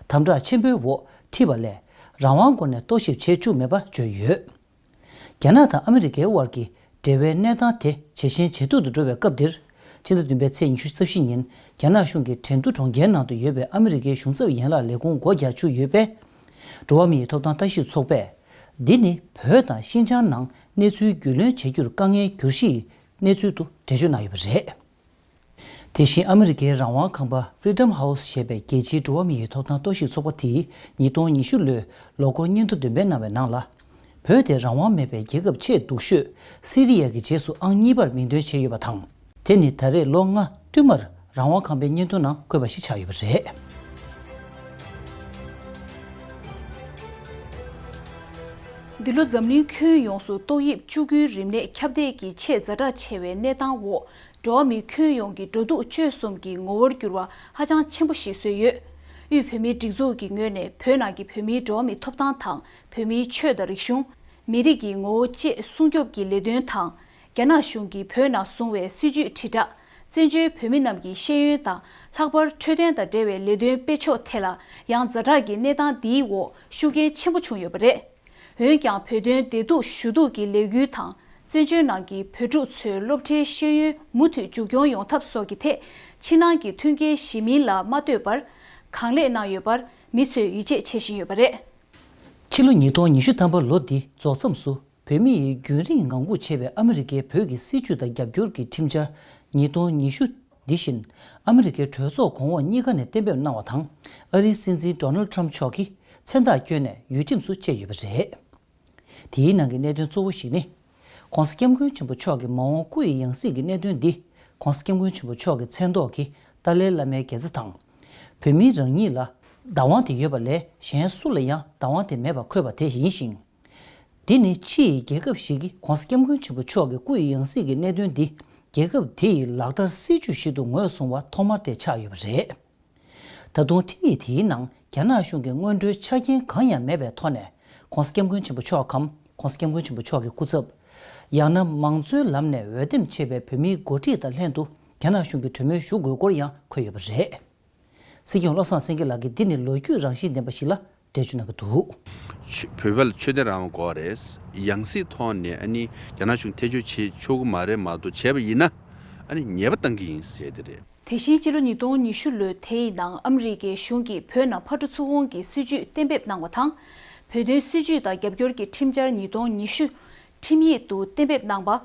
དམ་དྲག་ཆེན་པོའི་འོག་ཁྲིད་པ་ལས། རང་དབང་སྒོ་ནས་རྟོག་ཞིབ་བྱེད་བཅུག་མེད་པ་བརྗོད་ཡོད། རྒྱ་ནག་དང་ཨ་མི་རི་ཀའི་དབར་གྱི་འབྲེལ་བའི་གནས་སྟངས་དེ་ཇེ་ཞན་ཇེ་སྡུག་ཏུ་འགྲོ་བའི་སྐབས་འདིར། ཕྱི་ཟླ་བདུན་པའི་ཚེས་ཉི་ཤུ་རྩ་བཞི་ཉིན་རྒྱ་ནག་གཞུང་གི་ཁྲིན་ཏུའུ་གྲོང་ཁྱེར་ནང་དུ་ཡོད་པའི་ཨ་མི་རི་ཀའི་གཞུང་ཚབ་ཡན་ལག་ལས་ཁུངས་སྒོ་རྒྱག་བཅུག་ཡོད་པས། འགྲོ་བ་མིའི་ཐོབ་ཐང་ལྟ་ཞིབ་ཚོགས་པས། འདི་ནི་བོད་དང་ཤིན་ཅང་ནང་གནས་ཚུལ་རྒྱུས་ལོན་བྱེད་རྒྱུར་དཀའ་ངལ་འགྱུར་གཞི་ཡི་གནས་ཚུལ་དུ་འགྲེལ་བརྗོད་གནང་ཡོད་པ་རེད། དེ་བཞིན་ཨ་མི་རི་ཀའི་རང་དབང་ཁང་པ་Freedom House་ཞེས་པའི་རྒྱལ་སྤྱིའི་འགྲོ་བ་མིའི་ཐོབ་ཐང་རྟོག་ཞིབ་ཚོགས་པ་དེས་ཉིས་སྟོང་ཉི་ཤུ་ལོའི་ལོ་འཁོར་སྙན་ཐོ་འདོན་སྤེལ་གནང་བའི་ནང་ལ། བོད་དེ་རང་དབང་མེད་པའི་རྒྱལ་ཁབ་ཆེས་སྡུག་ཤོས་སི་རི་ཡ་གི་རྗེས་སུ་ཨང་གཉིས་པར་མིང་འདོན་བྱས་ཡོད་པ་དང་། དེ་ནི་ད་རེས་ལོ་ལྔ་བསྟུད་མར་རང་དབང་ཁང་པའི་སྙན་ཐོ་ནང་བཀོད་པ་ཞིག་ཆགས་ཡོད་པ་རེད། འདི་ལོ་འཛམ་གླིང་ཁྱོན་ཡོངས་སུ་ཏོག་དབྱིབས་བཅུ་དགུའི་རིམས་ནད་ཁྱབ་གདལ་གྱི་ཆེས་ཛ་དྲག་ཆེ་བའི་གནས་སྟངས་འོག་འགྲོ་བ་མི་ཁྱོན་ཡོངས་ཀྱི་འགྲོ་འདུག་སྤྱོད་གསུམ་གྱི་ངོ་བོར་འགྱུར་བ་ཧ་ཅང་ཆེན་པོ་ཞིག་བཟོས་ཡོད། དབུས་བོད་མིའི་སྒྲིག་འཛུགས་ཀྱི་ངོས་ནས་བོད་ནང་གི་བོད་མིའི་འགྲོ་བ་མིའི་ཐོབ་ཐང་དང་། བོད་མིའི་ཆོས་དང་རིག་གཞུང་། མི་རིགས་ཀྱི་ངོ་བོ་བཅས་སྲུང་སྐྱོབ་ཀྱི་ལས་དོན་དང་། རྒྱ་ནག་གཞུང་གིས་བོད་ནང་བཟུང་བའི་སྲིད་བྱུས་དྲིལ་བསྒྲགས། བཙན་བྱོལ་བོད་མི་རྣམས་ཀྱི་ཤེས་ཡོན་དང་། ལྷག་པར་འཕྲོད་བསྟེན་དང་འབྲེལ་བའི་ལས་དོན་སྤེལ་ཕྱོགས་ཐད་ལ་ཡང་ཛ་དྲག་གི་གནས་སྟངས་འདིའི་འོག་ཤུགས་རྐྱེན་ཆེན་པོ་བྱུང་ཡོད་པ་རེད། འོན་ཀྱང་བོད་དོན་བདེ་སྡུག་ཞུ་གཏུག་གི་ལས་འགུལ་དང་། བཙན་བྱོལ་ནང་གི་བོད་ཕྲུག་ཚོའི་སློབ་གྲྭའི་ཤེས་ཡོན་མུ་མཐུད་མཇུག་སྐྱོང་ཡོང་ཐབས་སོགས་ཀྱི་ཐད། ཕྱི་ནང་གི་མཐུན་རྐྱེན་གཞི་མིན་ལ་མ་ལྟོས་པར། གང་ལེགས་གནང་ཡོད་པར་མི་ཚོས་ཡིད་ཆེས་བྱེད་བཞིན་ཡོད་པ་རེད། ཕྱི་ལོ་ཉིས་སྟོང་ཉི་ཤུ་ཐམ་པ་ལོ་འདི་རྫོགས་མཚམས་སུ། བོད་མི་ཡིས་རྒྱུན་རིང་ངང་སྒུག་བྱས་པའི་ཨ་མི་རི་ཀའི་བོད་ཀྱི་སྲིད་བྱུས་དང་རྒྱབ་སྐྱོར་གྱི་ཁྲིམས་འཆར་ཉིས་སྟོང་ཉི་ཤུ་འདི་བཞིན། ཨ་མི་རི་ཀའི་གྲོས་ཚོགས་གོང་འོག་གཉིས་ཀ་ནས་གཏན་འབེབས་གནང་བ་དང་། ཨ་རིའི་སྲིད་འཛིན་Donald Trump་མཆོག་གིས་མཚན་རྟགས་བསྐྱོན་ནས་ཡུལ་ཁྲིམས་སུ་བཅད་ཡོད་པ་རེད། དེའི་ནང་གི་གནད་དོན་གཙོ་བོ་ཞིག་ནི། ྋགོང་ས་ྋསྐྱབས་མགོན་ཆེན་པོ་མཆོག་གི་མ་འོངས་སྐུ་ཡི་ཡང་སྲིད་ཀྱི་གནད་དོན་འདི། ྋགོང་ས་ྋསྐྱབས་མགོན་ཆེན་པོ་མཆོག་གི་མཚན་ཐོག་གི་ཏཱ་ལའི་བླ་མའི་དགེ་རྩ་དང་། བོད་མི་རང་ཉིད་ལ་བདག་དབང་དེ་ཡོད་པ་ལས་གཞན་སུ་ལ་ཡང་བདག་དབང་དེ་མེད་པར་འཁོད་པ་དེ་ཡིན་ཞིང་། འདི་ནི་ཕྱི་ཡི་རྒྱལ་ཁབ་ཞིག་གིས་ྋགོང་ས་ྋསྐྱབས་མགོན་ཆེན་པོ་མཆོག་གི་སྐུ་ཡི་ཡང་སྲིད་ཀྱི་གནད་དོན་འདི་རྒྱལ་ཁབ་དེ་ཡི་ལག་བསྟར་སྲིད་ཇུས་ཤིག་ཏུ་ངོས་བཟུང་བ་ཐོག་མར་དེ་ཆགས་ཡོད་པ་རེད། ད་དུང་ཁྲིམས་ཡིག་དེའི་ནང་རྒྱ་ནག་གཞུང་གི་སྔོན་འགྲོའི་ཆ་རྐྱེན་གང་ཡང་མེད་པའི་ཐོག་ནས་ྋགོང་ས་ྋསྐྱབས་མགོན་ཆེན་པོ་མཆོག་གམ་ྋགོང་ས་ྋསྐྱབས་མགོན་ཆེན་པོ་མཆོག་གི་སྐུ་ཚབ། ཡང་ན་མང་གཙོའི་ལམ་ནས་འོས་འདེམས་བྱས་པའི་བོད་མིའི་འགོ་ཁྲིད་དང་ལྷན་དུ་རྒྱ་ནག་གཞུང་གིས་གྲོས་མོལ་ཞུ་དགོས་སྐོར་ཡང་འཁོད་ཡོད་པ་རེད། སྲིད་སྐྱོང་བློ་བཟང་སེང་གེ་ལགས་ཀྱིས་འདི་ནི་ལོ་རྒྱུས་རང་བཞིན་ལྡན་པ་ཞིག་ལ་འགྲེལ་བརྗོད་གནང་གི་འདུག། ཆོས་བོད་པ་ལ་ཆོས་དད་རང་དབང་དགོས་པ་རེད། ཡང་སྲིད་ཐོག་ནས་ཨ་ནི་རྒྱ་ནག་གཞུང་ཐེ་བྱུས་བྱེད་ཆོག་གི་མ་རེད་མ་གཏོགས་བྱས་པ་ཡིན་ན་ཨ་ནི་ཉེས་པ་བཏང་གི་ཡིན་ཟེར་དེ་རེད། དེ་བཞིན་ཕྱི་ལོ་ཉིས་སྟོང་ཉི་ཤུ་ལོའི་དེའི་ནང་ཨ་མི་རི་ཀའི་གཞུང་གིས་བོད་ནང་ཕར་འགྲོ་ཚུར་འོང་གི་སྲིད་ཇུས་གཏན་འབེབས་གནང་བ་དང་། བོད་དོན་སྲིད་ཇུས་དང་རྒྱབ་སྐྱོར་གྱི་ཁྲིམས་འཆར་ཉིས་སྟོང་ཉི་ཤུ་ཁྲིམས་ཡིག་ཏུ་གཏན་འབེབས་གནང་བ།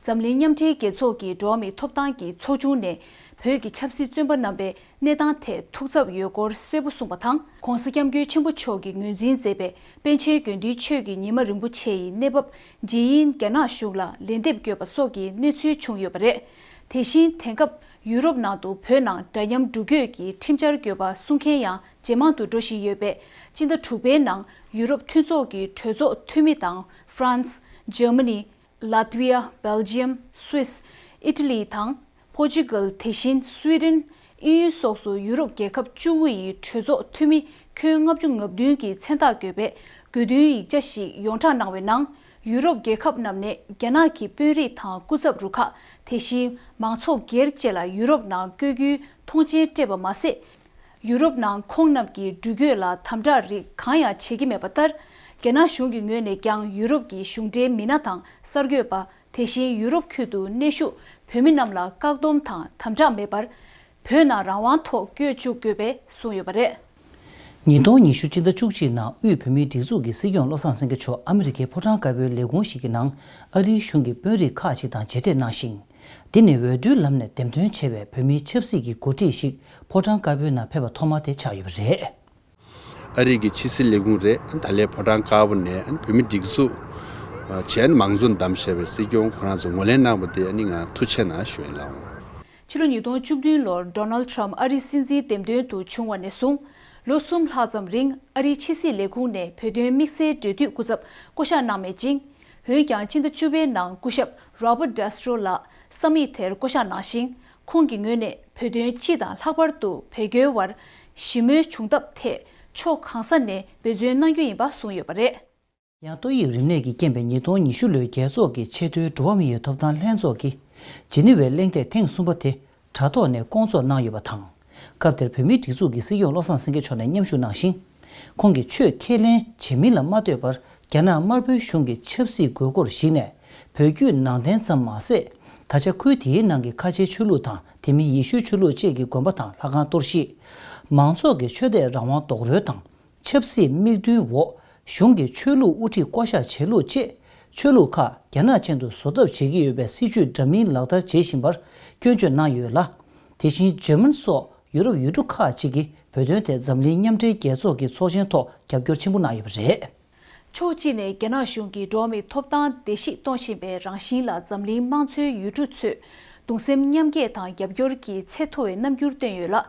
འཛམ་གླིང་མཉམ་འབྲེལ་རྒྱལ་ཚོགས་ཀྱི་འགྲོ་བ་མིའི་ཐོབ་ཐང་གི་ཚོགས་ཆུང་ནས་བོད་ཀྱི་ཆབ་སྲིད་བཙོན་པ་རྣམ་པའི་གནས་སྟངས་ཐད་ཐུགས་འཚབ་ཡོད་སྐོར་གསལ་པོ་གསུངས་པ་དང་། ྋགོང་ས་ྋསྐྱབས་མགོན་ཆེན་པོ་མཆོག་གིས་ངོས་འཛིན་མཛད་པའི་པཎ་ཆེན་དགེ་འདུན་ཆོས་ཀྱི་ཉི་མ་རིན་པོ་ཆེ་ཡི་གནས་བབ་ཇི་ཡིན་རྒྱ་ནག་གཞུང་ལ་ལན་འདེབས་དགོས་པ་སོགས་ཀྱི་གནས་ཚུལ་བྱུང་ཡོད་པ་རེད། དེ་བཞིན་དེང་སྐབས་ཡུ་རོབ་ནང་དུ་བོད་ནང་འདྲ་མཉམ་འགྲུལ་སྐྱོད་ཀྱི་ཁྲིམས་འཆར་དགོས་པ་གསུང་མཁན་ཡང་ཇེ་མང་དུ་འགྲོ་བཞིན་ཡོད་པས། སྤྱི་ཟླ་དྲུག་པའི་ནང་ཡུ་རོབ་མཐུན་ཚོགས་ཀྱི་གྲོས་ཚོགས་འཐུས་མི་དང་ཧྥ་རན་སི། འཇར་མ་ནི། ལཱ་ཏི་ཝི་ཡ། སྦེལ་ཇི་ཡམ། སུད་སི། ཨི་ཊ་ལི་དང་། པོར་ཅུ་གལ། དེ་བཞིན་སུའི་ཌེན། དབྱིན་ཡུལ་སོགས་སུ་ཡུ་རོབ་རྒྱལ་ཁབ་བཅུ་དགུ་ཡི་གྲོས་ཚོགས་འཐུས་མི་ཁྱོན་ལྔ་བཅུ་ང་བདུན་གྱི་མཚན་རྟགས་དགོས་པའི་དགོས་འདུན་ཡིག་ཆ་ཞིག་ཡོངས་གྲགས་གནང་བའི་ནང་། ཡུ་རོབ་རྒྱལ་ཁབ་རྣམས་ནས་རྒྱ་ནག་གི་དཔོན་རིགས་དང་སྐུ་ཚབ་རུ་ཁག། དེ་བཞིན་མང་ཚོགས་སྒེར་བཅས་ལ་ཡུ་རོབ་ནང་བསྐྱོད་རྒྱུའི་མཐོང་མཆན་སྤྲད་པ་མ་ཟད། ཡུ་རོབ་ནང་ཁོང་རྣམས་ཀྱི་འགྲུལ་སྐྱོད་ལ་དམ་དྲག་རིགས་གང་ཡང་བྱེད་ཀྱི་མེད་པ་ལྟར། རྒྱ་ནག་གཞུང་གི་ངོས་ནས་ཀྱང་ཡུ་རོབ་ཀྱི་གཞུང་འབྲེལ་མི་སྣ་དང་གསར་འགོད་པ། དེ་བཞིན་ཡུ་རོབ་ཁུལ་དུ་གནས་བཞུགས་བོད་མི་རྣམས་ལ་བཀག་སྡོམ་དང་དམ་དྲག་མེད་པར། བོད་ནང་རང་དབང་ཐོག་བསྐྱོད་བཅུག་དགོས་པའི་གསུངས་ཡོད་པ་རེད། ཉིས་སྟོང་ཉི་ཤུ་སྤྱི་ཟླ་བཅུ་གཅིག་ནང་དབུས་བོད་མིའི་སྒྲིག་འཛུགས་ཀྱི་སྲིད་སྐྱོང་བློ་བཟང་སེང་གེ་མཆོག་ཨ་མི་རི་ཀའི་ཕོ་བྲང་དཀར་པོའི་ལས་ཁུངས་ཤིག་གི་ནང་ཨ་རིའི་གཞུང་གི་དཔོན་རིགས་ཁག་ཅིག་དང་མཇལ་འཕྲད་གནང་ཞིང་། འདི་ནི་འོས་བསྡུའི་ལམ་ནས་འདེམས་ཐོན་བྱས་པའི་བོད་མིའི་ཆབ་སྲིད་ཀྱི་འགོ་ཁྲིད་ཞིག་ཕོ་བྲང་དཀར་པོའི་ནང་ཕེབས་པ་ཐོག་མ་དེ་ཆགས་ཡོད་པ་རེད། ཨ་རི་གི་ཕྱི་སྲིད་ལས་ཁུངས་རེད། ད་ལན་ཕོ་བྲང་དཀར་པོ་ནས་བོད་མི་སྒྲིག་འཛུགས་གཞན་མང་གཙོ་བདམས་བྱས་པའི་སྲིད་སྐྱོང་ཁོ་རང་ཚོ་ངོས་ལེན་གནང་བ་དེ་ཨ་ནི་ང་ཐུགས་རྗེ་ཆེ་གནང་ཞུ་ཡ་ལགས། ཕྱི་ལོ་ཉིས་སྟོང་བཅུ་བདུན་ལོར་ཌོ་ནལ་ཊམ་ཕ་ཨ་རིའི་སྲིད་འཛིན་འདེམས་ཐོན་དུ་བྱུང་བ་ནས་བཟུང་ལོ་གསུམ་ལྷག་ཙམ་རིང་ཨ་རིའི་ཕྱི་སྲིད་ལས་ཁུངས་ནས་བོད་དོན་དམིགས་བསལ་འབྲེལ་མཐུད་སྐུ་ཚབ་བསྐོ་གཞག་གནང་མེད་ཅིང་། འོན་ཀྱང་སྤྱི་ཟླ་བཅུ་པའི་ནང་སྐུ་ཞབས་རོ་བྷར་ཊ་ཌེ་སི་ཊོ་ལགས་ས་མིག་དེར་བསྐོ་གཞག་གནང་ཞིང་། ཁོང་གི་ངོས་ནས་བོད་དོན་སྤྱི་དང་ལྷག་པར་དུ་བོད་རྒྱའི་དབར་ཞི་མོལ་བྱུང་ཐབས་ཐད་ཕྱོགས་གང་ས་ནས་འབད་བརྩོན་གནང་རྒྱུ་ཡིན་པ་གསུངས་ཡོད་པ་རེད། ཡང་ཏོག་དབྱིབས་རིམས་ནད་ཀྱིས་རྐྱེན་པས་ཉིས་སྟོང་ཉི་ཤུ་ལོའི་རྒྱལ་ཚོགས་ཀྱི་ཆེས་མཐོའི་འགྲོ་བ་མིའི་ཐོབ་ཐང་ལྷན་ཚོགས་ཀྱི་ཇི་ནི་ཝའི་གླེང་སྟེགས་ཐེངས་གསུམ་པ་དེ་དྲ་ཐོག་ནས་བསྐོང་ཚོགས་གནང་ཡོད་པ་དང་། སྐབས་དེར་བོད་མིའི་སྒྲིག་འཛུགས་ཀྱི་སྲིད་སྐྱོང་བློ་བཟང་སེང་གེ་མཆོག་ནས་མཉམ་ཞུགས་གནང་ཞིང་། ཁོང་གིས་ཆོས་ཁས་ལེན་བྱེད་མིན་ལ་མ་ལྟོས་པར་རྒྱ་ནག་དམར་པོའི་གཞུང་གི་ཆབ་སྲིད་དགོས་མཁོར་གཞིགས་ནས་བོད་བརྒྱུད་ནང་བསྟན་ཙམ་མ་ཟད། ད་ཆ་ཁུལ་དེའི་ནང་གི་ཁ་ཆེའི་ཆོས་ལུགས་དང་དེ་མིན་ཡེ་ཤུའི་ཆོས་ལུགས་བཅས་ཀྱི་དགོན་པ་དང་ལྷ་ཁང་གཏོར་བཤིག་མང་ཚོགས་ཀྱི་ཆོས་དད་རང་དབང་རྡོག་རོལ་དང་། ཆབ་སྲིད་དམིགས་འདུན་འོག་གཞུང་གི་ཆོས་ལུགས་དབུ་ཁྲིད་བསྐོ་གཞག་བྱེད་ལུགས་བཅས་ཆོས་ལུགས་ཁག་རྒྱ་ནག་ཅན་དུ་བཟོ་ཐབས་བྱེད་ཀྱི་ཡོད་པའི་སྲིད་བྱུས་འདྲ་མིན་ལག་བསྟར་བྱེད་བཞིན་པར་སྐྱོན་བརྗོད་གནང་ཡོད་ལ། དེ་བཞིན་འཇར་མན་སོགས་ཡུ་རོབ་ཡུལ་གྲུ་ཁག་ཅིག་གིས་བོད་དོན་ཐད་འཛམ་གླིང་མཉམ་འབྲེལ་རྒྱལ་ཚོགས་ཀྱི་ཚོགས་ཆེན་ཐོག་རྒྱབ་སྐྱོར་ཆེན་པོ་གནང་ཡོད་པ་རེད། ཕྱོགས་གཅིག་ནས་རྒྱ་ནག་གཞུང་གིས་འགྲོ་བ་མིའི་ཐོབ་ཐང་བརྡལ་བཤིག་གཏོང་བཞིན་པའི་རང་བཞིན་ལ་འཛམ་གླིང་དམངས་གཙོའི་ཡུལ་གྲུ་ཚོས་གདུང་སེམས་མཉམ་སྐྱེད་དང་རྒྱབ་སྐྱོར་གྱི་ཚད་མཐོ་བའི་རྣམ་འགྱུར་བསྟན་ཡོད་ལ།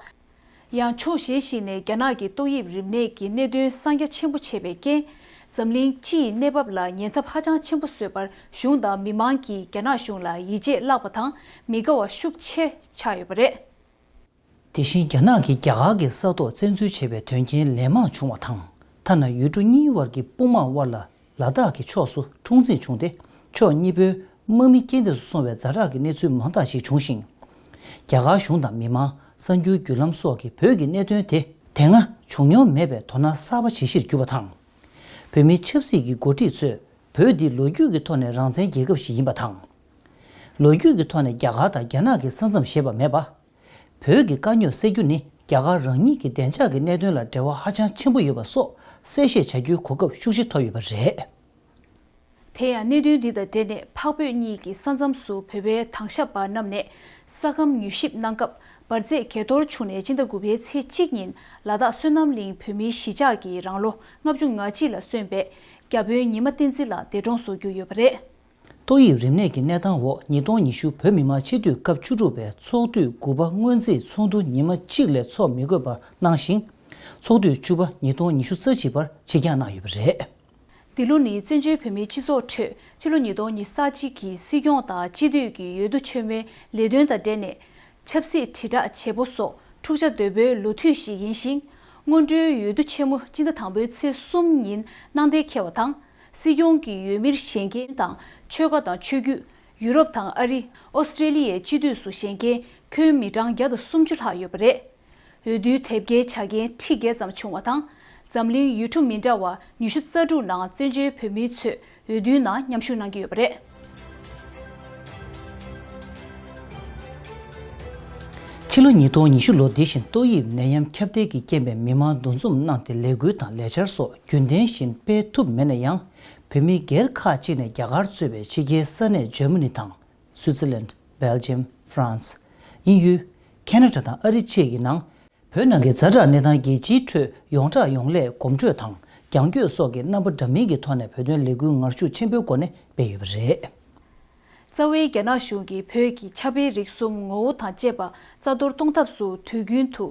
ཡང་ཕྱོགས་གཞན་ཞིག་ནས་རྒྱ་ནག་གི་ཏོག་དབྱིབས་རིམས་ནད་ཀྱི་གནད་དོན་གསང་རྒྱ་ཆེན་པོ་བྱས་པའི་རྐྱེན། འཛམ་གླིང་སྤྱི་ཡི་གནས་བབ་ལ་ཉེན་ཚབས་ཧ་ཅང་ཆེན་པོ་བཟོས་པར་གཞུང་དང་མི་མང་གིས་རྒྱ་ནག་གཞུང་ལ་ཡིད་ཆེས་བརླག་པ་དང་མི་དགའ་བ་ཤུགས་ཆེ་ཆགས་ཡོད་པ་རེད། དེ་བཞིན་རྒྱ་ནག་གིས་རྒྱ་གར་གྱི་ས་ཐོག་བཙན་འཛུལ་བྱས་པའི་དོན་རྐྱེན་ལན་མང་བྱུང་བ་དང་། ཐ་ན་ཡུལ་གྲུ་གཉིས་དབར་གྱི་དཔུང་དམག་དབར་ལ་ལ་དྭགས་ཀྱི་ཕྱོགས་སུ་འཁྲུག་འཛིང་བྱུང་སྟེ་ཕྱོགས་གཉིས་པོའི་དམག་མི་རྐྱེན་འདས་སུ་སོང་བའི་ཛ་དྲག་གི་གནས་ཚུལ་མང་དག་ཞིག་བྱུང་ཞིང་། རྒྱ་གར་གཞུང་དང་མི་མང་། གསར་འགྱུར་བརྒྱུད་ལམ་སོགས་ཀྱིས་བོད་ཀྱི་གནད་དོན་དེ་དེ་སྔ་བྱུང་མྱོང་མེད་པའི་དོ་སྣང་གསར་པ་ཇི་ཞིག་གྱུར་པ་དང་། བོད་མིའི་ཆབ་སྲིད་ཀྱི་འགོ་ཁྲིད་ཚོས་བོད་འདི་ལོ་རྒྱུས་ཀྱི་ཐོག་ནས་རང་བཙན་རྒྱལ་ཁབ་ཞིག་ཡིན་པ་དང་། ལོ་རྒྱུས་ཀྱི་ཐོག་ནས་རྒྱ་གར་དང་རྒྱ་ནག་གི་ས་མཚམས་ཞེས་པ་མེད་པ། བོད་ཀྱི་དཀའ་རྙོག་སེལ་རྒྱུ་ནི་རྒྱ་གར་རང་ཉིད་ཀྱི་བདེ་འཇགས་ཀྱི་གནད་དོན་ལ་འབྲེལ་བ་ཧ་ཅང་ཆེན་པོ་ཡོད་པ་སོགས་གསལ་བཤད་བྱ་རྒྱུའི་གོ་སྐབས་ཤུགས་ཆེ་ཐོབ་ཡོད་པ་རེད། དེ་ཡང་གནད་དོན་འདི་དང་འབྲེལ་ནས་འཕགས་བོད་གཉིས་ཀྱི་ས་མཚམས་སུ་བོད་པའི་དྭང་ཞབས་པ་རྣམས་ནས་ས་ཁམས་མྱུལ་ཞིབ་གནང་སྐབས་འབར་རྫས་གས་གཏོར་བྱུང་ནས་སྤྱི་ཟླ་དགུ་པའི་ཚེས་གཅིག་ཉིན་ལ་དྭགས་བསོད་ནམས་གླིང་བོད་མིའི་གཞིས་ཆགས་ཀྱི་རང་ལོ་ལྔ་བཅུ་ང་གཅིག་ལ་སོན་པའི་བརྒྱ་དཔོན་ཉི་མ་བསྟན་འཛིན་ལགས་འདས་གྲོངས་སུ་གྱུར་ཡོད་པ་རེད། ཏོག་དབྱིབས་རིམས་ནད་ཀྱི་གནས་སྟངས་འོག་ཉིས་སྟོང་ཉི་ཤུ་བོད་མི་མང་སྤྱི་འཐུས་སྐབས་བཅུ་དྲུག་པའི་ཚོགས་དུས་དགུ་པ་སྔོན་རྩིས་ཚོགས་འདུ་ཉི་མ་གཅིག་ལས་འཚོགས་མི་དགོས་པར་གནང་ཞིང་། ཚོགས་དུས་བཅུ་པ་ཉིས་སྟོང་ཉི་ཤུ་རྩ་གཅིག་པར་ཕྱིར་འགྱངས་གནང་ཡོད་པ་རེད། འདི་ལོ་ནི་བཙན་བྱོལ་བོད་མིའི་སྤྱི་ཚོགས་ཁྲོད་ཕྱི་ལོ་ཉིས་སྟོང་ཉི་ཤུ་རྩ་གཅིག་གི་སྲིད་སྐྱོང་དང་སྤྱི་འཐུས་ཀྱི་འོས་བསྡུ་ཆེན་མོའི་ལས་དོན་དང་འབྲེལ་ནས། ཆབ་སྲིད་དྲིལ་བསྒྲགས་བྱེད་པོ་སོགས་འཁྲུག་ཆ་དོད་པོའི་ལོ་དུས་ཤིག་ཡིན་ཞིང་། སྔོན་འགྲོའི་འོས་བསྡུ་ཆེན་མོ་སྤྱི་ཟླ་དང་པོའི་ཚེས་གསུམ་ཉིན་གནང་གཏན་འཁེལ་བ་དང་། སྲིད་སྐྱོང་གི་འོས་མིར་བཞེངས་མཁན་དང་ཆོལ་ཁ་དང་ཆོས་བརྒྱུད། ཡུ་རོབ་དང་ཨ་རི། ཨོ་སི་ཀྲེ་ལི་ཡའི་སྤྱི་འཐུས་སུ་བཞེངས་མཁན་ཁྱོན་མི་གྲངས་བརྒྱ་དང་སུམ་ཅུ་ལྷག་ཡོད་པ་རེད། འོས་བསྡུའི་དེབ་སྐྱེལ་བྱ་མཁན་ཁྲི་བརྒྱད་ཙམ་བྱུང་བ་དང་། འཛམ་གླིང་ཡུལ་གྲུ་མི་འདྲ་བ་ཉི་ཤུ་རྩ་དྲུག་ནང་བཙན་བྱོལ་བོད་མི་ཚོས་འོས་བསྡུའི་ནང་མཉམ་ཞུགས་གནང་གི་ཡོད་པ་རེད། ཕྱི་ལོ་ཉིས་སྟོང་ཉི་ཤུ་ལོ་འདི་བཞིན་ཏོག་དབྱིབས་ནད་ཡམས་ཁྱབ་གདལ་གྱི་རྐྱེན་པས་མི་མང་འདུ་འཛོམས་གནང་སྟེ་ལས་འགུལ་དང་ལས་འཆར་སོགས་རྒྱུན་ལྡན་བཞིན་སྤེལ་ཐུབ་མེད་ན་ཡང་། བོད་མི་སྒེར་ཁག་ཅིག་ནས་རྒྱ་གར་གཙོས་པའི་ཕྱི་རྒྱལ་ས་གནས་འཇར་མ་ནི་དང་། སུའི་ཙི་ལན། སྦེལ་ཇམ། ཧྥ་རན་སི། དབྱིན་ཡུལ། ཁེ་ན་ཌ་དང་ཨ་རི་བཅས་ཀྱི་ནང་། བོད་ནང་གི་ཛ་དྲག་གནས་སྟངས་རྒྱལ་སྤྱིའི་ཁྲོད་ཡོངས་གྲགས་ཡོང་སླད་གོམ་བགྲོད་དང་རྒྱང་སྐྱོད་སོགས་ཀྱི་རྣམ་པ་འདྲ་མིན་གྱི་ཐོག་ནས་བོད་དོན་ལས་འགུལ་ངར་ཤུགས་ཆེན་པོའི་སྒོ་ནས་སྤེལ་ཡོད་པ་རེད། རྩ་བའི་རྒྱ་ནག་གཞུང་གིས་བོད་ཀྱི་ཕྱྭ་པའི་རིགས་གསུམ་ངོ་བོ་དང་བཅས་པ་རྩ་གཏོར་གཏོང་ཐབས་སུ་དུས་རྒྱུན་དུ་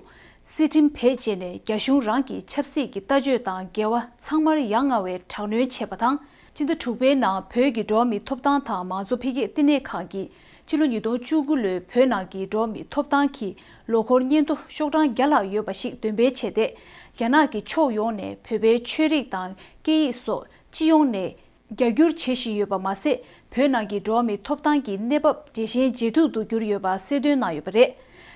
སྲིད་ཁྲིམས་བེད་སྤྱད་ནས་རྒྱ་གཞུང་རང་གི་ཆབ་སྲིད་ཀྱི་ལྟ་སྤྱོད་དང་འགལ་བ་ཚང་མར་ཡ་ང་བའི་དྲག་གནོན་བྱས་པ་དང་། སྤྱི་ཟླ་དྲུག་པའི་ནང་བོད་ཀྱི་འགྲོ་བ་མིའི་ཐོབ་ཐང་དང་མང་གཙོ་འཕེལ་རྒྱས་བསྟི་གནས་ཁང་གིས་ཕྱི་ལོ་ཉིས་སྟོང་བཅུ་དགུ་ལོའི་བོད་ནང་གི་འགྲོ་བ་མིའི་ཐོབ་ཐང་གི་ལོ་འཁོར་སྙན་ཐོ་ཤོག་གྲངས་བརྒྱ་ལྷག་ཡོད་པ་ཞིག་འདོན་སྤེལ་བྱས་ཏེ། རྒྱ་ནག་གི་ཕྱོགས་ཡོངས་ནས་བོད་པའི་ཆོས་རིག་དང་སྐད་ཡིག་སོགས་སྤྱི་ཡོངས་ནས་རྒྱ་སྒྱུར་བྱེད་བཞིན་ཡོད་པ་མ་ཟད། བོད་ནང་གི་འགྲོ་བ་མིའི་ཐོབ་ཐང་གི་གནས་བབ་ཇེ་ཞན་ཇེ་སྡུག་ཏུ་གྱུར་ཡོད་པ་གསལ་སྟོན་གནང་ཡོད་པ་རེད།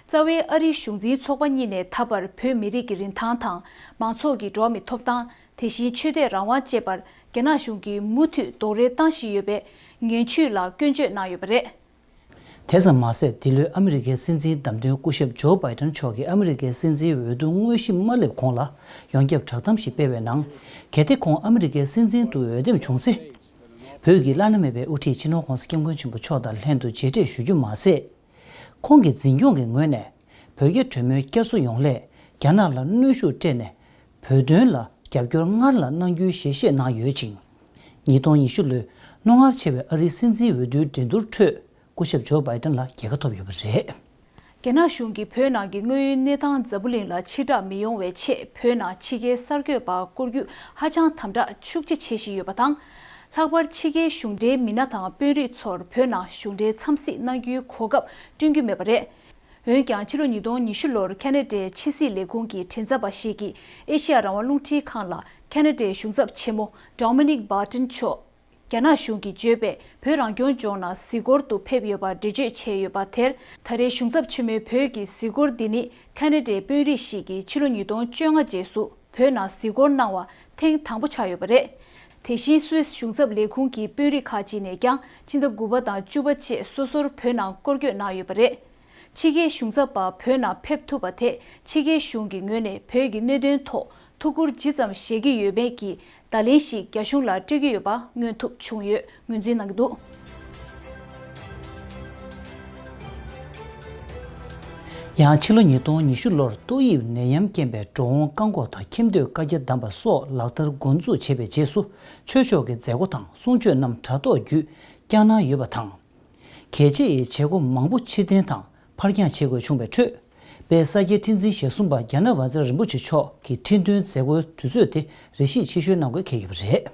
རྩ་བའི་ཨ་རིའི་གཞུང་འཛིན་ཚོགས་པ་གཉིས་ནས་ད་བར་བོད་མི་རིགས་ཀྱི་རིན་ཐང་དང་མང་ཚོགས་ཀྱི་འགྲོ་བ་མིའི་ཐོབ་ཐང་། དེ་བཞིན་ཆོས་དད་རང་དབང་བཅས་པར་རྒྱ་ནག་གཞུང་གིས་མུ་མཐུད་རྡོག་རོལ་བཏང་བཞིན་ཡོད་པའི་ངན་ཇུས་ལ་སྐྱོན་བརྗོད་གནང་ཡོད་པ་རེད། དེ་ཙམ་མ་ཟད། འདི་ལོའི་ཨ་མི་རི་ཀའི་སྲིད་འཛིན་བདམས་ཐོན་སྐུ་ཞབས་ཇོ་བྷའི་ཏན་མཆོག་གིས་ཨ་མི་རི་ཀའི་སྲིད་འཛིན་འོས་བསྡུ་དངོས་གཞི་མ་སླེབས་གོང་ལ་ཡོངས་ཁྱབ་བསྒྲགས་གཏམ་ཞིག་སྤེལ་བའི་ནང་། གལ་ཏེ་ཁོང་ཨ་མི་རི་ཀའི་སྲིད་འཛིན་དུ་འོས་འདེམས་བྱུང་ཚེ། བོད་ཀྱི་བླ་ན་མེད་པའི་དབུ་ཁྲིད་སྤྱི་ནོར་༸གོང་ས་༸སྐྱབས་མགོན་ཆེན་པོ་མཆོག་དང་ལྷན་དུ་མཇལ་འཕྲད་ཞུ་རྒྱུ་མ་ཟད། ཁོང་གི་འཛིན་སྐྱོང་གི་ངོས་ནས་བོད་རྒྱ་གྲོས་མོལ་བསྐྱར་གསོ་ཡོང་སླད་རྒྱ་ནག་ལ་གནོན་ཤུགས་སྤྲད་ནས་བོད་དོན་ལ་རྒྱབ་སྐྱོར་སྔར་ལས་གནང་རྒྱུའི་ཞལ་བཞེས་གནང་ཡོད་ཅིང་། ཉིས་སྟོང་ཉི་ཤུ་ལོའི་རྣོ་ངར་ཆེ་བའི་ཨ་རིའི་སྲིད་འཛིན་འོས་བསྡུའི་འགྲན་བསྡུར་ཁྲོད་སྐུ་ཞབས་ཇོ་བྷའི་ཏན་ལ་རྒྱལ་ཁ་ཐོབ་ཡོད་པ་རེད། རྒྱ་ནག་གཞུང་གིས་བོད་ནང་གི་དངོས་ཡོད་གནས་སྟངས་འཛམ་བུ་གླིང་ལ་ཕྱིར་བསྒྲགས་མི་ཡོང་བའི་ཆེད། བོད་ནང་ཕྱི་རྒྱལ་གསར་འགོད་པ་བསྐོར་རྒྱུ་ཧ་ཅང་དམ་དྲག་ཤུགས་ཆེ་བྱེད་བཞིན་ཡོད་པ་དང་། ལྷག་པར་ཕྱི་རྒྱལ་གཞུང་འབྲེལ་མི་སྣ་དང་དཔོན་རིགས་ཚོར་བོད་ནང་གཞུང་འབྲེལ་འཚམས་གཟིགས་གནང་རྒྱུའི་གོ་སྐབས་བསྐྲུན་རྒྱུ་མེད་པ་རེད། འོན་ཀྱང་། ཕྱི་ལོ་ཉིས་སྟོང་ཉི་ཤུ་ལོར་ཁ་ན་ཌའི་ཕྱི་སྲིད་ལས་ཁུངས་ཀྱི་མགྲིན་ཚབ་པ་ཞིག་གིས་ཨེ་ཤེ་ཡ་རང་དབང་རླུང་འཕྲིན་ཁང་ལ་ཁ་ན་ཌའི་གཞུང་ཚབ་ཆེན་མོ་Dominic Barton་མཆོག་རྒྱ་ནག་གཞུང་གིས་བརྗོད་པའི་བོད་རང་སྐྱོང་ལྗོངས་ནང་གཟིགས་སྐོར་དུ་ཕེབས་ཡོད་པར་འགྲེལ་བརྗོད་བྱས་ཡོད་པ་དེར། ད་རེས་གཞུང་ཚབ་ཆེན་མོའི་བོད་ཀྱི་གཟིགས་སྐོར་འདི་ནི་ཁ་ན་ཌའི་དཔོན་རིགས་ཤིག་གིས་ཕྱི་ལོ་ཉིས་སྟོང་བཅོ་ལྔ་རྗེས་སུ་བོད་ནང་གཟིགས་སྐོར་གནང་བ་ཐེངས་དང་པོ་ཆགས་ཡོད་པ་རེད། དེ་བཞིན་སུད་སི་གཞུང་ཚབ་ལས་ཁུངས་ཀྱི་དཔོན་རིགས་ཁག་ཅིག་ནས་ཀྱང་སྤྱི་ཟླ་དགུ་པ་དང་བཅུ་པ་བཅས་སོ་སོར་བོད་ནང་སྐོར་སྐྱོད་གནང་ཡོད་པ་རེད། ཕྱི་རྒྱལ་གཞུང་ཚབ་པ་བོད་ནང་ཕེབས་ཐུབ་པ་དེས་ཕྱི་རྒྱལ་གཞུང་གི་ངོས་ནས་བོད་ཀྱི་གནད་དོན་ཐོག་ཐུགས་ཁུར་ཇི་ཙམ་བཞེས་ཀྱི་ཡོད་མེད་ཀྱི་བརྡ་ལན་ཞིག་རྒྱ་གཞུང་ལ་སྤྲོད་ཀྱི་ཡོད་པ་མངོན་ཐུབ་བྱུང་ཡོད། ངོས་འཛིན་གནང་གི་འདུག་ཡང་ཕྱི་ལོ་ཉིས་སྟོང་ཉི་ཤུ་ལོར་ཏོག་དབྱིབས་ནད་ཡམས་རྐྱེན་པས་འགྲོ་འོང་བཀག་འགོག་དང་ཁྱིམ་སྡོད་བཀའ་རྒྱ་བསྡམས་པ་སོགས་ལག་བསྟར་འགོ་འཛུགས་བྱས་པའི་རྗེས་སུ། ཆོས་ཕྱོགས་ཀྱི་མཛད་སྒོ་དང་གསུང་ཆོས་རྣམས་དྲ་ཐོག་བརྒྱུད་བསྐྱངས་གནང་ཡོད་པ་དང་། གལ་ཆེ་བའི་བྱེད་སྒོ་མང་པོ་ཕྱིར་འཐེན་དང་ཕར་འགྱངས་བྱེད་དགོས་བྱུང་བའི་ཁྲོད། དཔལ་ས་སྐྱའི་ཁྲི་འཛིན་ཞེ་གསུམ་པ་རྒྱ་ནག་བཛྲ་རིན་པོ་ཆེ་མཆོག་གི་ཁྲི་འདོན་མཛད་སྒོའི་དུས་ཚོད་དེ་རེ་ཞིག་ཕྱིར་བཤོལ་གནང་དགོས་འཁེལ་ཡོད་པ་རེད།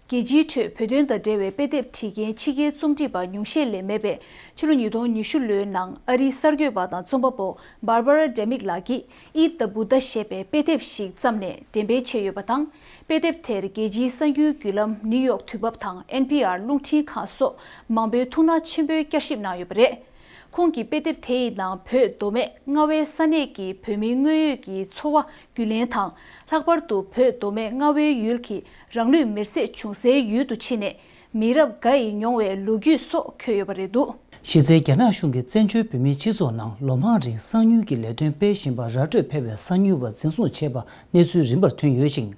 རྒྱལ་སྤྱིའི་ཁྲོད་བོད་དོན་དང་འབྲེལ་བའི་དཔེ་དེབ་བྲིས་མཁན་ཕྱི་རྒྱལ་རྩོམ་སྒྲིག་པ་ཉུང་ཤས་ལས་མེད་པས། ཕྱི་ལོ་ཉིས་སྟོང་ཉི་ཤུ་ལོའི་ནང་ཨ་རིའི་གསར་འགོད་པ་དང་རྩོམ་པ་པོ་Barbara Demick་ལགས་ཀྱིས་Eat the Buddha་ཞེས་པའི་དཔེ་དེབ་ཞིག་བརྩམས་ནས་འགྲེམས་སྤེལ་བྱས་ཡོད་པ་དང་། དཔེ་དེབ་དེར་རྒྱལ་སྤྱིའི་གསར་འགྱུར་བརྒྱུད་ལམ་New York་དུས་བབ་དང་N P R་རླུང་འཕྲིན་ཁང་སོགས་མང་པོས་ཐུགས་སྣང་ཆེན་པོས་བསྐྱར་ཞིབ་གནང་ཡོད་པ་རེད། ཁོང་གི་དཔེ་དེབ་དེ་ཡི་ནང་བོད་མདོ་སྨད་རྔ་བའི་ས་གནས་ཀྱི་བོད་མིའི་དངོས་ཡོད་ཀྱི་འཚོ་བ་རྒྱུས་ལེན་དང་། ལྷག་པར་དུ་བོད་མདོ་སྨད་རྔ་བའི་ཡུལ་གྱི་རང་ལུས་མེར་སྲེག་བྱུང་སའི་ཡུལ་དུ་ཕྱིན་ནས་མི་རབས་འགའ་ཡིས་མྱོང་བའི་ལོ་རྒྱུས་སོགས་འཁོད་ཡོད་པ་རེད་འདུག་གཞི་རྩའི་རྒྱ་ནག་གཞུང་གིས་བཙན་བྱོལ་བོད་མིའི་སྤྱི་ཚོགས་ནང་ལོ་མང་རིང་གསང་ཉུལ་གྱི་ལས་དོན་སྤེལ་བཞིན་པར་ར་སྤྲོད་ཕེབས་པའི་གསང་ཉུལ་བ་འཛིན་བཟུང་བྱས་པ་གནས་ཚུལ་རིམ་པར་ཐོན་ཡོད་ཅིང་།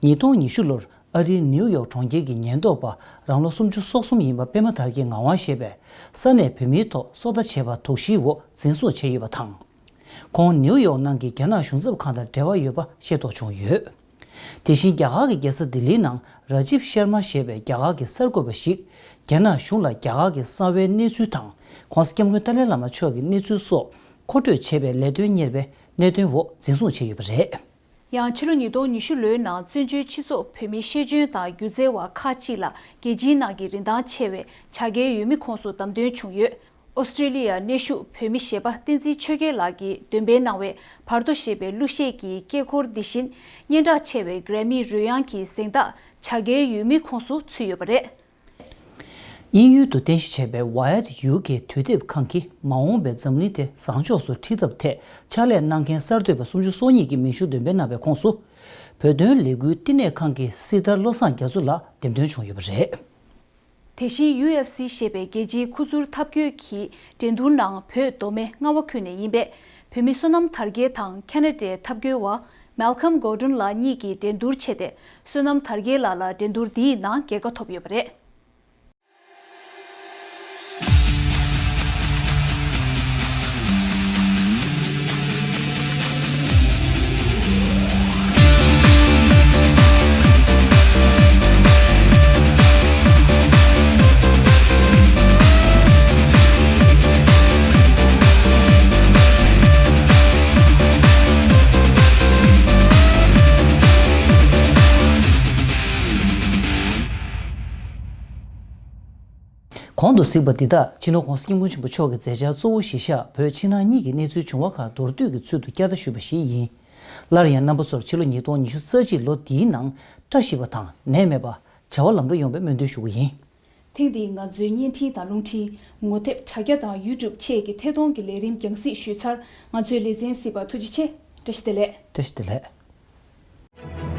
ཉིས་སྟོང་ཉི་ཤུ་ལོར་ཨ་རིའི་ནིའུ་ཡོག་གྲོང་ཁྱེར་གྱི་ཉེན་རྟོག་པ་རང་ལོ་སུམ་ཅུ་སོ་གསུམ་ཡིན་པ་པད་མ་དར་རྒྱས་ངག་དབང་ཞེས་པས་ས་གནས་བོད་མིའི་ཐོག་སོ་ལྟ་བྱས་པ་དོགས་གཞིའི་འོག་འཛིན་བཟུང་བྱས་ཡོད་པ་དང་། ཁོང་ནིའུ་ཡོག་ནང་གི་རྒྱ་ནག་གཞུང་ཚབ་ཁང་དང་འབྲེལ་བ་ཡོད་པ་ཤེས་རྟོགས་བྱུང་ཡོད། དེ་བཞིན་རྒྱ་གར་གྱི་རྒྱལ་ས་ལྡི་ལིའི་ནང་ར་ཇིབ་ཤར་མ་ཞེས་པའི་རྒྱ་གར་གྱི་གསར་འགོད་པ་ཞིག་རྒྱ་ནག་གཞུང་ལ་རྒྱ་གར་གྱི་གསང་བའི་གནས་ཚུལ་དང་༸གོང་ས་༸སྐྱབས་མགོན་ཏཱ་ལའི་བླ་མ་མཆོག་གི་གནས་ཚུལ་སོགས་མཁོ་སྤྲོད་བྱས་པའི་ལས་དོན་གཉེར་བའི་གནད་དོན་འོག་འཛིན་བཟུང་བྱས་ཡོད་པ་རེད། ཡང་ཕྱི་ལོ་ཉིས་སྟོང་ཉི་ཤུ་ལོའི་ནང་བཙན་བྱོལ་སྤྱི་ཚོགས་བོད་མིའི་ཤེས་འཇོན་དང་སྒྱུ་རྩལ་བ་ཁག་ཅིག་ལ་རྒྱལ་སྤྱིའི་ནང་གི་རིན་ཐང་ཆེ་བའི་བྱ་དགའི་འོས་མི་ཁོངས་སུ་བདམས་ཐོན་བྱུང་ཡོད། ཨོ་སི་ཀྲི་ལི་ཡ་གནས་བཞུགས་བོད་མི་གཞས་པ་བསྟན་འཛིན་ཆོས་རྒྱལ་ལགས་ཀྱིས་འདོན་སྤེལ་གནང་བའི་བར་དོ་ཞེས་པའི་གླུ་གཞས་ཀྱི་སྐད་འཁོར་འདི་བཞིན་སྙན་གྲགས་ཆེ་བའི་གྷི་རེ་མི་རོལ་དབྱངས་ཀྱི་གཟེངས་རྟགས་བྱ་དགའི་འོས་མི་ཁོངས་སུ་ཚུད་ཡོད་པ་རེད། དབྱིན་ཡུལ་དུ་རྟེན་གཞི་བྱས་པའི་Wired ཡུ་ཀེ་དུས་དེབ་ཁང་གིས་མ་འོངས་པའི་འཛམ་གླིང་དེ་བཟང་ཕྱོགས་སུ་ཁྲིད་ཐབས་ཐད་ཕྱག་ལས་གནང་མཁན་གསར་གཏོད་པ་སུམ་ཅུ་སོ་གཉིས་ཀྱི་མིང་ཞུ་འདོན་སྤེལ་གནང་བའི་ཁོངས་སུ། བོད་དོན་ལས་འགུལ་བསྟི་གནས་ཁང་གི་སྲི་ཐར་བློ་བཟང་རྒྱ་མཚོ་ལགས་འདེམས་ཐོན་བྱུང་ཡོད་པ་རེད། དེ་བཞིན་ཡུ་ཨེཕ་སི་ཞེས་པའི་རྒྱལ་སྤྱིའི་ཁུ་ཚུར་འཐབ་རྒོལ་གྱི་འགྲན་བསྡུར་ནང་བོད་མདོ་སྨད་རྔ་བ་ཁུལ་ནས་ཡིན་པའི་བོད་མི་བསོད་ནམས་དར་རྒྱས་དང་ཁ་ན་ཌའི་འཐབ་རྒོལ་བ་Malcolm Gordon་ལགས་གཉིས་ཀྱིས་འགྲན་བསྡུར་བྱས་ཏེ། བསོད་ནམས་དར་རྒྱས་ལགས་ལ་འགྲན་བསྡུར་འདིའི་ནང་རྒྱལ་ཁ་ཐོབ་ཡོད་པ་རེད། གོང་དུ་གཟིགས་པ་འདི་དག་སྤྱི་ནོར་༸གོང་ས་༸སྐྱབས་མགོན་ཆེན་པོ་མཆོག་གི་མཛད་འཆར་གཙོ་བོ་གཞི་བཞག་བོད་ཕྱི་ནང་གཉིས་ཀྱི་གནས་ཚུལ་བྱུང་བ་ཁག་མདོར་བསྡུས་ཀྱི་ཚུལ་དུ་བསྐྱར་ལྟ་ཞུས་པ་ཞིག་ཡིན། སླར་ཡང་རྣམ་པ་ཚོར་ཕྱི་ལོ་ཉིས་སྟོང་ཉི་ཤུ་རྩ་གཅིག་ལོ་འདིའི་ནང་བཀྲ་ཤིས་པ་དང་ནད་མེད་པ། བྱ་བ་ལམ་འགྲོ་ཡོང་བའི་སྨོན་འདུན་ཞུ་གི་ཡིན། ཐེངས་འདིའི་ང་ཚོའི་བརྙན་འཕྲིན་དང་རླུང་འཕྲིན། ངོ་དེབ་དྲ་རྒྱ་དང་ཡུ་ཊུབ་བཅས་ཀྱི་ཐད་གཏོང་གི་ལས་རིམ་རྒྱང་སྲིང་ཞུས་ཚར། ང་ཚོའི་ལེ་ཚན་གཟིགས་པར་ཐུགས་རྗེ་ཆེ། བཀྲ་ཤིས་བདེ་ལེགས། བཀྲ་ཤིས་བདེ་ལེགས།